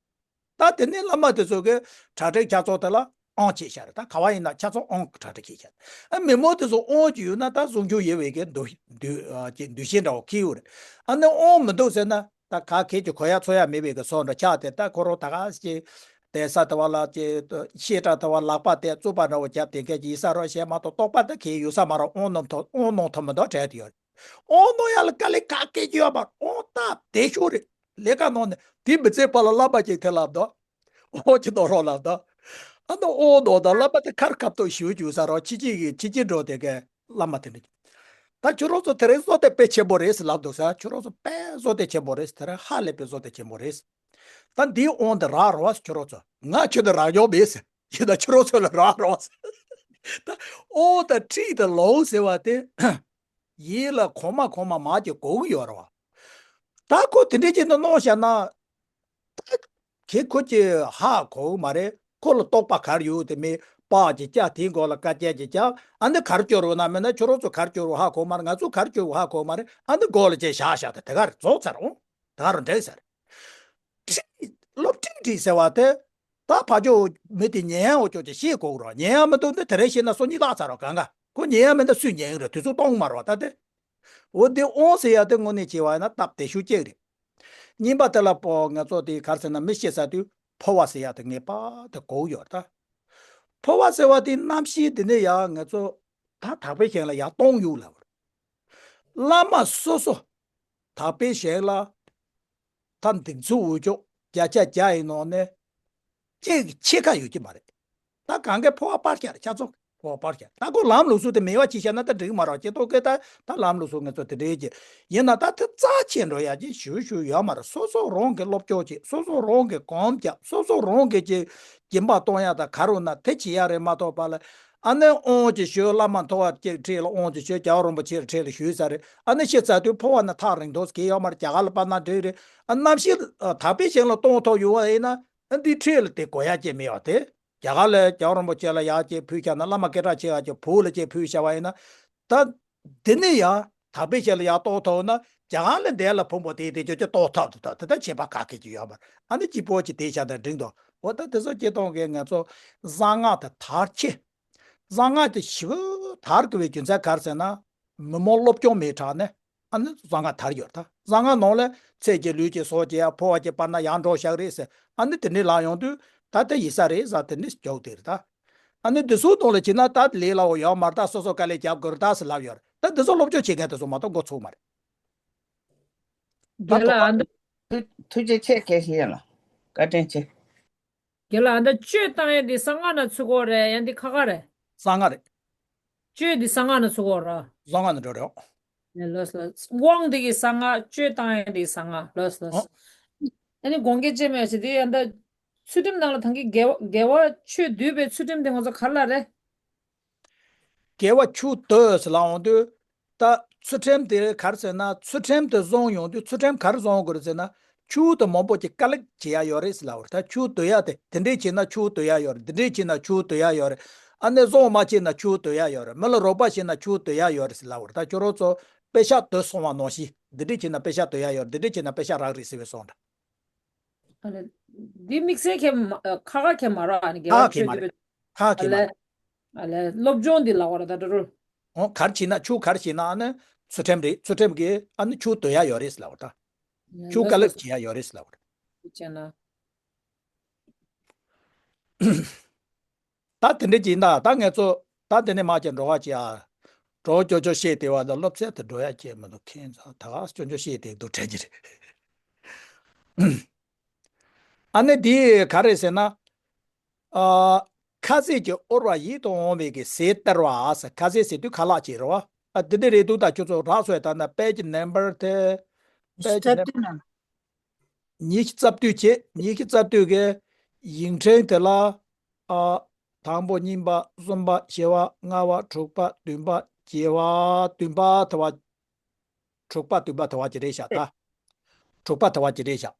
ད་དེ་ནས་བླ་མ་དེ་ཚོ་གིས་གྲ་སྒྲིག་ཆ་ཚང་དེ་ལ་ཨང་བྱས་བཞག་རེད། ད་ག་བ་ཡིན་ན་ཆ་ཚང་ཨང་གྲ་སྒྲིག་བྱས་བཞག་ཨ་མི་མང་དེ་ཚོ་དབང་གིས་ཡོད་ན་ད་སྲུང་སྐྱོབ་ཡོད་པའི་གི་འདུ་འདུ་ཨ་ཅིག་འདུ་ཤེས་འདྲ་བོ་ཁེལ་ཡོད་རེད། ཨ་ནི་དབང་མི་འདུག་ཟེར་ན་ད་ག་གེ་ཅིག་གོ་ཡ་ཚོར་ཡ་མེད་པའི་གི་བཟོ་འདྲ་ཆགས་ཏེ། ད་ཁོ་རང་ད་ག་ཅིག་གདན་ས་དེ་བ་ལ་ཅིག་བཤད་གྲྭ་དེ་བ་ལག་པ་དེ་རྩུབ་པ་འདྲ་བོ་བརྒྱབ་དེ་མཁན་ཅིག་ཡིན་ས་རོགས་བྱས་མ་གཏོགས་རྟོགས་པ་དེ་གས་ཡོད་ས་མ་རེད། དབང་གནང་ཐུབ་དབང་གནང་ཐུབ་མི་འདུག་དྲན་དེ་ཡོད་རེད། དབང་གནང་ཡ་ལ་དཀའ་ལས་ག་གེ་ཅིག་ཡོད་མ་རེད། དབང་སྟབས་བདེ་ཤོས་རེད། ལས་ཀ་གནང་ནས་དེ་མི་ཚེ་བར་ལ་བླ་མ་ཅིག་དེ་ལབ་འདུག་དབང་གིས་གནང་རོགས་ལབ་དང་། ཨ་ནི་དབང་གནང་དང་བླ་མ་དེ་ཁར་ཁ་ཐུག་ཞུ་རྒྱུ་ས་རོགས་ཕྱི་ཕྱི་གི་ཕྱི་ཕྱི་འགྲོ་དེ་གའི་བླ་མ་དེ་འདྲ། ད་ཁྱོད་རང་ཚོ་དེ་རིང་བཟོ་དེ་དཔེ་ཆེན་པོ་རེད་ཟེར་ལབ་འདུག་ས། ཁྱོད་རང་ཚོ་དཔེ་བཟོ་དེ་ཆེན་པོ་རེད་ཟེར། དེ་རིང་ཧ་ལས་པའི་བཟོ་དེ་ཆེན་པོ་རེད་ཟེར། ད་འདིའི་དབང་དེ་རག་རོགས་ཟེར། ཁྱོད་རང་ཚོ་ང་ཁྱོད་དེ་རག་མྱོང་མེད་ཟེར། ཡིན་ན་ཁྱོད་རང་ཚོ་ལ་རག་རོགས་ཟེར། ད་དབང་དང་ཁྲིད་དང་ལོངས་ཟེར་བ་དེ། ཡིད་ལ་གོང་མ་གོང་མ་མར་གྱི་གོ་གི་ཡོད་རེད་བ། ད་ཁོ་དེ་འདྲས་ཅིག་ནི་གནང་བཞག་ན། ད་ཁྱེད་ཁོ་ཅིག་ཧ་གོ་གི་མ་རེད། ཁོ་ལ་རྟོགས་པ་ག་རེ་ཡོད་དེ་མིན་པགས་ཅིག་བཀྱག་དེའི་མགོ་ལ་ཀ་ཅལ་ཅིག་བཀྱག་ཨ་ནི་ག་རེ་སྐྱོར་འོང་ན་མིན་ན་ཁྱོད་རང་ཚོ་ག་རེ་སྐྱོར་འོང་ཧ་གོ་མ་རེད། ང་ཚོ་ག་རེ་སྐྱོར་འོང་ཧ་གོ་མ་རེད། ཨ་ནི་མགོ་ལ་ཅིག་བཞག་བཞག་དེ་དེ་ག་རེ་རྫོགས་ཚར་འོང་། དེ་ག་རེ་འགྲིག་ཚར། ཁྲིད། སློབ་ཁྲིད་ཁྲིད་ཟེར་བ་དེ། ད་ཕ་ཇོ་མི་དེ་ཉན་ཡང་འོ་ཅོག་ཅིག་ཤེས་དགོས་རོགས། ཉན་ཡང་མི་འདུག་འདི་དེ་རིང་ཤེས་ན་སང་ཉིན་བརླག་ཚར་རོགས། གང་ག་ཁོ་ཉན་ཡང་མི་འདུག་སུས་ཉན་ཡང་རེད། དུས་ཚོད་གཏོང་མ་རོགས་ད་དེ། འོ་འདི་དབང་ཟེར་ཡ་དེ་དངོས་གནས་བྱས་པ་ཡིན་ན་སྟབས་བདེ་ཤོས་གཅིག་རེད། གཉིས་པ་དེ་ལ་པོ་ང་ཚོ་དེ་ག་རེ་ཟེར་ན་མི་ཤི་ཚར་དུས་འཕོ་བ་ཟེར་ཡ་དེ་ངེས་པར་དུ་དགོས་ཡོད་ད། འཕོ་བ་ཟེར་བ་དེ་རྣམ་ཤེས་དེ་ནས་ཡང་ང་ཚོ་ད་དག་པའི་ཞིང་ལ་ཡར་གཏོང་ཡོང་ལབ་པ་རེད། བླ་མ་སོ་སོ། དག་པའི་ཞིང་ལ། ད་འདི་ཚོ་འུ་ཅོག་བརྒྱ་ཆ་བརྒྱ་ཡིན་ནོ་ནས། གཅིག་ཕྱེད་ཀ་ཡོད་ཀྱི་མ་རེད། ད་གང་གའི་འཕོ་བ་སྤར་ཁྱེར་ཆ་ཚོགས་འཕོ་བ་སྤར་ཁྱེར། ད་ཁོ་ལམ་ལུགས་སྲོལ་དེ་མེད་པ་ཅིག་བཤད་ན་ད་འགྲིག་མ་རེད། ཅེས་རྟོགས་གི་ད་ད་ལམ་ལུགས་སྲོལ་ང་ཚོ་དེ་འདྲའི་ཅིག་ཡིན་ན་ད་དེ་རྩ་ཆེ་འགྲོ་ཡ་ཅིག་ཞུ་ཞུ་ཡོད་མ་རེད། སོ་སོ་རང་གི་སློབ་སྦྱོང་ཅིག་སོ་སོ་རང་གི་གོམ་རྒྱབ། སོ་སོ་རང་གི་ཅིག་སྦྱིན་པ་གཏོང་ཡ་ད་ག་རུ་ན་དེ་བྱེད་ཡ་རེད་མ་གཏོགས་པ་ལ། ཨ་ནི་དབང་ཅིག་ཞུས། བླ་མ་མཐོ་བ་ཅིག་ཁྲིད་ལ་དབང་ཅིག་ཞུས། རྒྱལ་བ་རིན་པོ་ཆེ་ཁྲིད་ལ་ཞུས་ས་རེད། ཨ་ནི་ཤི་ཚར་དུས་འཕོ་བ་ན་ཐག་རིང་ཐོག་གི་ཡོད་མ་རེད། རྒྱ་གར་ལ་སྤར་ན་འགྲིག་རེད། ཨ་རྣམ་ཤེས་དག་པའི་ཞིང་ལ་གཏོང་ཐུབ་ཡོང་བ་ཡིན་ན་ཨ་འདི་ཁྲིད་ལ་དེ་དགོས་ཡ་ཅིག་མེད་པ་དེ། རྒྱ་གར་ལ་རྒྱལ་བ་རིན་པོ་ཆེ་ལ་ཡག་ཅིག་ཕུལ་བཞག་ན། བླ་མ་སྐད་གྲགས་ཆེ་བ་ཅིག་བོད་ལ་ཅིག་ཕུལ་བཞག་པ་ཡིན་ན། ད་འདི་ནས་ཡང་དག་པའི་ཞིང་ལ་ཡར་གཏོང་ཐུབ་ན་རྒྱ་གར་ལ་འདས་ལ་ཕུང་པོ་དེ་དེ་ཅོ་ཅོ་གཏོང་ཐུབ་འདུག་ད་དེ་ལྟར་བྱེད་པ་ག་གེ་ཅིག་ཡོད་མ་རེད། ཨ་ནི་སྐྱིད་པོ་ཅིག་དེ་བྱ་ན་འགྲིག་འདུག་འོ་ད་དེ་ཚོ་སྐྱེ་སྟོང་གི་ང་ཚོ་གསང་སྔགས་དེ་དར་ཆེ། གསང་སྔགས་དེ་ཞེ་པོ་དར་དགོས་པའི་རྒྱུ་མཚན་ག་རེ་ཟེར་ན། མི་མང་སློབ་སྦྱོང་མེད་དྲགས་ནས་ཨ་ནི་གསང་སྔགས་དར་ཡོད་ད། གསང་སྔགས་ནང་ལ་ཚེ་གཅིག་ལུས་གཅིག་སྲོག་གཅིག་ཡ་འཕོ་བ་གཅིག་སྤར་ན་ཡར་འགྲོ་བཞག་རེད་ཟེར། ཨ་ནི་དེ་འདྲའི་ལབ་ཡོང་དུས་ད་དེ་ཡིན་ས་རེད་ཟེར་དེ་འདྲའི་རྒྱུགས་དེ་རེད་ད། ཨ་ནི་དེ་ཚོ་ནང་ལ་བྱས་ན་ད་ལས་སླ་བོ་ཡོད་མ་རེད། ད་སོ་སོ་དཀའ་ལས་རྒྱབ་དགོས་རེད་ད་ཟེར་ལབ་ཡོད་རེད། ད་དེ་ཚོ་སློབ་སྦྱོང་བྱེད་མཁན་དེ་ཚོ་མ་གཏོགས་འགོ་ཚུགས་མ་རེད། ད་རྒན་ལགས་དོགས་པ། ཨ་འདི། ཐུགས་རྗེ་ཆེ། དགེ་བཤེས་ལགས། བཀའ་དྲིན་ཆེ། རྒན་ལགས་ཨ་འདི་གཅོད་བཏང་ཡས་འདི་གསང་སྔགས་ནང་ཚུད་ཀྱི་ཡོད་རེད། ཡང་འདི་ཁ་ཁ་རེད། གསང་སྔགས་རེད། གཅོད་འདི་གསང་སྔགས་ནང་ཚུད་ཀྱི་ཡོད་རེད། གསང་སྔགས་ནང་འགྲོ་རེད། ལགས་ལགས། དབང་འདི་གི་གསང་སྔགས། གཅོད་བཏང་ཡས་འདི་གི་གསང་སྔགས། ལགས་ལགས། ཨོ། ཨ་ནི་དགོངས་འགལ་ཅི་མེད་ཟེར་དེ་ཡང་འདི། ཚུལ་ཁྲིམས་ནང་ལ་ད་གིན་དགེ་བ་དགེ་བ་ཆོས་སྡུད་པའི་ཚུལ་ཁྲིམས་དེ་ང་ཚོ་ག་རེ་ལབ་རེད། དགེ་བ་ཆོས་སྡུད་ཟེར་ལབ་ཡོང་དུས། ད་ཚུལ་ཁྲིམས་དེ་ག་རེ་ཟེར་ན། ཚུལ་ཁྲིམས་དེ་བཟུང་ཡོང་དུས་ཚུལ་ཁྲིམས་ག་རེ་བཟུང་དགོས་རེད་ཟེར་ན། ཆོས་དེ་མང་པོ་ཅིག་དཀའ་ལས་བྱེད་ཡ་ཡོད་རེད་ཟེར་ལབ་པ་རེད། ད་ཆོས་སྡུད་ཡ་དེ་དེ་འདྲས་བྱས་ན་ཆོས་སྡུད་ཡ་ཡོད་རེད། འདི་འདྲས་བྱས་ན་ཆོས་སྡུད་ཡ་ཡོད་རེད། ཨ་ནི་བཟུང་མ་བྱས་ན་ཆོས་སྡུད་ཡ་ཡོད་རེད། མི་ལ་རོགས་པ་བྱས་ན་ཆོས་སྡུད་ཡ་ཡོད་རེད་ཟེར་ལབ་པ་རེད། ད་ཁྱོད་རང་ཚོ་པེ་ཤག་སྡུད་སོང་བ་ནང་བཞིན་འདི་འདྲས་བྱས་ན་པེ་ཤག་སྡུད་ཡ་ཡོད་རེད། འདི་འདྲས་བྱས་ན་པེ་ཤག་རག་རེད་ཟེར་བའི་བཟོ་འདྲ། ཨ་ལས། འདི་དམིགས་བསལ་གྱི་མ་ཁ་ཁ་གྱི་མ་རེད། ཨ་ནི་དགེ་ཁ་བ་ཁ་གི་ཆོས་མ་སྡུད་རེད། པའི། ཁ་ཨ་གི་མ་ལས། རེད། ཨ་ལས་སློབ་སྦྱོང་འདི་ལབ་པ་རེད་ད་འགྲོ་རུ། འོ་ག་རེ་བྱས་ན་ཆོས་ག་རེ་བྱས་ན་ཨ་ནི་ཚུལ་ཁྲིམས་རེད། ཚུལ་ཁྲིམས་ཀྱིས་ཨ་ནི་ཆོས་སྡུད་ཡ་ཡོད་རེད་ཟེར་ལབ་པ་རེད་ད། ཨ་ཆོས་དཀའ་ལས་ལགས་སོ། བྱེད་ཡ་ཡོད་རེད་ཟེར་ལབ་པ་རེད། བྱས་ན། ད་དེ་འདྲ་ཅིག་ཡིན་ད། ད་ང་ཚོ་ད་དེ་ནས་མར་ཅིག་འགྲོ་བ་ཅིག་ཨ། གྲོགས་སྐྱོ་སྐྱོ་བཤད་བསྡད་པ་དང་སློབ་ཚན་དུ་འགྲོ་ཡ་ཅིག་མི་འདུག་ཁྱེད་ཚོ་ད་ག་སྐྱོ་སྐྱོ་བཤད་བསྡད་འདུག་དྲན་གྱི་རེད། ཨ་ནི་དེ་ག་རེ་ཟེར་ན། ཨ། ཁ། ཁ་ཟས་ཀྱི་འོར་བ་ཡིད་དུ་འོང་བའི་གི་ཟས་སྟེར་བ་ཟེར། ཁ་ཟས་ཟེར་དུས་ཁ་ལག་ཅིག་རེད་བ། ཨ་དེ་འདྲ་རེད་འདུག་ད་ཁྱོད་ཚོ་རགས་སོང་ད་ན་དཔེ་ཀྱི་ནམ་བར་དེ། དཔེ་ཀྱི་ནམ་བར་ཉི་ཤུ་རྩ་བདུན་བྱས། ཉི་ཤུ་རྩ་བདུན་གི་ཡིག་ཕྲེང་དེ་ལ། ཨ། དང་པོ་གཉིས་པ་གསུམ་པ་བཞི་པ་ལྔ་པ་དྲུག་པ་བདུན་པ་བརྒྱད་པ་བདུན་པ་དེ་བ། དྲུག་པ་བདུན་པ་དེ་བ་ཅི་རེད་ཤག་ད། དྲུག་པ་དེ་བ་ཅི་རེད་ཤག་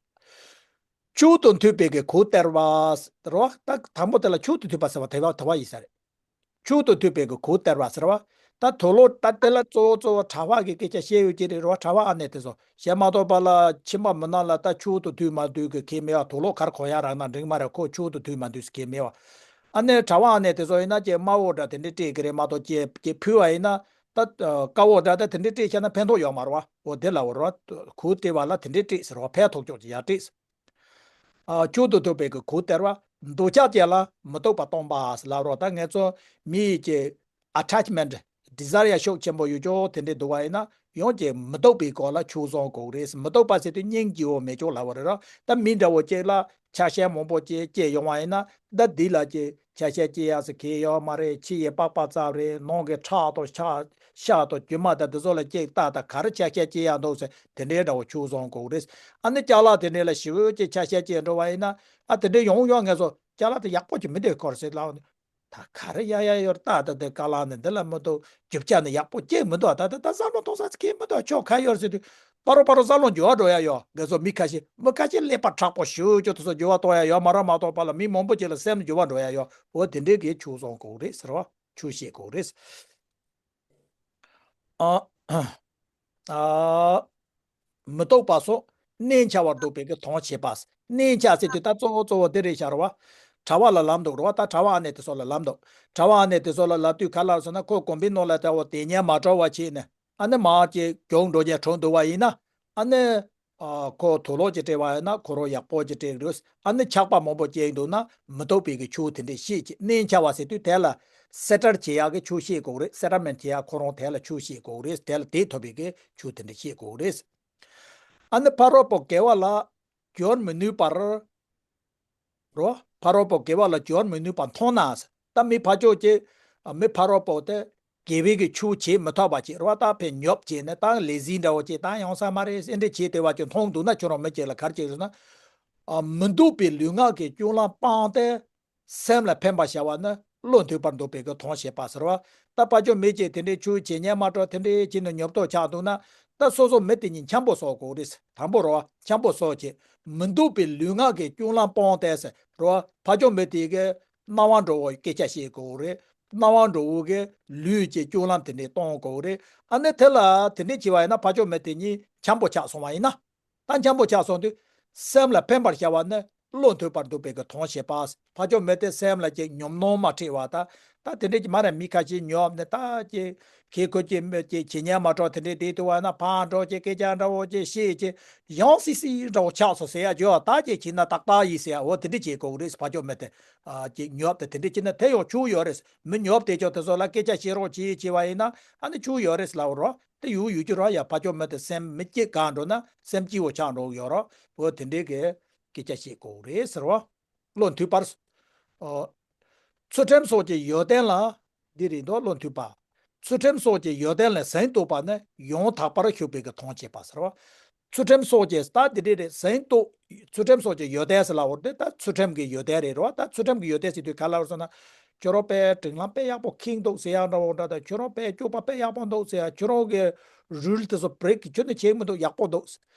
མཆོག་ཏུ་ཐུབ་པའི་གི་གོས་སྟེར་བ་ཟེར་བ། ད་དང་པོ་དེ་ལ་མཆོག་ཏུ་ཐུབ་པ་ཟེར་བ་དེ་བ་དེ་བ་ཡིན་ས་རེད། མཆོག་ཏུ་ཐུབ་པའི་གི་གོས་སྟེར་བ་ཟེར་བ། ད་དུག་ལོག་ད་དེ་ལ་གཙོ་བོ་གཙོ་བོ་གྲྭ་པ་གི་སྐད་ཆ་བཤད་ཡོད་ཀྱི་རེད་རོ། གྲྭ་པ་ཨ་ནེ་དེ་ཚོ་བཤད་མ་གཏོགས་པ་ལ་ཁྱིམ་པ་མི་ནང་ལ་ད་མཆོག་ཏུ་ཐུབ་མ་ཐུབ་གི་ཁྱད་མེད་བ། དུག་ལོག་གར་གོན་ཡ་རག་ན་འགྲིག་མ་རེད། ཁོ་མཆོག་ཏུ་ཐུབ་མ་ཐུབ་ཟེར་ཁྱད་མེད་བ། ཨ་ནེ་གྲྭ་པ་ཨ་ནེ་དེ་ཚོ་ཡིན་ན་ཀྱེ་དམར་པོ་འདྲ་དེ་འདྲས་སྤྲས་ཀྱི་རེད་མ་གཏོགས་ཀྱེ་ཀྱེ་ཕུལ་བ་ཡིན་ན་ད་དཀར་པོ་འདྲ་ད་དེ་འདྲས་སྤྲས་བྱས་ན་ཕན་ཐོགས་ཡོད་མ་རེད་བ། འོ་དེ་ལ་འོ་རེད་བ། གོས་སྟེར་བ་ལ་དེ་འདྲས་སྤྲས་ཟེར་བ། ཕན་ཐོགས་ཅོག་ཅིག་ཡར་སྤྲས། ཨ། མཆོག་ཏུ་ཐུབ་པའི་གི་གོས་སྟེར་བ། འདོད་ཆགས་ཅན་ལ་མི་སྡུག་པ་སྟོན་པ་ཟེར་ལབ་རོགས། ད་ང་ཚོ་མི་ཡི་གི་ཨ་ཊེཆ་མེན་ཊི་ཌི་ཛའི་ཡར་ཤུགས་ཆེན་པོ་ཡོད་ཅོག་དེ་འདྲས་འདུག་པ་ཡིན་ན་ཡང་གི་མི་སྡུག་པའི་སྐོར་ལ་ཆོས་བཟང་དགོས་རེད། མི་སྡུག་པ་ཟེར་དུས་སྙིང་རྗེ་བོ་མེད་ཅོག་ལབ་པ་རེད་རོ། ད་མི་འདྲ་བོ་ཅིག་ལ་ཆ་ཤས་མང་པོ་ཅིག་སྐྱེས་ཡོང་བ་ཡིན་ན་ད་འདི་ལ་ཅིག་ཆ་ཤས་སྐྱེ་ཡག་ཟེར་གི་ཡོད་མ་རེད། ཕྱི་ཡི་པགས་པ་ཙམ་རེད། ནང་གི་ཁྲག་དང་ཤ་ཤ་དང་རྒྱུ་མ་དང་འདི་ཚོ་ལ་སྐྱེ་རྟགས་དང་ག་རེ་ཆ་ཤས་སྐྱེ་ཡག་འདུག་ཟེར་དེ་འདྲའི་འདྲ་བོ་ཆོས་བཟང་དགོས་རེད། ཨ་ནི་ཅ་ལག་དེ་འདྲའི་ལ་ཞེ་པོ་ཅིག་ཆ་ཤས་སྐྱེ་འགྲོ་བ་ཡིན་ན་ཨ་དེ་འདྲའི་ཡོང་ཡོང་ངས་སོ་ཅ་ལག་དེ་ཡག་པོ་ཅིག་མི་འདུག་སྐོར་ཟེར་ལབ་ནས། ད་ག་རེ་ཡ་ཡ་ཡོད་རྟགས་ད་དེ་ཀ་ལག་ནས་འདི་ལ་མི་འདུག་རྒྱུ་ཆ་ནི་ཡག་པོ་སྐྱེ་མི་འདུག་ད་ད་ད་བསམ་བློ་གཏོང་ས་ཅིག་མི་འདུག་ཆོ་ག་ཡོད་ཟེར་དུས་པ་རོ་པ་རོ་བསམ་བློ་འགྱུར་བ་འགྲོ་ཡ་ཡོད། ངས་སོ་མི་ཁ་ཤས་མི་ཁ་ཤས་ཀླད་པ་མཁྲེགས་པོ་ཞེ་པོ་ཅིག་དེ་ཚོ་འགྱུར་བ་གཏོང་ཡ་ཡོད་མ་རེད་མ་གཏོགས་པ་ལ་མི་མང་པོ་ཅིག་ལ་སེམས་འགྱུར་བ་འགྲོ་ཡ་ཡོད། འོ་དེ་འདྲའི་གི་ཆོས་བཟང་དགོས་རེད་ཟེར་བ། ཆོས་ཤེས་དགོས་རེད། ཨ། ཨ། མི་སྡུག་པ་སོགས་གནས་འཆའ་བར་འདོད་པའི་གི་དོན་བྱེད་པ། གནས་འཆའ་ཟེར་དུས་ད་གཙོ་བོ་གཙོ་བོ་འདི་རེད་ཤག་རེད་བ། གྲྭ་པ་ལ་ལབ་འདུག་རེད་བ། ད་གྲྭ་པ་ཨ་ནེ་དེ་ཚོ་ལ་ལབ་འདུག་གྲྭ་པ་ཨ་ནེ་དེ་ཚོ་ལ་ལབ་དུས་ག་ལབ་སོང་ན་ཁོ་དགོན་པའི་ནང་ལ་ད་འོ་དེ་ཉན་མ་གྲོལ་བ་བྱས་ནས་ཨ་ནི་མར་ཅིག་གྱོང་འགྲོ་ཉན་གྲོལ་འདུག་བ་ཡིན་ན་ཨ་ནི། ཨ། ཁོ་དུག་ལོག་ཅིག་སྤྲད་པ་ཡིན་ན་ཁོ་རང་ཡག་པོ་ཅིག་སྤྲད་རེད། ཨ་ནི་ཆགས་པ་མང་པོ་སྐྱེས་འདུག་ན་མི་སྡུག་པའི་གི་ཆོས་དེ་འདྲས་ཤེས་ཀྱི་གནས་འཆའ་བ་ཟེར་དུས་དེ་ལ་སེ་ཊལ་བྱེད་ཡག་གི་ཆོས་ཤེས་དགོས་རེད། སེ་ཊལ་མེན་ཊི་བྱེད་ཡག་ཁོ་རང་དེ་ལ་ཆོས་ཤེས་དགོས་རེད། དེ་ལ་དེ་ཐོབ་པའི་གི་ཆོས་དེ་འདྲས་ཤེས་དགོས་རེད། ཨ་ནི་ཕ་རོལ་པོ་དགེ་བ་ལ་སྦྱོར་མི་ནུས་པར། རོ། ཕ་རོལ་པོ་དགེ་བ་ལ་སྦྱོར་མི་ནུས་པ་མཐོང་ན། ད་མི་ཕ་ཕྱོགས་ཀྱི་མི་ཕ་རོལ་པོ་དེ་དགེ་བའི་གི་ཆོས་བྱེད་མི་ཐུབ་པ་ཅིག་རེད་བ། ད་ཕན་ཉོབ་བྱས་ནས་ད་ལེ་ཟི་འདྲ་བོ་ཅིག་ད་ཡོང་ས་མ་རེད་ཟེར་འདྲ་བྱས་བསྡད་པ་ཅིག་མཐོང་འདུག་ན་ཁྱོད་རང་མི་ཅིག་ལ་ག་རེ་བྱེད་ཟེར་ན། མི་སྡུག་པའི་ལུས་ངག་གི་སྤྱོད་ལམ་སྤངས་ཏེ། སེམས་ལ་ཕན་པར་བྱ་བ་ནི་བློ་མཐུན་པར་འདོད་པའི་གི་དོན་བྱེད་པ་ཟེར་བ། ད་ཕ་ཕྱོགས་མི་ཅིག་དེ་འདྲའི་ཆོས་བྱེད་ཉན་མ་གྲོལ་དེ་འདྲའི་བྱས་ནས་ཉོབ་ཏོ་ཆགས་འདུག་ན། ད་སོ་སོ་མི་དེ་ཉིད་འཆམ་པོ་བཟོ་དགོས་རེད། དང་པོ་རོ། འཆམ་པོ་བཟོ་བྱེད། མི་སྡུག་པའི་ལུས་ངག་གི་སྤྱོད་ལམ་སྤངས་ཏེ་ཟེར་རོ། ཕ་ཕྱོགས་མི་དེ་གི་སྣང་བ་འགྲོ་བའི་སྐད་ཆ་བཤད་དགོས་རེད། སྣང་བ་འགྲོ་བོ་གི་ལུས་ཀྱི་སྤྱོད་ལམ་དེ་འདྲའི་གཏོང་དགོས་རེད། ཨ་ནི་དེ་ལ་དེ་འདྲའི་བྱས་པ་ཡིན་ན་ཕ་ཕྱོགས་མི་དེ་ཉིད་འཆམ་པོ་ཆགས་སོང་བ་ཡིན་ན། ད་འཆམ་པོ་ཆགས་སོང་དུས། སེམས་ལ་ཕན་པར་བྱ་བ་ནི་བློ་མཐུན་པར་འདོད་པའི་གི་དོན་བྱེད་པ། ཕ་ཕྱོགས་མི་དེ་སེམས་ལ་ཅིག་ཉོབ་སྣང་མ་འཁྲིད་པ་ད། ད་དེ་འདྲའི་ཅིག་མ་རེད་མི་ཁ་ཤས་ཉོབ་ནས་ད་ཅིག་ཁེ་ཁོ་ཅིག་མི་ཅིག་བྱེད་ཉན་མ་གྲོལ་དེ་འདྲའི་བསྡད་དུས་བ་ན་ཕར་འགྲོ་ཅིག་སྐད་ཆ་འདྲ་བོ་ཅིག་བཤད་ཅིག་ཡང་སི་སི་འདྲ་བོ་ཆགས་སོང་ཟེར་ཡ་བརྗོད་ད་ཅིག་བྱས་ན་ཏག་ཏག་ཡིན་ཟེར་ཡ་འོ་དེ་འདྲ་བྱེད་དགོས་རེད། ཕ་ཕྱོགས་མི་དེ་ཅིག་ཉོབ་དེ་དེ་འདྲ་བྱས་ན་དེ་ཡང་ཆོས་ཡོད་རེད། མི་ཉོབ་དེ་ཅོག་དེ་ཚོ་ལ་སྐད་ཆ་བཤད་རོགས་བྱེད་བྱས་པ་ཡིན་ན་ཨ་ནི་ཆོས་ཡོད་རེད་ལབ་རོགས། དེ་ཡོད་ཡོད་ཀྱི་རོ། ཡ་ཕ་ཕྱོགས་མི་དེ་སེམས་མི་སྐྱིད་ག་འགྲོ་ན་སེམས་སྐྱིད་བོ་ཆགས་འགྲོ་ཡོད་རོ། འོ་དེ་འདྲའི་གི་སྐད་ཆ་བཤད་དགོས་རེད་ཟེར་བ། བློ་མཐུན་པར། ཨོ། ཚུལ་ཁྲིམས་སོགས་ཀྱི་ཡོན་ཏན་ལ། འདི་རེད་འདུག་བློ་མཐུན་པ། ཚུལ་ཁྲིམས་སོགས་ཀྱི་ཡོན་ཏན་ལ་ཟིན་གཏོགས་པ་ནི་ཡང་དག་པར་ཞུགས་པའི་གི་དོན་བྱེད་པ་ཟེར་བ། ཚུལ་ཁྲིམས་སོགས་ཀྱི་ད་འདི་འདྲ་རེད་ཟིན་གཏོགས། ཚུལ་ཁྲིམས་སོགས་ཀྱི་ཡོན་ཏན་ཟེར་ལབ་པ་དེ་ད་ཚུལ་ཁྲིམས་ཀྱི་ཡོན་ཏན་རེད་རོ། ད་ཚུལ་ཁྲིམས་ཀྱི་ཡོན་ཏན་ཟེར་དུས་ག་ལ་བར་སོང་ན། ཁྱོད་རང་དཔེ་སྒྲིག་ལམ་དཔེ་ཡག་པོ་འཁྱེར་འདུག་ཟེར་ཡག་འདྲ་བོ་འདྲ་དང་ཁྱོད་རང་དཔེ་སྤྱོད་པ་དཔེ་ཡག་པོ་འདུག་ཟེར་ཡག་ཁྱོད་རང་གི་རུལ་དེ་ཚོ་བྷི་རེག་ཁྱོད་ནི་བྱེད་མི་འདུག་ཡག་པོ་འདུག་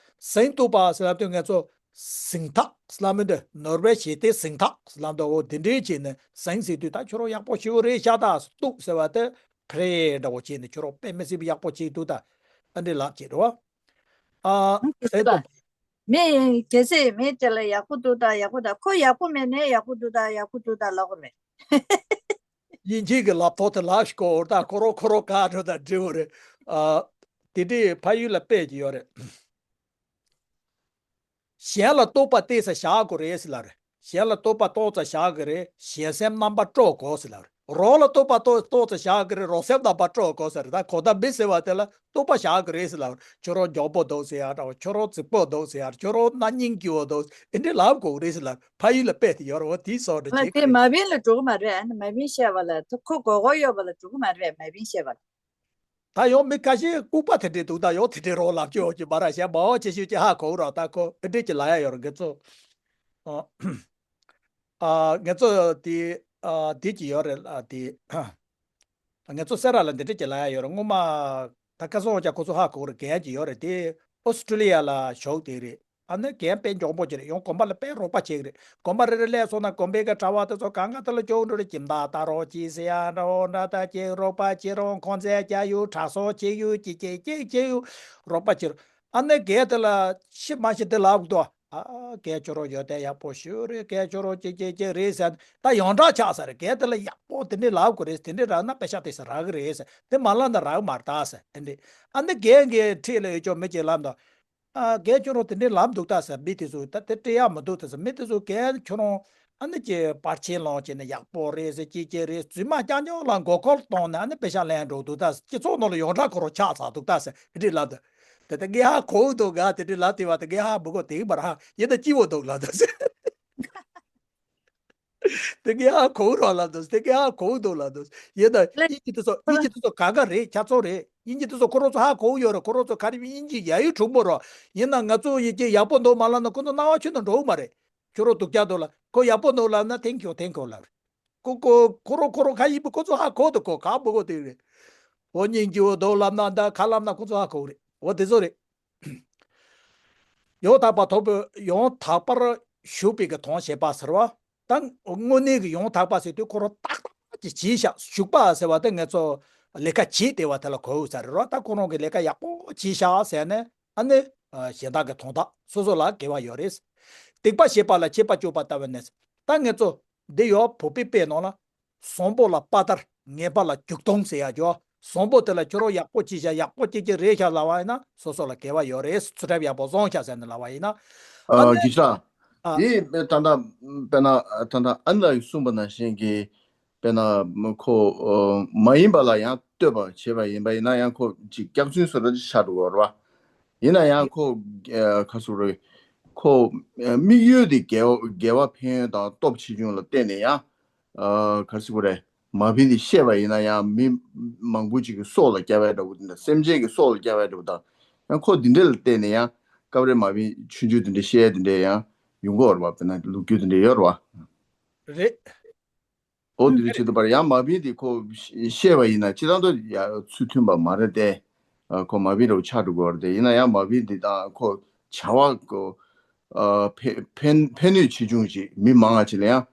ཟིན་གཏོགས་པ་ཟེར་ལབ་དུས་ང་ཚོ་ཟིན་ཐག་ཟེར་ལབ་མི་འདུག་ནོར་བའི་ཞེ་ཏེ་ཟིན་ཐག་ཟེར་ལབ་འདུག་འོ་དེ་འདྲའི་བྱས་ནས་ཟིན་ཟེར་དུས་ད་ཁྱོད་རང་ཡག་པོ་ཞེ་པོ་རེད་ཤག་ད་གཏོགས་ཟེར་བ་དེ་ཕྲེ་འདྲ་བོ་བྱས་ནས་ཁྱོད་རང་དཔེ་མི་སྲིད་པ་ཡག་པོ་བྱས་འདུག་ད་ཨ་འདྲའི་ལབ་བྱེད་རོ། ཨ། ཟིན་གཏོགས་པ། མི་གལ་སྲིད་མི་དེ་ལ་ཡག་པོ་འདུག་ད་ཡག་པོ་ད་ཁོ་ཡག་པོ་མེད་ནའི་ཡག་པོ་འདུག་ད་ཡག་པོ་འདུག་ད་ལབ་དགོས་རེད། དབྱིན་ཇིའི་གི་ལབ་ཐོག་དེ་ལབ་ཤོག་ད་ཁོ་རང་ཁོ་རང་ག་འགྲོ་ད་འགྲིག་གི་རེད། ཨ། དེ་འདྲའི་ཕ་ཡུལ་ལ་དཔེ་ཅིག་ཡོད་རེད། གཞན་ལ་རྟོགས་པ་གཏད་ས་བཞག་དགོས་རེད་ཟེར་ལབ་རེད། གཞན་ལ་རྟོགས་པ་གཏད་ས་བཞག་གི་རེད། གཞན་སེམས་རྣམ་པར་སྤྲོ་དགོས་ཟེར་ལབ་རེད། རོགས་ལ་བསྟོད་པ་ཏོག་ཏོག་ཙམ་བཞག་གི་རེད། རོགས་སེམས་དང་པ་སྤྲོ་དགོས་ཟེར། ད་གོ་ད་མི་ཟེར་བ་དེ་ལ་བསྟོད་པ་བཞག་གི་རེད་ཟེར་ལབ། ཁྱོད་རང་མགྱོགས་པོ་འདུག་ཟེར་ཡ་འདྲ་བོ། ཁྱོད་རང་རྫིག་པོ་འདུག་ཟེར་ཡ། ཁྱོད་རང་སྣ་སྙིང་རྗེ་བོ་འདུག་ཟེར། ཨེ་འདྲ་ལབ་དགོས་རེད་ཟེར་ལབ། ཕ་ཡུལ་ལ་དཔེ་དེ་ཡོད་རེད། འོ་དེའི་སོགས་འདྲ་ལ་བྱེད་དེ་དགོས་མ་རེད། བིན་ལ་འགྲོ་གི་མ་རེད། ཨ་ནི་མ་བིན་བཤད་པ་ལ་ཐུག་ཁོ་མགོ་སྐོར་གཡོག་པ་ལ་འགྲོ་གི་མ་རེད། མ་བིན་བཤད་པ་ལ། ད་ཡང་མི་ཁ་ཤས་ལྐུགས་པ་དེ་འདྲས་འདུག་ད་ཡང་དེ་འདྲས་རོགས་ལབ་ཀྱི་ཡོད་ཀྱི་མ་རེད། གཞན་མང་ཆེ་ཤོས་ཀྱིས་ཧ་གོ་རོགས། ད་ཁོ་ཨེ་འདྲས་ཀྱི་ལབ་ཡ་ཡོད་རེད། ངེད་ཚོ་ཨ་ཨ་ངེད་ཚོ་དེ་ཨ་དེ་ཀྱི་ཡོད་རེད། ཨ་དེ་ངེད་ཚོ་སེ་ར་ལ་འདི་འདྲས་ཀྱི་ལབ་ཡ་ཡོད་རེད། སྔོན་མ་ད་ཁ་སང་ཀྱང་ཁོ་ཚོ་ཧ་གོ་རེད། རྒན་ཅིག་ཡོད་རེད། དེ་ཨོ་སི་ཀྲི་ལི་ཡ་ལ་བཞུགས་དེ་རེད། ཨ་ནི་རྒན་དཔེ་མགྱོགས་པོ་ཅིག་རེད། ཡང་དགོན་པ་ལ་དཔེ་རོགས་པ་བྱེད་ཀྱི་རེད། དགོན་པ་རེ་རེ་སླེབས་སོང་ན་དགོན་པའི་གི་གྲྭ་པ་དེ་ཚོ་གང་ག་དེ་ལ་སྐྱོན་འགྲོ་རེད། ཁྱིམ་བདག་ལྟ་རོགས་གྱིས་ཟེར་ཡ་འདྲ་བོ་འདྲ། ད་ཅིག་རོགས་པ་བྱེད་རོགས། འཁོན་འཛིན་རྒྱག་ཡུལ་དྲག་སོ་བྱེད་ཡུལ་ཅིག་ཅིག་ཅིག་བྱེད་ཡུལ་རོགས་པ་བྱེད་རོགས། ཨ་ནི་རྒན་དེ་ལ་ཤི་མ་ཤི་དེ་ལབ་འདུག་ཨ་རྒན་ཁྱོད་རང་ཡོན་ཏན་ཡག་པོ་ཞེ་པོ་རེད། རྒན་ཁྱོད་རང་ཅིག་ཅིག་ཅིག་རེད་ཟེར། ད་ཡོངས་གྲགས་ཆགས་ས་རེད། རྒན་དེ་ལ་ཡག་པོ་དེ་འདྲས་ལབ་དགོས་རེད། དེ་འདྲས་རག་ན་པེ་ཤག་དེ་ས་རག་གི་རེད་ཟེར། དེ་མ་ལབ་ན་རག་མ་རེད་ད་ཟེར། དེ་འདྲས་ཨ་ནི་རྒན་གྱི་འཁྲིས་ལ་ཡོད་ཅོག་མི་ཅིག་ལབ་འདུག་ཨ་རྒན་ཁྱོད་རང་དེ་འདྲས་ལབ་འདུག་ད་ཟེར། མི་དེ་ཚོ་ད་དེ་སྤྲད་ཡག་མི་འདུག་ད་ཟེར། མི་དེ་ཚོ་རྒན་ཁྱོད་རང་ཨ་ནི་ཅིག་པར་ཆས་བླངས་བྱས་ནས་ཡག་པོ་རེད་ཟེར། ཅིག་ཅིག་རེད། རྫུན་མ་རྐྱང་རྐྱང་ལ་མགོ་སྐོར་གཏོང་ནས་ཨ་ནི་པེ་ཤག་ལེན་འགྲོ་འདུག་ད་ཟེར། སྤྱི་ཚོགས་ནང་ལ་ཡོངས་གྲགས་ཁོ་རང་ཆགས་ཚར་འདུག་ད་ཟེར། དེ་འདྲས་ལབ་འདུག་དེ་ལྟ་ངས་ཧ་གོ་འདུག་ག་དེ་འདྲས་ལབ་དེ་བ་དེ་ངས་ཧ་མི་གོ་དེ་མར་ཧ་ཡིན་ད་སྐྱིད་པོ་འདུག་ལབ་འདུག་ཟེར། དེ་ངས་ཧ་གོ་རོགས་ལབ་འདུག་དེ་ངས་ཧ་གོ་འདུག་ལབ་འདུག་ཡིན་ད་ལེ། དབྱིན་ཇི་དེ་ཚོ་དབྱིན་ཇི་དེ་ཚོ་ག་ག་རེད། ཁྱད་མཚར་རེད། དབྱིན་ཇི་དེ་ཚོ་ཁོ་རང་ཚོ་ཧ་གོ་ཡོད་རེད། ཁོ་རང་ཚོ་ག་རེ་དབྱིན་ཇི་ཡ་ཡུལ་གྲུང་པོ་རོ། ཡིན་ན་ང་ཚོ་ཡི་གེ་ཡག་པོ་འདུག་མ་ལབ་ན་ཁོ་ཚོ་སྣང་བ་ཆུ་ནང་འགྲོ་གི་མ་རེད། ཁྱོད་རང་སྡུག་ཅག་འདུག་ལབ། ཁོ་ཡག་པོ་འདུག་ལབ་ན་ཐེངས་ཁྱོད་ཐེངས་ཁོ་ལབ་རེད། ཁོ་ཁོ་ཁོ་རང་ཁོ་རང་ག་ཡིན་པ་ཁོ་ཚོ་ཧ་གོ་འདུག་ཁོ་ག་མི་གོ་དེ་རེད། འོ་སྙིང་རྗེ་བོ་འདུག་ལབ་ན་ད་ག་ལབ་ན་ཁོ་ཚོ་ཧ་གོ་གི་རེད། འོ་དེ་ཚོ་རེད། ཡང་དག་པར་ཐོབ་པའི་ཡང་དག་པར་ཞུགས་པའི་གི་དོན་བྱེད་པ་ཟེར་བ། ད་དངོས་གནས་ཀྱི་ཡང་དག་པ་ཟེར་དུས་ཁོ་རང་ཏག་ཏག་ཅིག་བྱས་ཤག་ཞུགས་པ་ཟེར་བ་དེ་ངེད་ཚོ་ལས་ཀ་བྱེད་བསྡད་པ་དེ་ལ་གོ་དགོས་ས་རེད་རོ། ད་ཁོ་རང་གི་ལས་ཀ་ཡག་པོ་བྱས་ཤག་ཟེར་ནས་ཨ་ནི་གཞན་དག་གི་དོན་དག་སོ་སོ་ལ་དགེ་བ་ཡོད་རེད། སྡིག་པ་བྱེད་པ་ལ་བྱེད་པ་སྤྱོད་པ་ལྟ་བུ་ནས། ད་ངེད་ཚོ་འདི་ཡོད་བོད་པའི་དཔེ་ནང་ལ། བཟང་པོ་ལ་དཔའ་དར། ངན་པ་ལ་རྒྱུག་སྟོང་ཟེར་ཡ་ཅོ། བཟང་པོ་དེ་ལ་ཁྱོད་རང་ཡག་པོ་ཅིག་བྱ། ཡག་པོ་ཅིག་ཅིག་རེད་ཤག་ལབ་པ་ཡིན་ན་སོ་སོ་ལ་དགེ་བ་ཡོད་རེད། ཚུལ་ཁྲིམས་ཡག་པོ་བཟུང་ཤག་ཟེར་ནས་ལབ་པ་ཡིན་ན། ཨ་ཨ་ནི་གཞི་ཆགས། ཨ་དེ་ད་ལྟ་དཔེར་ན་ད་ལྟ་ཨ་ནི་ལགས་ཀྱིས་གསུངས་པ་ནང་བཞིན་གྱི་དཔེར་ན་ཁོ་མ་ཡིན་པ་ལ་ཡང་བསྟོད་པ་བྱེད་པ་ཡིན་པ་ཡིན་ན་ཡང་ཁོ་ཅིག་སྐྱག་རྫུན་བཟོ་འདྲ་ཅིག་ཆགས་འགྲོ་གི་རེད་བ། ཡིན་ན་ཡང་ཁོ་ག་ཟེར་རེད། ཁོ་དམིགས་ཡུལ་དེ་དགེ་བ་དགེ་བ་ཕན་ཡོན་དང་སྟོབས་ཆེ་ཆུང་ལ་བརྟེན་ནས་ཡང་། ཨ་ག་རེ་ཟེར་དགོས་རེད། མ་བིན་དེ་བཤད་པ་ཡིན་ན་ཡང་མི་མང་པོ་ཅིག་གི་སྲོག་ལ་སྐྱོན་བར་འདྲ་བོ་དེ་འདྲ། སེམས་ཅན་གྱི་སྲོག་ལ་སྐྱོན་བར་འདྲ་བོ་དང་། ཡང་ཁོ་འདི་འདྲ་ལ་བརྟེན་ནས་ཡང་སྐབས་རེ་མ་བིན་ཆུང་ཆུང་དེ་འདྲ་བཤད་དེ་འདྲ་ཡང་ཡོང་གི་ཡོད་རེད་བ། དཔེར་ན་ལོ་རྒྱུས་དེ་འདྲ་ཡོད་རེད་བ། རེད། འོ་འདི་འདྲ་བྱེད་དུས་པར་ཡང་མ་བིན་དེ་ཁོ་བཤད་པ་ཡིན་ན་སྤྱིར་བཏང་དུ་ཡང་ཚུལ་མཐུན་པ་མ་རེད་དེ། ཨ་ཁོ་མ་བིན་འདྲ་བོ་ཆགས་འགྲོ་གི་ཡོད་རེད་དེ། ཡིན་ན་ཡང་མ་བིན་དེ་དང་ཁོ་བྱ་བ་ཁོ། ཨ་ཕན་ཕན་ཕན་ནུས་ཆེ་ཆུང་ཅིག་མི་མང་ང་ཅིག་ལ་ཡང་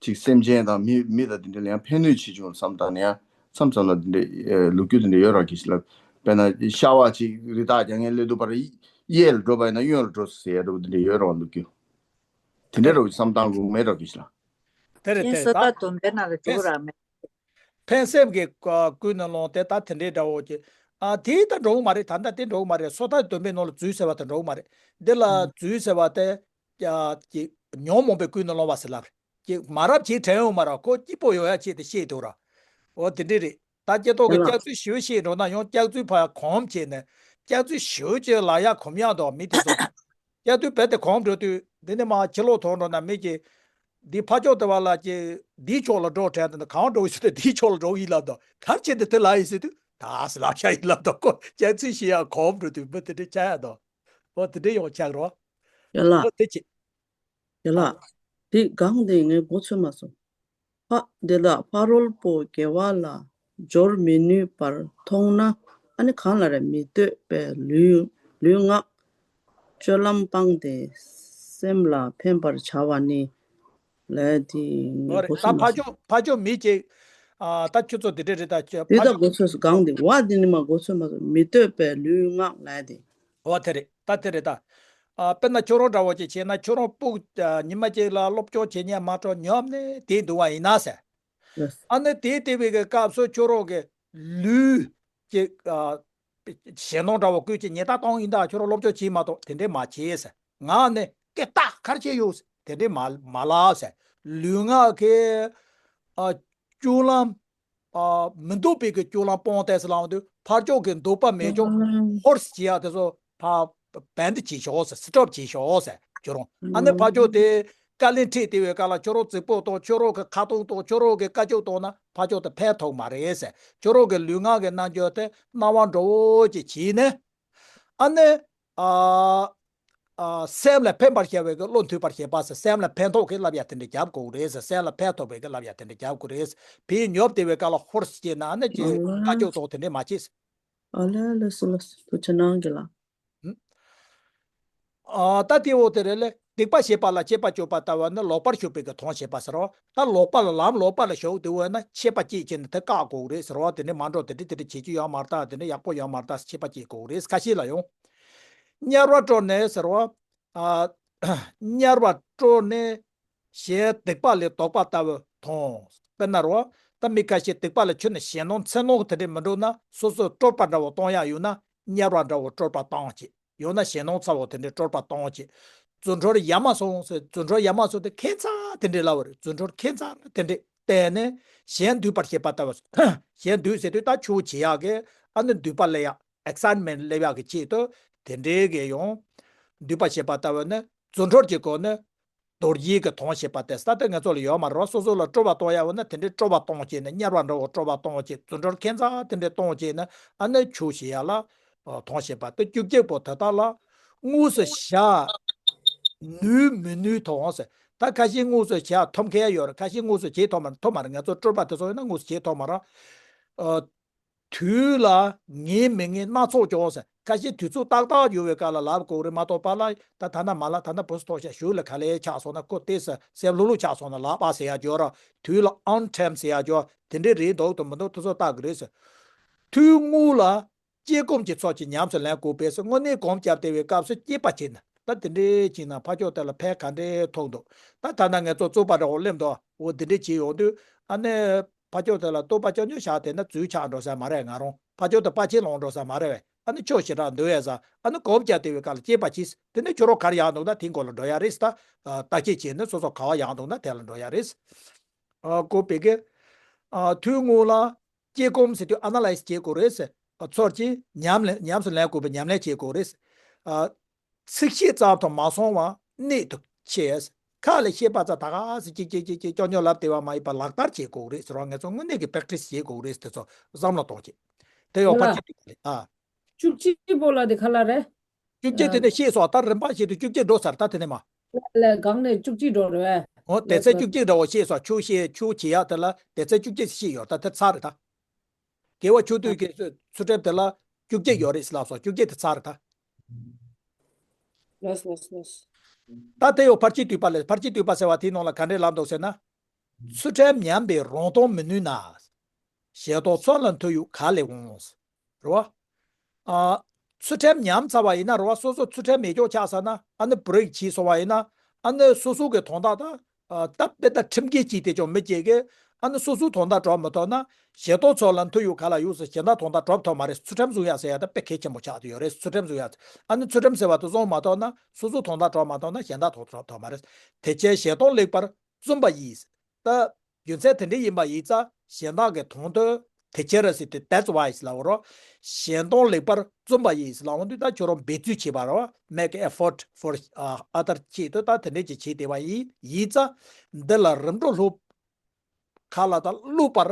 ཅིག་སེམས་ཅན་དང་མི་མི་དང་དེ་འདྲ་ལ་ཡང་ཕན་ནུས་ཆེ་ཆུང་ལ་བསམ་བཏང་ནས་ཡང་མཚམས་མཚམས་ལ་དེ་འདྲ་ཨེ་ལོ་རྒྱུས་དེ་འདྲ་ཡོད་རེད་གི་ཞིག་ལ། དཔེར་ན་ཤ་བ་ཅིག་རི་དྭགས་རྒྱག་མཁན་སླེབས་དུས་པར་གཡས་ལ་འགྲོ་བ་ཡིན་ན་གཡོན་ལ་འགྲོ་ཟེར་ཡ་འདྲ་བོ་དེ་འདྲ་ཡོད་རེད་བ། ལོ་རྒྱུས་དེ་འདྲ་འདྲ་བོ་བསམ་བཏང་དགོས་མེད་རེད་གི་ཞིག་ལ། དེ་རེད་དེ་རེད། ད་སོ་ད་དོན་དེ་ན་ལ་འགྲོ་གི་ར་མེད། ཕན་སེམས་ཀྱི་ཀུན་ནས་བསླངས་ཏེ་ད་དེ་འདྲའི་འདྲ་བོ་ཅིག་ཨ་དེ་ད་འགྲོ་གི་མ་རེད། ད་ལྟ་དེ་འགྲོ་གི་མ་རེད། སོ་ཐར་སྡོམ་པའི་ནང་ལ་རྫུས་ཟེར་བ་དེ་འགྲོ་གི་མ་རེད། འདི་ལ་ཨང་རྫུས་ཟེར་བ་དེ་ཀྱ་ཀྱི་ཉོན་མོངས་པའི་ཀུན་ནས་བསླངས་པ་ཟེར་ལབ་རེད། ཀྱི་མ་རབས་ཅིག་དྲན་ཡོང་མ་རེད། ཁོ་སྐྱིད་པོ་ཡོང་ཡ་ཆེད་དུ་བཤད་འདུག་ར། འོ་དེ་འདྲས་རེད། ད་སྐྱེ་ཐོག་གི་ཡ་ལ། སྐྱག་རྫུན་ཞེ་པོ་བཤད་འགྲོ་ན་ཡང་སྐྱག་རྫུན་ཕར་གོམས་བྱས་ནས་སྐྱག་རྫུན་ཞེ་པོ་ཅིག་ལབ་ཡ་གོམས་ཡ་འདུག་མི་དེ་ཚོ། སྐྱག་རྫུན་རྦད་དེ་གོམས་འགྲོ་དུས་འདི་ནས་མར་ཕྱི་ལོགས་ཐོན་འགྲོ་ན་མི་གིས་འདི་ཕར་ཕྱོགས་དེ་བ་ལ་ཀྱི་འདིའི་ཕྱོགས་ལ་འགྲོ་དྲན་དེ་ནས་གང་འགྲོ་ཡི་ཟེར་དུས་འདིའི་ཕྱོགས་ལ་འགྲོ་ཡི་ལབ་འདུག་ག་རེ་བྱས་ཏེ་དེ་ལབ་ཡི་ཟེར་དུས་ད་ཟེར་ལབ་ཤག་ཡི་ལབ་འདུག་ཁོ་སྐྱག་རྫུན་བཤད་ཡ་གོམས་འགྲོ་དུས་མི་དེ་འདྲས་ཆགས་ཡ་འདུག་འོ་དེ་འདྲས་ཡོང་ཆགས་རོ། ཡ་ལ། འོ་དེ་ཅི། ཡ་ལ། དེ་སྒང་དེ་ངས་མགོ་ཚོས་མ་སོང་། ཕ་དེ་དག་ཕ་རོལ་པོ་དགེ་བ་ལ་སྦྱོར་མི་ནུས་པར་མཐོང་ན། ཨ་ནི་གང་ལ་རེ་མི་འདོད་པའི་ལུས་ལུས་ངག་སྤྱོད་ལམ་སྤངས་ཏེ་སེམས་ལ་ཕན་པར་བྱ་བ་ནི་ལས་དེ་ངས་འོ་རེད། མགོ་ད་ཚོས་མ་ཕ་སོང་། ཕྱོགས་ཕ་ཕྱོགས་མི་གཅིག་ཨ་ད་ཁྱོད་ཚོ་དེ་འདྲས་རེད། ད་ཁྱོད་དེ་ཕ་དག་ཕྱོགས་མགོ་ཚོས་སོང་། སྒང་དེ་བ་དེ་ནི་མ་མགོ་ཚོས་མ་སོང་། མི་འདོད་པའི་ལུས་ངག་ལས་དེ། འོ་དེ་རེད། ད་དེ་རེད་ད། ཨ་དཔེར་ན་ཁྱོད་རང་འདྲ་བོ་ཅིག་བྱས་ན་ཁྱོད་རང་སྤུ་ཨ་ཉི་མ་གཅིག་ལ་སློབ་སྦྱོང་བྱེད་མཁན་མ་གཏོགས་ཉོབ་ནས་དེ་འདུག་བ་ཡིན་ན་ཟེར། ལགས། ཨ་ནི་དེ་བལྟས་པའི་གི་སྐབས་སུ་ཁྱོད་རང་གི་ལུས་ཀྱི་ཨ་ཞེད་སྣང་འདྲ་བོ་བསྐུལ་གྱི་ཉེས་རྡུང་གཏོང་ཡིན་ད། ཁྱོད་རང་སློབ་སྦྱོང་བྱེད་མ་གཏོགས་དེ་འདྲས་མ་བྱེད་ཟེར། ངག་ནས་སྐད་གྲགས་ག་རེ་བྱས་ཡོད་ཟེར་དེ་འདྲས་མ་མ་ལབ་ཟེར། ལུས་ངག་གི་ཨ་སྤྱོད་ལམ་ ཨ་མི་འདོད་པའི་གི་སྤྱོད་ལམ་སྤོང་དེས་ལབ་འོང་དུས་ཕར་ཕྱོགས་ཀྱི་འདོད་པ་མེད་ཕྱོགས་ཧོར་སི་བྱེད་ཡག་དེ་ཚོ་ཕར་བན་དུ་བྱེད་ཤོག་ཟེར། སི་ཊོབ་བྱེད་ཤོག་ཟེར་ཁྱོད་རང་། ཨ་ནི་ཕར་ཕྱོགས་དེ་དཀའ་ལས་འཕྲད་དེ་བའི་སྐབས་ལ་ཁྱོད་རང་རྫིག་པོ་དང་ཁྱོད་རང་གི་ཁ་ཏོན་དང་ཁྱོད་རང་གི་དཀའ་སྤྱད་བཏང་ན་ཕར་ཕྱོགས་དེ་ཕན་ཐོགས་མ་རེད་ཟེར། ཁྱོད་རང་གི་ལུས་ངག་གི་རྣམ་འགྱུར་དེ་སྣང་བ་འགྲོ་བོ་ཅིག་བྱས་ནས། ཨ་ནི། ཨ། ཨ། སེམས་ལ་ཕན་པར་བྱ་བའི་གི་བློ་མཐུན་པར་བྱེད་པ་ཟེར། སེམས་ལ་ཕན་ཐོགས་ཀྱི་བསླབ་ཡ་དེ་འདྲ་རྒྱབ་དགོས་རེད་ཟེར། སེམས་ལ་ཕན་ཐོགས་པའི་གི་བསླབ་ཡ་དེ་འདྲ་རྒྱབ་དགོས་རེད་ཟེར། བེའུ་ཉོབ་དེ་བའི་སྐབས་ལ་ཧོར་སི་བྱེད་ན་ཨ་ནི་ཅི་ཨ་དཀའ་སྤྱད་བཏང་དེ་འདྲ་མ་བྱེད་ཟེར། ཨ་ལ་ལ་སོ་ལ་སོ་ཐུགས་ཆ་གནང་གི་ལ། ཨ། ད་དེ་འོ་དེ་རེད་ལེ། སྡིག་པ་བྱེད་པ་ལ་དཔྱད་པ་བཅོས་པ་ལྟ་བུ་ནི་ལོག་པར་ཞུགས་པའི་གི་དོན་བྱེད་པ་ཟེར་རོ། ད་ལོག་པ་ལ་ལམ་ལོག་པ་ལ་ཞུགས་དེ་བས་ན་དཔྱད་པ་སྐྱེས་ཀྱི་ནི་དེ་བཀག་དགོས་རེད་ཟེར་རོ། དེ་ནི་མ་འགྲོ་དེ་འདྲ་དེ་འདྲ་བྱེད་རྒྱུ་ཡོད་མ་རེད། ད་དེ་འདྲ་ཡག་པོ་ཡོད་མ་རེད། ད་དཔྱད་པ་སྐྱེས་དགོས་རེད། ཁ་ཤས་ལ་ཡོང་། དམྱལ་བར་སྤྲོ་ནས་ཟེར་རོ། ཨ། དམྱལ་བར་སྤྲོ་ནས་གཞན་སྡིག་པ་ལས་ལྡོག་པ་ལྟ་བུ་མཐོང་། དཔེར་ན་རོ། ད་མི་ཁ་ཤས་སྡིག་པ་ལ་ཆུད་ནས་ཞེད་སྣང་འཚེར་སྣང་དེ་འདྲ་མི་འགྲོ་ན་སོ་སོ་སྤྲོ་བ་འདྲ་བོ་གཏོང་ཡག་ཡོད་ན་དམྱལ་བ་འདྲ་བོ་སྤྲོ་བ་གཏོང་བྱེད། ཡང་ན་ཞེད་སྣང་ཚ་བོ་དེ་འདྲའི་སྤྲོ་བ་གཏོང་བྱེད། རྫུ་འཕྲུལ་ཡལ་མ་སོང་ཟེར། རྫུ་འཕྲུལ་ཡལ་མ་སོང་དེ་ཁྱད་མཚར་དེ་འདྲའི་ལབ་པ་རེད། རྫུ་འཕྲུལ་ཁྱད་མཚར་དེ་འདྲའི་བལྟས་ནས་གཞན་འདུས་པར་བྱེད་པ་ལྟ་བུ། གཞན་འདུས་ཟེར་དུས་ད་ཆུ་བྱེད་ཡག་གི་ཨ་ནི་འདུས་པ་སླེབས་ཡག excitement སླེབས་ཡག་གི་ཆེད་དུ་དེ་འདྲའི་གི་ཡང་འདུས་པ་བྱེད་པ་ལྟ་བུ་ནི་རྫུ་འཕྲུལ་གྱི་སྒོ་ནས་རྡོ་རྗེ་གི་དོན་བྱེད་པ་དེ་ད་ལྟ་ང་ཚོ་ལ་ཡོད་མ་རེད་བ། སོ་སོ་ལ་སྤྲོ་བ་གཏོང་ཡག་ཡོད་ན་དེ་འདྲའི་སྤྲོ་བ་གཏོང་བྱས་ནས་དམྱལ་བ་འདྲ་བོ་སྤྲོ་བ་གཏོང་བྱས། རྫུ་འཕྲུལ་ཁྱད་མཚར་དེ་འདྲའི་གཏོང་བྱས་ནས་ཨ་ནི་ཆོས་བྱེད་ཡག་ལ་དོན་བྱེད་པ་དེ་བཅུ་གཅིག་པོ་དེ་དག་ལ་དངོས་སུ་བྱ་ནུས་མི་ནུས་ཐོག་ཟེར། ད་ཁ་ཤས་དངོས་སུ་བྱ་ཐུབ་མཁན་ཡོད་རེད། ཁ་ཤས་དངོས་སུ་བྱེད་ཐུབ་མ་རེད། ཐུབ་མ་རེད། ང་ཚོ་སྤྲོ་བ་དེ་ཚོ་ཡོད་ན་དངོས་སུ་བྱེད་ཐུབ་མ་རེད། དུས་ལ་ངེས་མི་ངེས་སྣ་ཚོགས་ཀྱང་ཟེར། ཁ་ཤས་དུས་ཚོད་ཏག་ཏག་ཡོད་པའི་སྐབས་ལ་ལབ་དགོས་རེད་མ་གཏོགས་པ་ལ་ད་ཐ་ན་མ་ལ་ད་ན་བུ་སུ་ཐོག་ཤ་ཞུགས་ལ་ག་ལེ་ཆགས་སོང་ན་ཁོ་ཏོག་ཙམ་སེམས་ལྷོད་ལྷོད་ཆགས་སོང་ན་ལག་པ་ཟེར་ཡ་ཅོ་ར། དུས་ལ་on time ཟེར་ཡ་ཅོ་དེ་འདྲའི་རེད་འདུག་དང་མི་འདུག་དེ་ཚོ་བལྟ་དགོས་རེད་ཟེར། དུས་དངོས་ལ་དཔྱད་སྒོམ་གྱི་ཚུལ་གྱིས་ཉམས་སུ་ལེན་དགོས་པས་ཟེར། དངོས་གནས་སྒོམ་བརྒྱབ་བསྡད་པའི་སྐབས་སུ་དཔྱད་པ་བྱས་ན་ད་དེ་འདྲའི་བྱས་ན་ཕ་ཕྱོགས་དེ་ལ་ཕན་ག་འདྲའི་ཐོགས་འདུག་ད་ཐ་ན་ང་ཚོ་རྩོད་པ་འདྲ་བོ་སླེབས་འདུག་འོ་དེ་འདྲའི་བྱས་ཡོང་དུས་ཨ་ནི། ཕ་ཕྱོགས་དེ་ལ་རྟོག་པ་རྐྱང་རྐྱང་བཞག་བསྡད་ན་རྫུན་ཆགས་འགྲོ་ས་མ་རེད། ང་རང་ཕ་ཕྱོགས་དེ་དཔའ་ཆེན་ལོང་འགྲོ་ས་མ་རེད་བས། ཨ་ནི་ཆོས་ཞེ་དྲག་འདོད་ཡས་ས། ཨ་ནི་གོ་བརྒྱབ་བསྡད་པའི་སྐབས་ལ་དཔྱད་པ་གྱིས། དེ་ནས་ཁྱོད་རང་གར་ཡག་འདུག་ན་དེའི་མགོ་ལ་འགྲོ་ཡ་རེད་ད། ཨ། བརྟག་དཔྱད་བྱས་ནས་སོ་སོ་ག་བ་ཡག་འདུག་ན་དེ་ལ་འགྲོ་ཡ་རེད། ཨ། གོ་བའི་གི། ཨ། དུས་དངོས་ལ་དཔྱད་སྒོམ་ཟེར་དུས་ཨ་ན་ལའི་སི་བྱེད་དགོས་རེད། ཚུལ་གྱིས་ཉམས་ལེན་ཉམས་སུ་ལེན་དགོས་པའི་ཉམས་ལེན་བྱེད་དགོས་རེད། ཨ། ཚིག་ཤད་ཙམ་དུ་མ་སོང་བ་གནད་དུ་ཆེ། ཁ་ལ་བཤད་པ་ཙམ་ད་ག་སེ་ཅིག་ཅིག་ཅིག་ཅིག་ཀྱང་ཀྱང་ལབ་བསྡད་པ་མ་ཡིན་པར་ལག་བསྟར་བྱེད་དགོས་རེད་ཟེར་བ། ང་ཚོ་དངོས་གནས་ཀྱི་པེག་ཊི་སི་བྱེད་དགོས་རེད་དེ་ཚོ་བསམ་བློ་གཏོང་བྱེད། དེ་ཡོད་ལ་པར་ཆེ་དུས་ལ་ཨ། བཅུ་གཅིག་པོ་ལ་དེ་ག་ལ་རེད། བཅུ་གཅིག་དེ་ནས་བཤད་སོང་། ད་རིམ་པ་བཞིན་དུ་བཅུ་གཅིག་འགྲོ་ཚར། ད་དེ་ནས་མ། ལ་སྒང་ནས་བཅུ་གཅིག་འགྲོ་རེད། འོ་དེ་ཚེ་བཅུ་གཅིག་འདྲ་བོ་བཤད་སོང་། ཆུ་བཤད་ཆུ་བྱེད་ཡག་དེ་ལ་དེ་ཚེ་བཅུ་གཅིག་བཤད་ཡོད། ད་དེ་ཚར་རེད་ད། དགེ་བ་ཆུ་དུས་ཀྱི་ཚུལ་ཁྲིམས་དེ་ལ་བཅུ་གཅིག་ཡོད་རེད་ལབ་སོང་། བཅུ་གཅིག་དེ་ཚར་ད། ལགས་ལགས་ལགས། ད་དེ་ཡོད་ཕར་ཕྱིན་བསྡུས་པ་ལས། ཕར་ཕྱིན་བསྡུས་པ་ཟེར་བ་དེའི་ནང་ལ་ག་འདྲས་ལབ་འདུག་ཟེར་ན། ཚུལ་ཁྲིམས་ཉམས་པས་རང་དོན་མི་ནུས་ན། ཞེ་སྡང་ཚོགས་ལ་མཐུ་ཡུག་ག་ལས་འོང་། རེད་བ། ཨ། ཚུལ་ཁྲིམས་ཉམས་ཚར་བ་ཡིན་ན་རེད་བ། སོ་སོ་ཚུལ་ཁྲིམས་མེད་ཀྱོག་ཆགས་ཚར་ན། ཨ་ནི་བྷི་རེག་བྱས་སོང་བ་ཡིན་ན། ཨ་ནི་སོ་སོ་གི་དོན་དག་དང་། ཨ། ད་དཔེ་ད་ཁྲིམས་འགལ་གྱིས་དེ་ཅང་མི་བྱེད་གི། ཨ་ནི་སོ་སོའི་དོན་དག་འགྲོ་མི་ཐུབ་ན། ཞེ་སྡང་ཚོགས་ལ་མཐུ་ཡུག་ག་ལ་ཡོད་ཟེར། གཞན་དག་དོན་དག་འགྲོ་ཐུབ་མ་རེད། ཚུལ་ཁྲིམས་བཟུང་ཡག་ཟེར་ཡག་ད་དཔེ་གལ་ཆེན་པོ་ཆགས་ཏེ་ཡོད་རེད། ཚུལ་ཁྲིམས་བཟུང་ཡག་ཨ་ནི་ཚུལ་ཁྲིམས་ཟེར་བ་དེ་བཟུང་མ་ཐུབ་ན་སོ་སོའི་དོན་དག་འགྲོ་མ་ཐུབ་ན་གཞན་དག་དོན་འགྲོ་ཐུབ་མ་རེད། དེ་ཕྱིར་ཞེ་སྡང་ལེགས་པར་བརྩོན་པ་ཡིས། ད་རྒྱུ་མཚན་དེ་འདྲ་ཡིན་པ་ཡིན་ཙང་གཞན་དག་གི་དོན་དུ། དེ་ཕྱིར་ཟེར་དུས་that's why ལབ་རོ། ཞེ་སྡང་ལེགས་པར་བརྩོན་པ་ཡིས་ལབ་འོང་དུས་ད་ཁྱོད་རང་འབད་བརྩོན་བྱེད་པ་རོ། make effort for other ཆེད་དུ་ད་དེ་འདྲ་ཅིག་བྱེད་བསྡད་པ་ཡིན། ཡིན་ཙང་འདི་ལ་རིམ་གྲོ་སློབ། ག་ལ་ད་བསླུ་བར་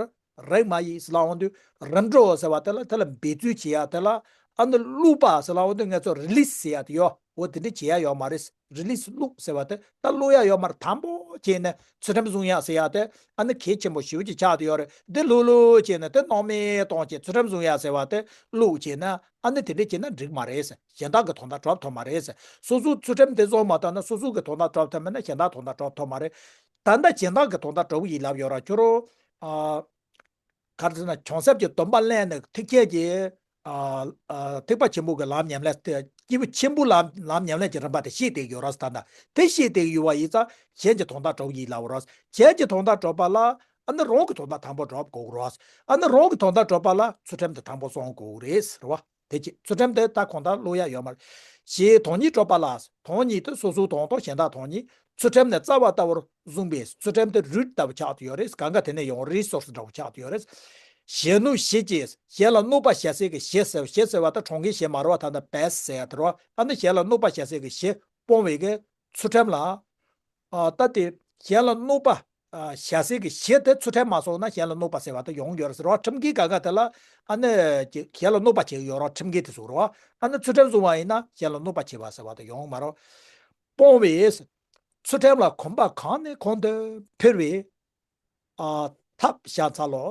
རིགས་མ་ཡིན་ལབ་འོང་དུས་རིམ་གྲོ་ཟེར་བ་དེ་ལ་དེ་ལ་འབད་བརྩོན་བྱེད་ཡ་དེ་ལ། ཨ་ནི་བསླུ་བ་ཟེར་ལབ་འོང་དུས་ང་ཚོ་རི་ལི་སི་ཟེར་ཡ་དེ་ཡོད། འོ་དེ་འདྲ་བྱེད་ཡ་ཡོད་མ་རེད། རི་ལི་སི་བསླུ་ཟེར་བ་དེ་ད་བསླུ་ཡ་ཡོད་མ་རེད། དམ་པོ་བྱས་ནས་ཚུལ་ཁྲིམས་བཟུང་ཡ་ཟེར་ཡ་དེ་ཨ་ནི་གལ་ཆེན་པོ་ཞེ་པོ་ཅིག་ཆགས་བསྡད་ཡོད་རེད། འདི་ལྷོད་ལྷོད་བྱས་ནས་དེ་སྣང་མེད་གཏོང་བྱས་ཚུལ་ཁྲིམས་བཟུང་ཡ་ཟེར་བ་དེ་བསླུ་བྱས་ན་ཨ་ནི་དེ་འདྲ་བྱས་ན་འགྲིག་མ་རེད་ཟེར། གཞན་དག་གི་དོན་དག་འགྲོ་ཐུབ་མ་རེད་ཟེར། སོ་སོའི་ཚུལ་ཁྲིམས་དེ་བཟུང་མ་ཐུབ་ན་སོ་སོ་གི་དོན་དག་འགྲོ་ཐུབ་མེད་ན་གཞན་དག་དོན་དག་འགྲོ་ཐུབ་མ་རེད། ད་ལྟ་གཞན་དག་གི་དོན་དག་འགྲོ་གི་ཡིན་ལབ་ཡོད་ར། ཁྱོད་རང་། ཨ། ག་རེ་ཟེར་ན་གྱོང་གསབ་ཀྱི་སྡོམ་པ་ལེན་ནས་ཐེག་ཆེན་གྱི། ཨ། ཨ། ཐེག་པ་ཆེན་པོ་གི་ལམ་ཉམས་ལེན་དེ་སྐྱེས་བུ་ཆེན་པོའི་ལམ་ལམ་ཉམས་ལེན་གྱི་རིམ་པ་དེ་ཤེས་བསྡད་ཡོད་ར། ད་ལྟ་དེ་ཤེས་བསྡད་ཡོད་པ་ཡིན་ཙང་གཞན་གྱི་དོན་དག་འགྲོ་གི་ཡིན་ལབ་ར། གཞན་གྱི་དོན་དག་འགྲོ་བ་ལ་ཨ་ནི་རང་གི་དོན་དག་དང་པོ་འགྲོ་དགོས་ར། ཨ་ནི་རང་གི་དོན་དག་འགྲོ་བ་ལ་ཚུལ་ཁྲིམས་དེ་དང་པོ་སྲུང་དགོས་རེད་ཟེར་བ། དེ་ཅི་ཚུལ་ཁྲིམས་དེ་ད་གང་ལྟར་བློ་ཡ་ཡོད་མ་རེད། ཞེས་དོན་གཉིས་སྤྲོད་པ་ལ། དོན་གཉིས་དེ་སོ་སོའི་དོན་དང་གཞན་དག་དོན་གཉིས། ཚུལ་ཁྲིམས་ནི་རྩ་བ་ལྟ་བུར་བཟུང་བས་ཚུལ་ཁྲིམས་དེ་རུཊ་ལྟ་བུ་ཆགས་ཏེ་ཡོད་རེད། གང་ག་དེ་ནས་ཡོང་རི་སོར་སི་འདྲ་བོ་ཆགས་ཏེ་ཡོད་རེད། གཞན་གནོད་གཞི་བཅས། གཞན་ལ་གནོད་པ་བྱ་སའི་གི་གཞི་ཟེར། གཞི་ཟེར་བ་ད་གྲོང་ཁྱེར་གཞན་མ་རེད་བ། ད་ལྟ་བེ་སི་ཟེར་ཡ་དེ་རེད་བ། ཨ་ནི་གཞན་ལ་གནོད་པ་བྱ་སའི་གི་གཞི་སྤོང་བའི་གི་ཚུལ་ཁྲིམས་ལ། ཨ་ད་དེ་གཞན་ལ་གནོད་པ་ཨ་བྱ་སའི་གི་གཞི་དེ་ཚུལ་ཁྲིམས་མ་བསྲུངས་ན་གཞན་ལ་གནོད་པ་ཟེར་བ་དེ་ཡོང་གི་ཡོད་རེད་ཟེར་བ། ཁྲིམས་འགལ་ག་ག་དེ་ལ་ཨ་ནི་གཞན་ལ་གནོད་པ་བྱེད་ཀྱི་ཡོད་རེད་བ། ཁྲིམས་འགལ་དེ་ཟེར་རེད་བ། ཨ་ནི་ཚུལ་ཁྲིམས་བསྲུང་བ་ཡིན་ན་གཞན་ལ་གནོད་པ་བྱེད་པ་ཟེར་བ་དེ་ཡོང་མ་རེད། སྤོང་བའི་ཚུལ་ཁྲིམས་ལ་གོམས་པ་གང་ནས་གང་དུ་འཕེལ་བའི། ཨ་ཐབས་བཞག་ཚར་ལོ།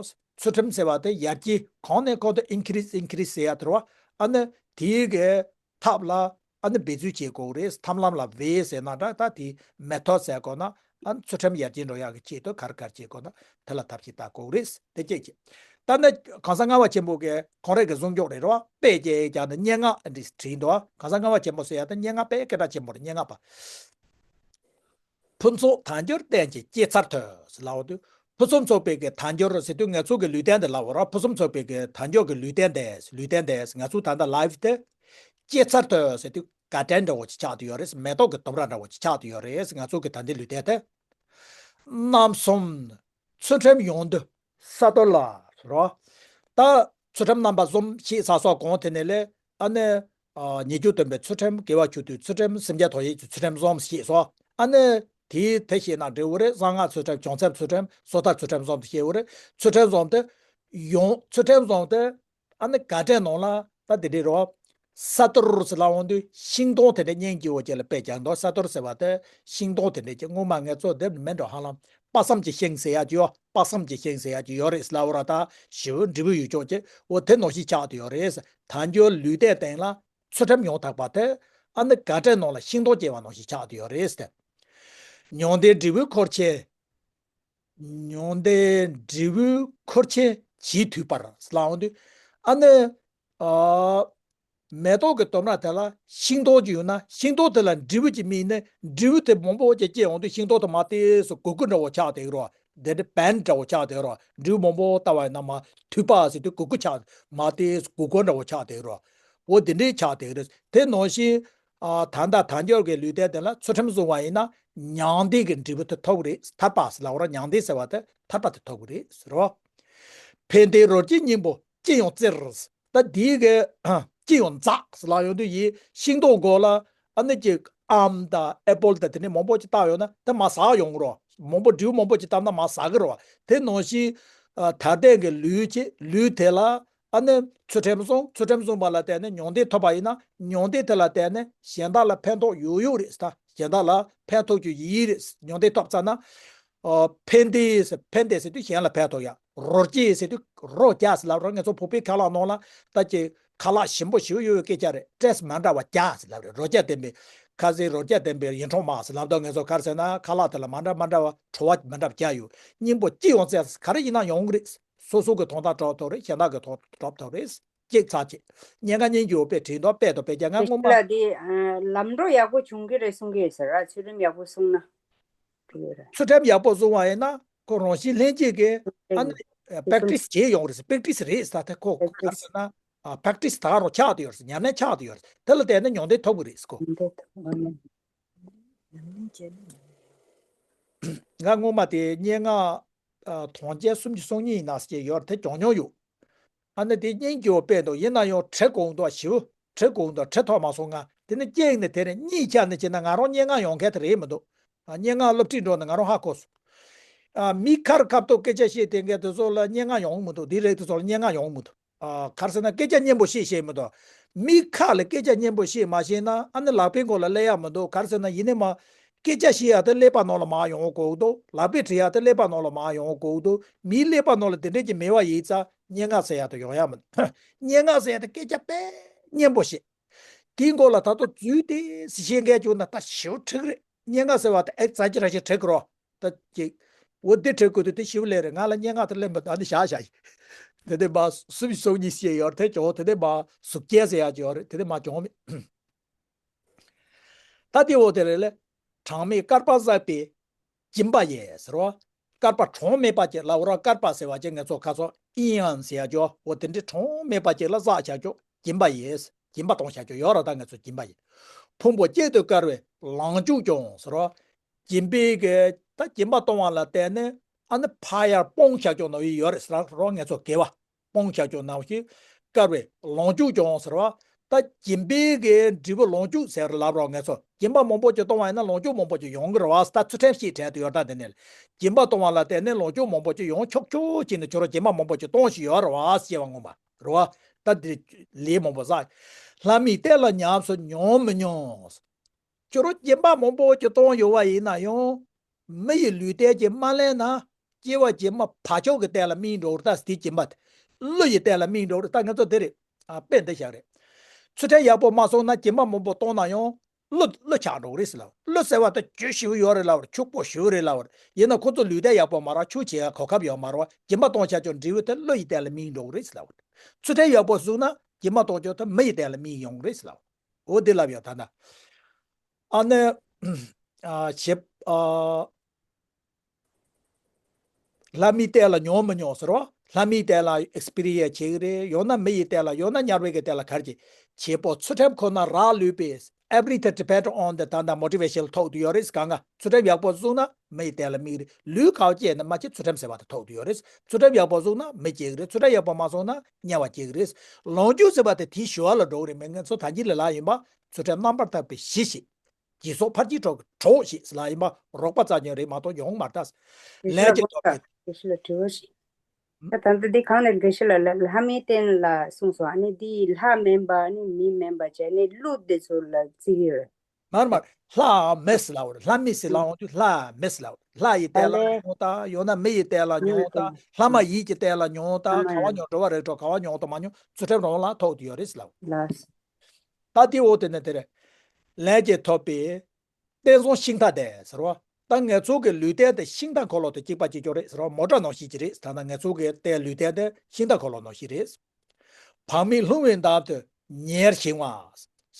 ཚུལ་ཁྲིམས་ཟེར་བ་དེ་ཡར་རྒྱས་གང་ནས་གང་དུ་increase increase ཟེར་ཡ་དེ་རེད་བ། ཨ་ནི་དེའི་གི་ཐབས་ལ་ཨ་ནི་འབད་རྩོལ་བྱེད་དགོས་རེད། ཐབས་ལམ་ལ་འབད་ཟེར་ན་འདྲ། ད་དེ་method ཟེར་དགོས་ན། ཨ་ནི་ཚུལ་ཁྲིམས་ཡར་རྒྱས་འགྲོ་ཡག་གི་ཆེད་དུ་ག་རེ་ག་རེ་བྱེད་དགོས་ན་དེ་ལ་ཐབས་ཤེས་བལྟ་དགོས་རེད། དེ་གཅིག་བྱས། ད་ནི་གང་ཟག་ལྔ་པ་ཆེན་པོ་གི་ཁོང་རང་གི་གསུང་ཆོག་རེད་རོ། དཔེ་བྱས་ཀྱང་ནི་སྙན་ངག་འདི་བྲིས་འདུག་གང་ཟག་ལྔ་པ་ཆེན་པོ་ཟེར་ཡ་ད་སྙན་ངག་དཔེ་སྐད་གྲགས་ཆེན་པོ་རེད། སྙན་ངག་པ། ཕུན་ཚོགས་དལ་འབྱོར་གཏན་གྱི་སྐྱེ་ཚར་དུས་ལབ་པ་དུས། ཕུན་སུམ་ཚོགས་པའི་གི་དལ་འབྱོར་ཟེར་དུས་ང་ཚོ་གི་ལུས་རྟེན་དེ་ལབ་པ་རོ། ཕུན་སུམ་ཚོགས་པའི་གི་དལ་འབྱོར་གི་ལུས་རྟེན་དེ། ལུས་རྟེན་དེ་ང་ཚོ་ད་ལྟ་life དེ་སྐྱེ་ཚར་དུས་ཟེར་དུས་དགའ་སྤྲོ་འདྲ་བོ་ཅིག་ཆགས་བསྡད་ཡོད་རེད། མེ་ཏོག་གི་ལྡུམ་ར་འདྲ་བོ་ཅིག་ཆགས་བསྡད་ཡོད་རེད། ང་ཚོ་གི་ད་ལྟའི་ལུས་རྟེན་དེ། རྣམ་གསུམ་ཚུལ་ཁྲིམས་ཡོངས་འདུ་ས་དོར་ལ་རོ། ད་ཚུལ་ཁྲིམས་རྣམ་པ་གསུམ་ཞེས་ས་སོགས་གོང་དེ་ནས་ལས་ཨ་ནི། ཨ་ཉེས་སྤྱོད་སྟོན་པའི་ཚུལ་ཁྲིམས། དགེ་བ་བྱེད་དུས་ཚུལ་ཁྲིམས། སེམས་ཅན་དོན་བྱེད་ཀྱི་ཚུལ་ཁྲིམས་གསུམ་ཞེས་སོ། ཨ་ནི་དེའི་དེ་ཤེས་ན་འགྲིག་གི་རེད། གསང་སྔགས་ཚུལ་ཁྲིམས། བྱང་སེམས་ཚུལ་ཁྲིམས། སོ་ཐར་ཚུལ་ཁྲིམས་གསུམ་དེ་ཤེས་དགོས་རེད། ཚུལ་ཁྲིམས་གསུམ་དེ་ཡོང་། ཚུལ་ཁྲིམས་གསུམ་དེ་ཨ་ནི་དགའ་སྤྲོའི་ནང་ལ་ད་དེ་འདྲ་རོ། ས་དོར་ཟེར་ལབ་འོང་དུས་ཤིང་སྡོང་དེ་འདྲ་སྙིང་རྗེ་བོ་ཅིག་ལ་དཔེ་བཞག་འདུག་ས་དོར་ཟེར་བ་དེ་ཤིང་སྡོང་དེ་འདྲ་ཅིག་སྔོན་མ་ངས་ཚོ་དེབ་མེད་འགྲོ་ཧ་ལམ། དཔག་བསམ་གྱི་ཤིང་ཟེར་ཡ་ཅིག་ཡོད། དཔག་བསམ་གྱི་ཤིང་ཟེར་ཡ་ཅིག་ཡོད་རེད་ལབ་པ་ར། ད་ཞེ་པོ་འབྲས་བུ་ཡོད་ཅོག་ཅིག་འོ་དེ་ནང་བཞིན་ཆགས་བསྡད་ཡོད་རེད། དལ་འབྱོར་ལུས་རྟེན་སྟེང་ལ་ཚུལ་ཁྲིམས་ཡོངས་དག་པ་དེ་ཨ་ནི་དགའ་སྤྲོའི་ནང་ལ་ཤིང་སྡོང་སྐྱེ་བ་ནང་བཞིན་ཆགས་བསྡད་ཡོད་རེད་ཟེར། མྱང་འདས་འབྲས་བུའི་འཁོར་ཆེན། མྱང་འདས་འབྲས་བུའི་འཁོར་ཆེན་ཇི་མཐུག་པར་ལབ་འོང་དུས། ཨ་ནི། ཨ། མེ་ཏོག་གི་ལྡུམ་ར་དེ་ལ་ཤིང་སྡོང་ཅིག་ཡོད་ན་ཤིང་སྡོང་དེ་ལ་འབྲས་བུ་ཅིག་སྨིན་ནས་འབྲས་བུ་དེ་མང་པོ་ཅིག་སྐྱེ་འོང་དུས་ཤིང་སྡོང་དེ་མར་ཏོག་ཙམ་གུག་གུག་འདྲ་བོ་ཆགས་བསྡད་ཀྱི་རེད། དེ་འདྲ་བན་འདྲ་བོ་ཆགས་བསྡད་ཀྱི་རེད། འབྲས་བུ་མང་པོ་བཏབ་པ་ཡིན་ན་མར་མཐུག་པ་ཟེར་དུས་གུག་གུག་ཆགས། མར་ཏོག་ཙམ་གུག་གུག་འདྲ་བོ་ཆགས་བསྡད་ཀྱི་རེད། འོ་དེ་འདྲའི་ཆགས་བསྡད་ཀྱི་རེད། དེ་ནང་བཞིན། ཨ་ད་ལྟ་དལ་འབྱོར་གྱི་ལུས་རྟེན་དེ་ལ་ཚུལ་ཁྲིམས་བསྲུང་བ་ཡིན་ན་མྱང་འདས་ཀྱི་འབྲས་བུ་དེ་ཐོབ་ཀྱི་རེད། ཐར་པ་ཟེར་ལབ་པ་ར། མྱང་འདས་ཟེར་བ་དེ་ཐར་པ་དེ་ཐོབ་ཀྱི་རེད་ཟེར་རོ། ཕན་བདེའི་རོ་བརྒྱའི་སྙིང་པོ་ཅི་ཡང་བཙིར། ད་འདིའི་གི་ཅི་ཡང་འཛག་ཟེར་ལབ་ཡོང་དུས་ཡིན། ཤིང་སྡོང་མགོ་ལ་ཨ་ནི་ཅིག་ཨམ་དང་ཨེ་པོལ་དང་དེ་འདྲ་མང་པོ་ཅིག་བཏགས་ཡོང་ན་དེ་མར་ཟག་ཡོང་གི་རོ། མང་པོ་འབྲས་བུ་མང་པོ་ཅིག་བཏབ་ན་མར་ཟག་གི་རོ། དེ་ནང་བཞིན་ཨ་དལ་རྟེན་གྱི་ལུས་ཅིག་ལུས་དེ་ལ་ཨ་ནི་ཚུལ་ཁྲིམས་བསྲུང་། ཚུལ་ཁྲིམས་བསྲུངས་པ་ལ་བརྟེན་ནས་མྱང་འདས་ཐོབ་པ་ཡིན་ན་མྱང་འདས་དེ་ལ་བརྟེན་ནས་གཞན་དག་ལ་ཕན་ཐོགས་ཡོད་ཡོད་རེད། ད་གཞན་དག་ལ་ཕན་ཐོགས་རྒྱུ་ཡིན་རེད། མྱང་འདས་ཐོབ་ཚར་ན། ཨ་ཕན་བདེ་ཟེར། ཕན་བདེ་ཟེར་དུས་གཞན་ལ་ཕན་ཐོགས་ཡ། རོ་བརྒྱ་ཟེར་དུས་རོ་བརྒྱ་ཟེར་ལབ་རོ། ང་ཚོ་བོད་པའི་ཁ་ལག་ནང་ལ་ད་ཅིག་ཁ་ལག་ཞིམ་པོ་ཞིག་ཡོད་ཡོད་སྐད་ཆ་རེད། བཀྲེས་མ་འདྲ་བ་བརྒྱ་ཟེར་ལབ་རེད། རོ་བརྒྱ་ལྡན་པའི་ཁ་ཟས། རོ་བརྒྱ་ལྡན་པའི་ཡིད་འཕྲོག་མ་ཟེར་ལབ་དུས་ང་ཚོ་ག་རེ་ཟེར་ན་ཁ་ལག་དེ་ལ་མ་འདྲ་མ་འདྲ་བ་བྲོ་བ་མ་འདྲ་བ་བརྒྱ་ཡོད། སྙིང་པོ་ཅི་ཡོང་ཚད་ག་རེ་ཡིན་ན་ཡོང་གི་རེད། སོ་སོ་གི་དོན་དག་སྒྲུབ་ཐུབ་རེད། གཞན་དག་གི་དོན་སྒྲུབ་ཐུབ་རེད། གཅིག་ཚར་གཅིག་སྙན་ངག་སྙན་རྒྱུ་དཔེ་བྲིས་འདུག་དཔེ་དང་དཔེ་རྒྱག་ང་སྔོན་མ། ལ་དེ་ལམ་འགྲོ་ཡག་པོ་བྱུང་གི་རེད་གསུང་གི་ཡོད་ཟེར་ར། ཚུལ་ཁྲིམས་ཡག་པོ་བསྲུངས་ན་འགྲིག་ཡོད་ར། ཚུལ་ཁྲིམས་ཡག་པོ་བསྲུང་བ་ཡིན་ན་ཁོ་རང་བཞིན་ལྷན་སྐྱེས་ཀྱི་ཨ་ནི་པེག་ཊི་སི་བྱེད་ཡོང་རེད། པེག་ཊི་སི་རེད་ཟེར། ད་ཁོ་ག་རེ་ཟེར་ན་པེག་ཊི་སི་ད་རུང་ཆགས་བསྡད་ཡོད་རེད། ཉམས་ལེན་ཆགས་བསྡད་ཡོད་རེད། དེ་ལ་བརྟེན་ནས་མྱང་འདས་ཐོབ་གི་རེད་ཁོ། ང་སྔོན་མ་དེ་སྙན་ངག་ཨ་དོན་རྐྱེན་སུམ་ཅུ་སོ་གཉིས་ཡིན་ན་ཟེར་གྱི་ཡོད་རེད། དེ་གྱོང་མྱོང་ཡོད། ཨ་ནི་དེ་སྙིང་རྗེ་བོ་དཔེ་འདུག་ཡིན་ན་ཡང་བྲི་དགོས་འདུག་ཞེ་པོ་བྲི་དགོས་འདུག་བྲི་ཐུབ་མ་སོང་ང་། དེ་ནི་གཅིག་ནས་དེ་རེད། གཉིས་ཆ་ནས་བྱས་ན་ང་རང་སྙན་ངག་ཡོང་མཁན་དེ་རེད་མི་འདུག་ཨ་སྙན་ངག་སློབ་ཁྲིད་འགྲོ་ནས་ང་རང་ཧ་གོ་སོང་། ཨ་མི་ཁ་རུ་ཁ་ཐུག་སྐད་ཆ་བཤད་བསྡད་མཁན་དེ་ཚོ་ལ་སྙན་ངག་ཡོང་མི་འདུག་འདི་རིགས་དེ་ཚོ་ལ་སྙན་ངག་ཡོང་མི་འདུག་ཨ་ག་རེ་ཟེར་ན་སྐད་ཆ་སྙན་པོ་བཤད་ཤེས་མི་འདུག་མི་ཁ་ལ་སྐད་ཆ་སྙན་པོ་བཤད་མ་ཤེས་ན་ཨ་ནི་ལག་པའི་མགོ་ལ་སླེབས་ཡག་མི་འདུག་ག་རེ་ཟེར་ན་ཡིན་ནའི་མ། སྐད་ཆ་བཤད་ཡག་དེ་ཀླད་པ་ནང་ལ་མར་ཡོང་དགོས་འདུག་ལག་པས་བྲི་ཡག་དེ་ཀླད་པ་ནང་ལ་མར་ཡོང་དགོས་འདུག་མིའི་ཀླད་པ་ནང་ལ་དེ་འདྲས་ཀྱི་མེད་པ་ཡིན་ཙང་སྙན་ངག་ཟེར་ཡག་དེ་ཡོང་ཡག་མི་འདུག་སྙན་ངག་ཟེར་ཡག་དེ་སྐད་ཆ་དཔེ་སྙན་པོ་བཤད། དེའི་མགོ་ལ་ད་དུང་རྫུས་ཏེ་ཟེར་བཤད་མཁན་བྱུང་ན་ད་ཞེ་པོ་འཁྲིག་རེད། སྙན་ངག་ཟེར་བ་དེ་ཨེག་ཛ་ཇེ་རེ་ཤན་འཁྲིག་གི་རོ། ད་ཅིག་འོ་འདི་འཁྲིག་དགོས་དུས་དེ་ཞེ་པོ་ལས་རེད། ང་ལ་སྙན་ངག་དེ་ལེན་པ་ད་ནི་བཞག་བཞག་ཡིན། དེ་ནས་མ་སུམ་ཅུ་སོ་གཉིས་བཤད་ཡོད་རེད། དེ་ཅོག་དེ་ནས་མ་གཟུགས་ཅན་ཟེར་ཡག་ཅིག་ཡོད་རེད། དེ་ནས་མ་གྱོང་མེད། ད་དེ་འོ་དེ་རེད་ལེ། གྲངས་མེད་བསྐལ་པ་བསགས་པའི་སྦྱིན་པ་ཡིས་ཟེར་བ། བསྐལ་པ་གྲངས་མེད་པ་ཅིག་ལ། འོ་ར་བསྐལ་པ་ཟེར་བ་ཅིག་ང་ཚོ་ཁ་སང་ཨི་ཡོན་ཟེར་ཡག་ཅིག་འོ་དེ་འདྲའི་གྲངས་མེད་པ་ཅིག་ལ་བསགས་བཞག་ཅིག་སྦྱིན་པ་ཡིས། སྦྱིན་པ་གཏོང་བཞག་ཅིག་ཡོད་ར། ད་ང་ཚོ་སྦྱིན་པ་ཡིས། ཕུང་པོ་གཅིག་ཏུ་བསྐལ་བའི་ལང་ཅུག་ཀྱང་ཟེར་བ། སྦྱིན་པའི་གི་ད་སྦྱིན་པ་གཏོང་བ་ལ་བརྟེན་ནས་ཨ་ནི་ཕར་ཡར་སྤུངས་བཞག་ཅིག་ནོར་བུ་ཡོད་རེད་ཟེར་ར། ང་ཚོ་དགེ་བ། སྤོང་བྱ་ཆོག་ནང་བཞིན་དཀར་བའི་ལོངས་སྤྱོད་ཀྱང་ཟེར་བ། ད་སྦྱིན་པའི་གི་འབྲས་བུ་ལོངས་སྤྱོད་ཟེར་ལབ་རོགས་ངེས་སོ། སྦྱིན་པ་མང་པོ་ཅིག་གཏོང་བ་ཡིན་ན་ལོངས་སྤྱོད་མང་པོ་ཅིག་ཡོང་གི་རེད་བ། ད་ཚུལ་ཁྲིམས་ཤིག་དྲན་དུ་ཡོད། ད་དེ་ནས་སྦྱིན་པ་གཏོང་བ་ལ་བརྟེན་ནས་ལོངས་སྤྱོད་མང་པོ་ཅིག་ཡོང་ཆོག་ཆོག་ཅིག་ནས་ཁྱོད་རང་སྦྱིན་པ་མང་པོ་ཅིག་གཏོང་བཞིན་ཡོད་རེད་བ་ཞེས་པ་ངོ་མ་རེད་བ། ད་དེ་ལས་མང་པོ་བསགས། ལྷ་མིའི་ལྟས་ལ་ཉམས་སུ་མྱོང་མི་མྱོང་། ཁྱོད་རང་སྦྱིན་པ་མང་པོ་ཅིག་གཏོང་ཡོད་བ་ཡིན་ན་ཡང་། མི་ཡི་ལུས་རྟེན་གྱིས་མ་བརླན་ན། སྐྱེ་བ་རྗེས་མ་བག་ཆགས་ཀྱི་རྟེན་ལ་སྨིན་འགྲོ་གི་རེད། ད་དེ་སྦྱིན་པ་དེ་བློ་ཡི་རྟེན་ལ་སྨིན་འགྲོ་གི་རེད། ད་ང་ཚོ་དེ་རེད། ཨ་དཔེ་འདི་བཞག་རེད། ཚུལ་ཁྲིམས་ཡག་པོ་མ་སྲུང་ན་སྦྱིན་པ་མང་པོ་གཏོང་ན་ཡང་བློ་བློ་ཆགས་འགྲོ་གི་རེད་ཟེར་ལབ། བློ་ཟེར་བ་དེ་རྒྱུ་ཞེ་པོ་ཡོད་རེད་ལབ་རེད། ཕྱུག་པོ་ཞེ་པོ་རེད་ལབ་རེད། ཡིན་ན་ཁོ་ཚོ་ལུས་རྟེན་ཡག་པོ་མ་རག་ཕྱུག་བྱེད་ཡ་གོ་སྐབས་ཡོད་མ་རེད་བ། སྦྱིན་པ་གཏོང་བྱ་ཆོག་འབྲས་བུ་དེ་བློ་ཡི་རྟེན་ལ་སྨིན་འགྲོ་གི་རེད་ཟེར་ལབ་རེད། ཚུལ་ཁྲིམས་ཡག་པོ་སྲུང་ན་སྦྱིན་པ་གཏོང་ཆོག་དེ་མི་ཡི་རྟེན་ལ་སྨིན་ཡོང་གི་རེད་ཟེར་ལབ་རེད། འོ་དེ་ལབ་ཡོད་ད་ན། ཨ་ནི། ཨ་བྱེད། ཨ་ལྷ་མིའི་ལྟས་ལ་མྱོང་མི་མྱོང་ཟེར་བ། ལྷ་མིའི་ལྟས་ལ་ཨེགས་པི་རི་ཡན་སི་བྱེད་ཀྱི་རེད། ཡང་ན་མི་ཡི་ལྟས་ལ། ཡང་ན་དམྱལ་བའི་གི་ལྟས་ལ་ག་རེ་བྱེད། བྱེད་པོ་ཚུལ་ཁྲིམས་ཁོ་ན་རག་ལུས་པས། Everything depend on the ད་ལྟ་མོ་ཊི་ཝེ་ཤན་ཐོག་ཏུ་ཡོད་རེད། གང་ག་ཚུལ་ཁྲིམས་ཡག་པོ་བཟུང་ན་མི་ཡི་ལྟས་ལ་སྨིན་གྱི་རེད། ལུས་ག་བ་སྐྱེས་ན་མ་སྐྱེས་ཚུལ་ཁྲིམས་ཟེར་བ་དེ་ཐོག་ཏུ་ཡོད་རེད། ཚུལ་ཁྲིམས་ཡག་པོ་བཟུང་ན་མི་སྐྱེ་གི་རེད། ཚུལ་ཁྲིམས་ཡག་པོ་མ་བཟུང་ན་དམྱལ་བ་སྐྱེ་གི་རེད། ལོངས་སྤྱོད་ཟེར་བ་དེ་དེའི་ཞོར་ལ་འགྲོ་གི་རེད། མི་ངན་ཚོ་ད་གིན་ལ་ལ་ཡིན་པ། ཚུལ་ཁྲིམས་རྣམ་པར་དག་པའི་གཞི་ཞིག་སྦྱིན་སོགས་ཕར་གྱིས་གྲོགས་གྲོགས་ཤིག་ལ་ཡིན་པ་རོགས་པ་རྩ་ཉོན་རེད་མ་གཏོགས་ཡོང་མ་ལྟ། དགེ་བཤེས་ལགས་ལན་གྱི་ཐོབ་པའི། དགེ་བཤེས་ལགས་དྲི་བ་ཞིག་ད་ད་ལྟ་འདི་གང་ནས་དགེ་བཤེས་ལགས་ལ་ལྷ་མིའི་རྟེན་ལ་གསུངས་སོང་། ཨ་ནི་འདི་ལྷ་མིན་པ་ཨ་ནི་མི་མིན་པ་བྱས་ནས་ཀླུ་འདི་ཚོ་ལ་བརྩི་གི་ཡོད་རེད། མར་མར་ལྷ་མི་ཟེར་ལབ་རེད། ལྷ་མི་ཟེར་ལབ་འོང་དུས་ལྷ་མི་ཟེར་ལབ་རེད། ལྷ་ཡི་རྟེན་ལ་ད་ལས་མྱོང་དང་ཡང་ན་མི་ཡི་རྟེན་ལ་མྱོང་དང་ལྷ་མ་ཡིན་གྱི་རྟེན་ལ་མྱོང་དང་ལྷ་མ་ག་བ་ཡིན་མྱོང་འགྲོ་བ་རིགས་དྲུག་ག་བ་མྱོང་དང་མ་མྱོང་ཚུལ་ཁྲིམས་རང་ལ་ཐོགས་ཏུ་ཡོད་རེད་ཟེར་ལབ་རེད། ལགས། ད་དེ་འོ་དེ་ནས་དེ་རེད། ལན་གྱིས་ཐོབ་པའི། རྟེན་བཟང་ཤིང་རྟ་དེ་ཟེར་བ། ད་ངེད་ཚོ་གི་ལུས་རྟེན་དེ་ཤིང་རྟ་འཁོར་ལོ་དང་གཅིག་པ་གཅིག་རྐྱང་རེད་ཟེར་བ། མོ་ཊ་ནང་བཞིན་གྱི་རེད། ད་ལྟ་ངེད་ཚོ་གི་རྟེན་ལུས་རྟེན་དེ་ཤིང་རྟ་འཁོར་ལོ་ནང་བཞིན་རེད། བག་མེད་ལྷུང་བའི་འདམ་དུ་ཉེར་ཞིང་བ།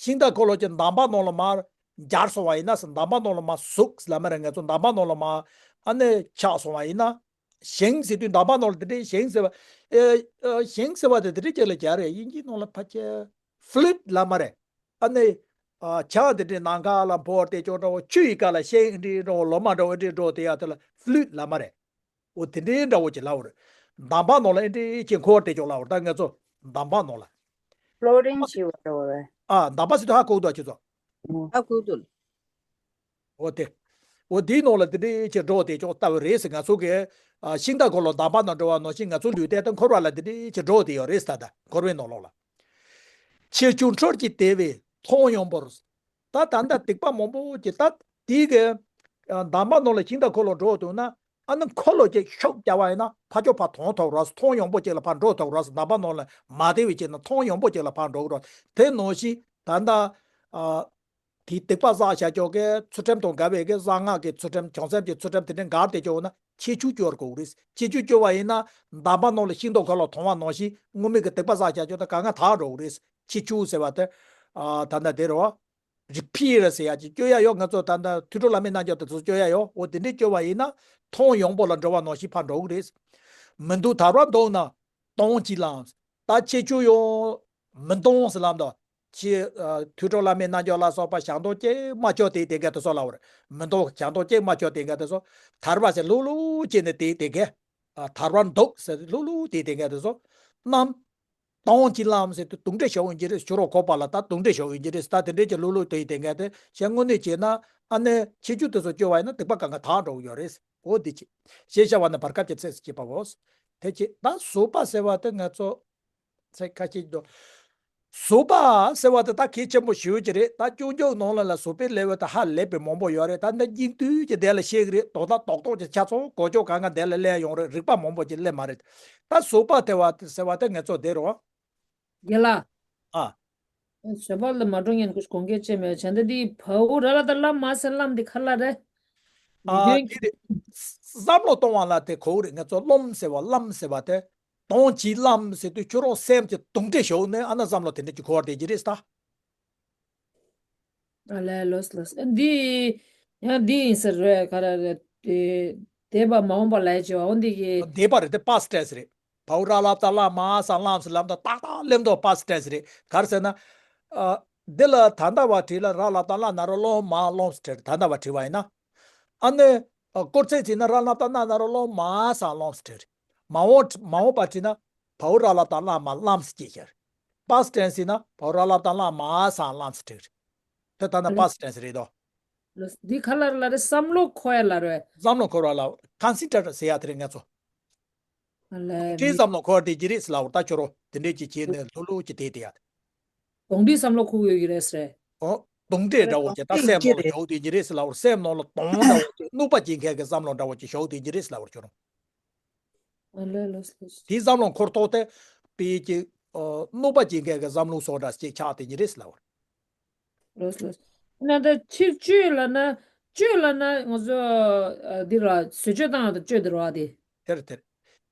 ཤིང་རྟ་འཁོར་ལོ་གྱི་འདམ་བག་ནང་ལ་མར་འབྱར་སོང་བ་ཡིན་ན་ཟེར། འདམ་བག་ནང་ལ་མར་ཟུག་ལབ་མ་རེད། ངེད་ཚོ་འདམ་བག་ནང་ལ་མར་ཨ་ནི་ཆགས་སོང་བ་ཡིན་ན། ཞིང་ཟེར་དུས་འདམ་བག་ནང་ལ་དེ་འདྲའི་ཞིང་ཟེར་བ། ཨེ་ཨེ་ཞིང་ཟེར་བ་དེ་དེ་འདྲའི་ཅིག་ལ་སྦྱར་རེད། དབྱིན་ཇིའི་ནང་ལ་ཕལ་ཆེར་ཕུ་ལུད་ལབ་མ་རེད། ཨ་ནི། ཨ་ཆང་དེ་འདྲའི་ནམ་མཁའ་ལ་འཕུར་བ་དེ་ཅོག་འདྲ་བོ། ཆུ་ཡི་ཀ་ལ་ཤིང་འདྲའི་འདྲ་བོ་ལོ་མ་འདྲ་བོ་འདྲའི་འགྲོ་དེ་ཡ་དེ་ལ་ཕུ་ལུད་ལབ་མ་རེད། འོ་དེ་འདྲའི་འདྲ་བོ་ཅིག་ལབ་རེད། འདམ་བག་ནང་ལ་ཨེ་འདྲའི་ཅིག་འཁོར་བ་དེ་ཅོག་ལབ་རེད། ད་ངེད་ཚོ་འདམ་བག་ནང་ལ། ཕློ་ཊིང་བྱེད་པ་འདྲ་བོ་རེད། ཨ་འདམ་བག་ཟེར་དུས་ཧ་གོ་གི་འདུག་ཁྱེད་ཚོ། ཧ་གོ་གི་འདུག་འོ་དེ། འོ་དེའི་ནང་ལ་དེ་འདྲའི་ཅིག་འགྲོ་དེ་ཅོག་ལྟ་བུ་རེད་ཟེར། ང་ཚོ་གི་ཨ་ཤིང་རྟ་འཁོར་ལོ་འདམ་བག་ནང་འགྲོ་བ་ནང་བཞིན་ང་ཚོ་ལུས་རྟེན་དེ་འཁོར་བ་ལ་དེ་འདྲའི་ཅིག་འགྲོ་དེ་ཡོད་རེད་ཟེར། ད་འཁོར་བའི་ནང་ལོགས་ལ། ཆེ་ཆུང་འཕྲུལ་གྱིས་དེད་པས་མཐོང་ཡངས་པོར། ད་ད་ལྟ་སྡིག་པ་མང་པོ་ཅིག་ད་དེའི་གི་ཨ་འདམ་བག་ནང་ལ་ཤིང་རྟ་འཁོར་ལོ་འགྲོ་འདུག་ན། ཨ་ནི་འཁོར་ལོ་ཅིག་ཤུགས་རྒྱག་པ་ཡིན་ན་ཕར་ཕྱོགས་ཕར་ཐོན་ཐུབ་རོགས། མཐོང་ཡངས་པོ་ཅིག་ལ་ཕར་འགྲོ་ཐུབ་རོགས། འདམ་བག་ནང་ལ་མ་དེད་པའི་ཅིག་ན་མཐོང་ཡངས་པོ་ཅིག་ལ་ཕར་འགྲོ་གི་རོགས། དེ་ནང་བཞིན་ད་ལྟ་ཨ། དེའི་སྡིག་པ་བསགས་བྱ་ཆོག་གི་ཚུལ་ཁྲིམས་དང་འགལ་བའི་གི་གསང་སྔགས་ཀྱི་ཚུལ་ཁྲིམས། བྱང་སེམས་ཀྱི་ཚུལ་ཁྲིམས་དེ་འདྲའི་འགལ་ཏེ་སྐྱོ་བ་ན་ཆེ་ཆུང་སྐྱོ་བར་གོ་གི་རེད། ཆེ་ཆུང་སྐྱོ་བ་ཡིན་ན་འདམ་བག་ནང་ལ་ཤིང་རྟ་འཁོར་ལོ་ཐོན་པ་ནང་བཞིན་སྔོན་མའི་གི་སྡིག་པ་བསགས་བྱ་ཆོག་དེ་གང་ག་དག་འགྲོ་གི་རེད། ཆེ་ཆུང་ཟེར་བ་དེ་ཨ་ད་ལྟ་དེ་རེད་བ། རི་ཕི་ར་ཟེར་ཡ་ཅིག་སྐྱོ་ཡ་ཡོད། ང་ཚོ་ད་ལྟ་ཐོས་གྲོལ་བླ་མའི་རྣལ་འབྱོར་དེ་ཚོ་སྐྱོ་ཡ་ཡོད། འོ་དེ་འདྲའི་སྐྱོ་བ་ཡིན་ན་མཐོང་ཡངས་པོ་ལ་འགྲོ་བ་ནང་བཞིན་ཕར་འགྲོ་གི་རེད། མི་འདུག་ཐར་པར་འདོད་ན་གཏོང་གྱིས་ལམ། ད་ཁྱེད་ཆོས་ཡོང་མི་གཏོང་ཟེར་ལབ་འདུག་ཁྱེད་ཨ་ཐོས་གྲོལ་བླ་མའི་རྣལ་འབྱོར་ལ་སོགས་པ་ཞག་འདོགས་ཀྱིས་མ་ཆོག་དེ་དེ་ག་དེ་ཚོ་ལབ་པ་རེད། མི་གཏོང་ཞག་འདོགས་ཀྱིས་མ་ཆོག་དེ་ག་དེ་ཚོ། ཐར་པ་ཟེར་ལྷུག་ལྷུག་བྱས་ནས་དེ་དེ་ག་ཨ་ཐར་པར་འདོད་ཟེར་ལྷུག་ལྷུག་དེ་དེ་ག་དེ་ཚོ། རྣམ། གཏོང་གྱིས་ལམ་ཟེར་དུས་དུག་འདྲེ་ཞོག་ཡིན་གྱི་རེད། ཕྱི་རོགས་ཁོག་པ་ལ་ད་དུག་འདྲེ་ཞོག་ཡིན་གྱི་རེད། ད་དེ་འདྲས་ཀྱི་ལྷུག་ལྷུག་དེ་ཡི་དེ་ག་དེ་བྱས་དངོས་གནས་བྱས་ན་ཨ་ནི་ཁྱད་ཆོས་དེ་ཚོ་སྐྱོ་བ་ཡིན་ན་སྡིག་པ་གང་ག་དག་འགྲོ་གི་ཡོད་རེད། འོ་འདི་བྱས། ཞེས་བྱ་བ་ནི་བར་སྐབས་ཀྱི་ཚིགས་སུ་བཅད་པའོ། དེ་བྱས་ད་བཟོད་པ་ཟེར་བ་དེ་ང་ཚོ་ཚིག་ཁ་ཤས་འདུག་བཟོད་པ་ཟེར་བ་དེ་ད་གལ་ཆེན་པོ་ཞེ་པོ་ཅིག་རེད། ད་སྤྱོད་འཇུག་ནང་ལ་ལ་བཟོད་པའི་ལེའུ་ད་ཧ་ལས་པའི་མང་པོ་ཡོད་རེད། ད་འདི་སྙིང་བསྡུས་ཀྱི་དེ་ལ་བཤད་གི་རེད། དོན་དག་རྡོག་རྡོག་ཅིག་ཆ་ཚང་གོ་ཆོད་གང་ག་དེ་ལ་ལས་ཡོང་རེད། རིགས་པ་མང་པོ་ཅིག་སླེབས་མ་རེད། ད་བཟོད་པ་དེ་བ་ཟེར་བ་དེ་ངེད་ཚོ་དེ་རེད་བ། རྒན་ལགས། ཨ། བཟོད་པ་ལ་མ་འགྲོ་ཉན་ཁུ་གོང་ཁེ་ཆེ་མེད་བྱས་འདི་འདི་བའུ་ར་ལ་ད་བླ་མ་ཟེར་བླམ་འདི་ཁ་ལ་རེད། ཨ་འདི་རེད། བསམ་བློ་གཏོང་བ་ལ་དེ་གོ་རེད། ངེད་ཚོ་སློབ་ཟེར་བ་བླམ་ཟེར་བ་དེ་གཏོང་གྱིས་ལམ་ཟེར་དུས་ཁྱོད་རང་སེམས་ཀྱི་དུག་འདྲེ་ཞོག་ནས་ཨ་ན་བསམ་བློ་དེ་འདྲ་ཅིག་གོ་བ་དེ་ཅི་རེད་ད། ཨ་ལས་ལོས་ལོས། འདི་ཡང་འདི་ཡིན་ཟེར་རེད་ག་རེ་རེད། དེ་འདས་པ་མ་འོངས་པ་ལས་བྱེད་པ་འོ་འདི་གི་འདས་པ་རེད། དེ་པ་སི་ཊེན་སི་རེད། བའུ་ར་ལ་བཏགས་བླ་མ་ས་བླམ་ཟེར་ལམ་དང་ཏག་ཏག་ལེམ་དོ་པ་སི་ཊེན་སི་རེད། ག་རེ་ཟེར་ན། ཨ། འདི་ལ་ད་ལྟ་བ་བྲིས་ལ་ར་ལ་བཏགས་ལ་ན་རོ་སློབ་མ་སློབ་ཟེར་བྲིས། ད་ལྟ་བ་བྲིས་པ་ཡིན་ན། ཨ་ནི། ཨ། སྐོར་ཚིག་བྲིས་ན་ར་ལ་བཏགས་ན་ན་རོ་སློབ་མ་ས་སློབ་ཟེར་བྲིས། མ་འོངས་མ་འོངས་པ་བྲིས་ན། བའོ་ར་ལ་བཏགས་བླ་མ་བླམ་ཟེར་གྱི་ཤར། past tense ཡིན་ན་བའོ་ར་ལ་བཏགས་བླ་མ་ས་བླམ་ཟེར་བྲིས། དེ་ལྟ་ན་past tense རེད་དོ། འདི་ག་ལ་ལ་རེད། བསམ་བློ་འཁོར་ཡ་ལ་རེད། བསམ་བློ་འཁོར་བ་ལ་consider ཟེར་ཡ་དེ་རེད་ང་ཚོ། ཨ་ལས་དོགས་འདྲིའི་མི་བསམ་བློ་འཁོར་བསྡད་ཀྱི་རེད་ཟེར་ལབ་པར་ད་ཁྱོད་རོ་དེ་འདྲས་ཀྱི་བྱས་ནས་ལྷུག་ལྷུག་ཀྱི་བསྡད་དེ་ཡ། དོགས་འདྲིའི་བསམ་བློ་འཁོར་ཡོད་ཀྱི་རེད་ཟེར། ཨོ། དོགས་འདྲི་འདྲ་བོ་ཅིག་ད་སེམས་ནང་ལ་ཞོགས་དེ་ཅི་རེད་ཟེར་ལབ་པར་སེམས་ནང་ལ་དོགས་འདྲ་བོ་ཅིག་གནོད་པ་སྐྱེལ་མཁན་གྱི་བསམ་བློ་འདྲ་བོ་ཅིག་ཞོགས་དེ་ཅི་རེད་ཟེར་ལབ་པར་ཁྱོད་རང་། ཨ་ལས་ལོས་ལོས། དེའི་བསམ་བློ་འཁོར་ཐོག་དེ་པའི་ཅིག་གནོད་པ་སྐྱེལ་མཁན་གྱི་བསམ་བློ་སོགས་འདྲ་ཅིག་ཆགས་དེ་ཅི་རེད་ཟེར་ལབ་པར། ལོས་ལོས། ན་ད་ཕྱིར་བཅོས་ལབ་ན། བཅོས་ལབ་ན་ང་ཚོ་འདི་ལ་བཟོ་བཅོས་བཏང་ཡག་དང་བཅོས་དེ་རེད་བ་དེ། དེར་དེར།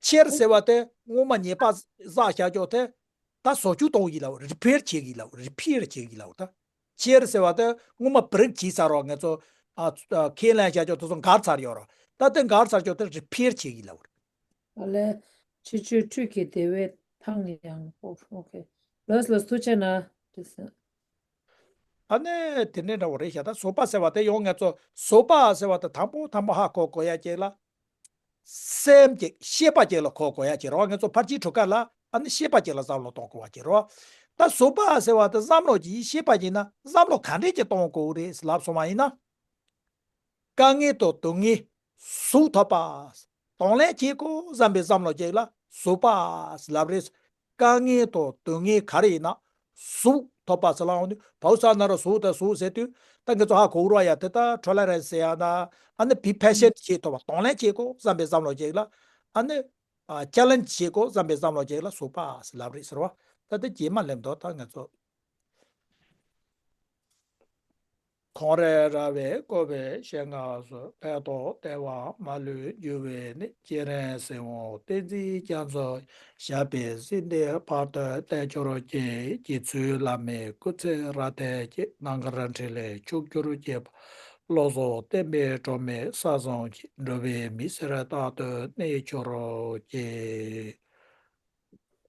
ཕྱིར་ཟེར་བ་དེ་སྔོན་མ་ཉེས་པ་བསགས་བཞག་ཀྱོག་དེ། ད་བཟོ་བཅོས་གཏོང་གི་ལབ། རི་ཕེར་བྱེད་ཀྱི་ལབ། རི་ཕེར་བྱེད་ཀྱི་ལབ་ད། ཕྱིར་ཟེར་བ་དེ་སྔོན་མ་བི་རིག་བྱས་ཚར་རོ་ང་ཚོ། ཨ། ཨ། ཁས་ལེན་བྱ་ཆོག་དེ་ཚོ་འགལ་ཚར་ཡོད་རོ། ད་དེ་འགལ་ཚར་ཆོག་དེ་རི་ཕེར་བྱེད་ཀྱི་ལབ། ཨ་ལས། ཕྱི་ཆོས་འཕྲུལ་གྱི་བདེ་བས་ཐང་ཡང་པོ། ཨོ་ཁེ། ལོས་ལོས་ཐུགས་ཆེ་ན། ཨ་ནི་དེ་ནས་འདྲ་བོ་རེད་ཤག་ད་བཟོད་པ་ཟེར་བ་དེ་ཡང་ང་ཚོ་བཟོད་པ་ཟེར་བ་དེ་དང་པོ་དང་པོ་ཧ་གོ་དགོས་ཡ་ཅིག་ལ། སེམས་ཀྱི་ཤེས་པ་ཅིག་ལ་གོ་དགོས་ཡ་ཅིག་རེད་བ། ང་ཚོ་ཕར་ཕྱིན་དྲུག་ཀ་ལ་ཨ་ནི་ཤེས་པ་ཅིག་ལ་བསམ་བློ་གཏོང་དགོས་པ་ཅིག་རེད་བ། ད་བཟོད་པ་ཟེར་བ་དེ་བསམ་བློ་ཅིག་ཡིན། ཤེས་པ་ཅིག་ཡིན་ན་བསམ་བློ་ག་འདྲས་ཅིག་གཏོང་དགོས་རེད་ལབ་སོང་བ་ཡིན་ན། དཀའ་ངལ་དང་སྡུག་བསྔལ་ཟུག་ཐོབ་པ། གདོང་ལེན་བྱེད་དགོས་བསམ་པའི་བསམ་བློ་ཅིག་ལ་བཟོད་པ་ལབ་རེད། དཀའ་ངལ་དང་སྡུག་བསྔལ་ག་རེ་ཡིན་ན་ཟུག་ཐོབ་པ་ཟེར་ལབ་ཡོང་དུས་བའོ་ས་ན་རོ་ཟུག་དང་ཟུག་ཟེར་དུས་ད་ང་ཚོ་ཧ་གོ་རོགས་ཡ་དེ་ད་tolerance ཟེར་ཡ་ན། ཨ་ནི་be patient བྱེད་ཐུབ་པ། གདོང་ལེན་བྱེད་དགོས་བསམ་པའི་བསམ་བློ་ཅིག་ལ། ཨ་ནི་challenge བྱེད་དགོས་བསམ་པའི་བསམ་བློ་ཅིག་ལ་བཟོད་པ་ཟེར་ལབ་རེད་ཟེར་བ། ད་ལྟ་རྗེས་མ་ལེམ་དོ་ད་ང་ཚོ། ཁོང་རེ་ར་བས་བསྐོར་བའི་ཞལ་སྔ་སོ། ཕན་འདོགས་བདེ་བ་མ་ལུས་འབྱུང་བའི་གནས། སྤྱན་རས་གཟིགས་དབང་བསྟན་འཛིན་རྒྱ་མཚོ་ཞབས་པད་སྲིད་མཐའི་བར་དུ་བརྟན་གྱུར་ཅིག་རྗེ་བཙུན་བླ་མའི་སྐུ་ཚེ་རབ་བརྟན་ཅིག་རྣམ་དཀར་འཕྲིན་ལས་ཕྱུག་གྱུར་ཅིག་བློ་བཟང་བསྟན་པའི་སྒྲོན་མེ་ས་བཟང་ཅིག་འགྲོ་བའི་མི་སེར་རྟག་ཏུ་གནས་གྱུར་ཅིག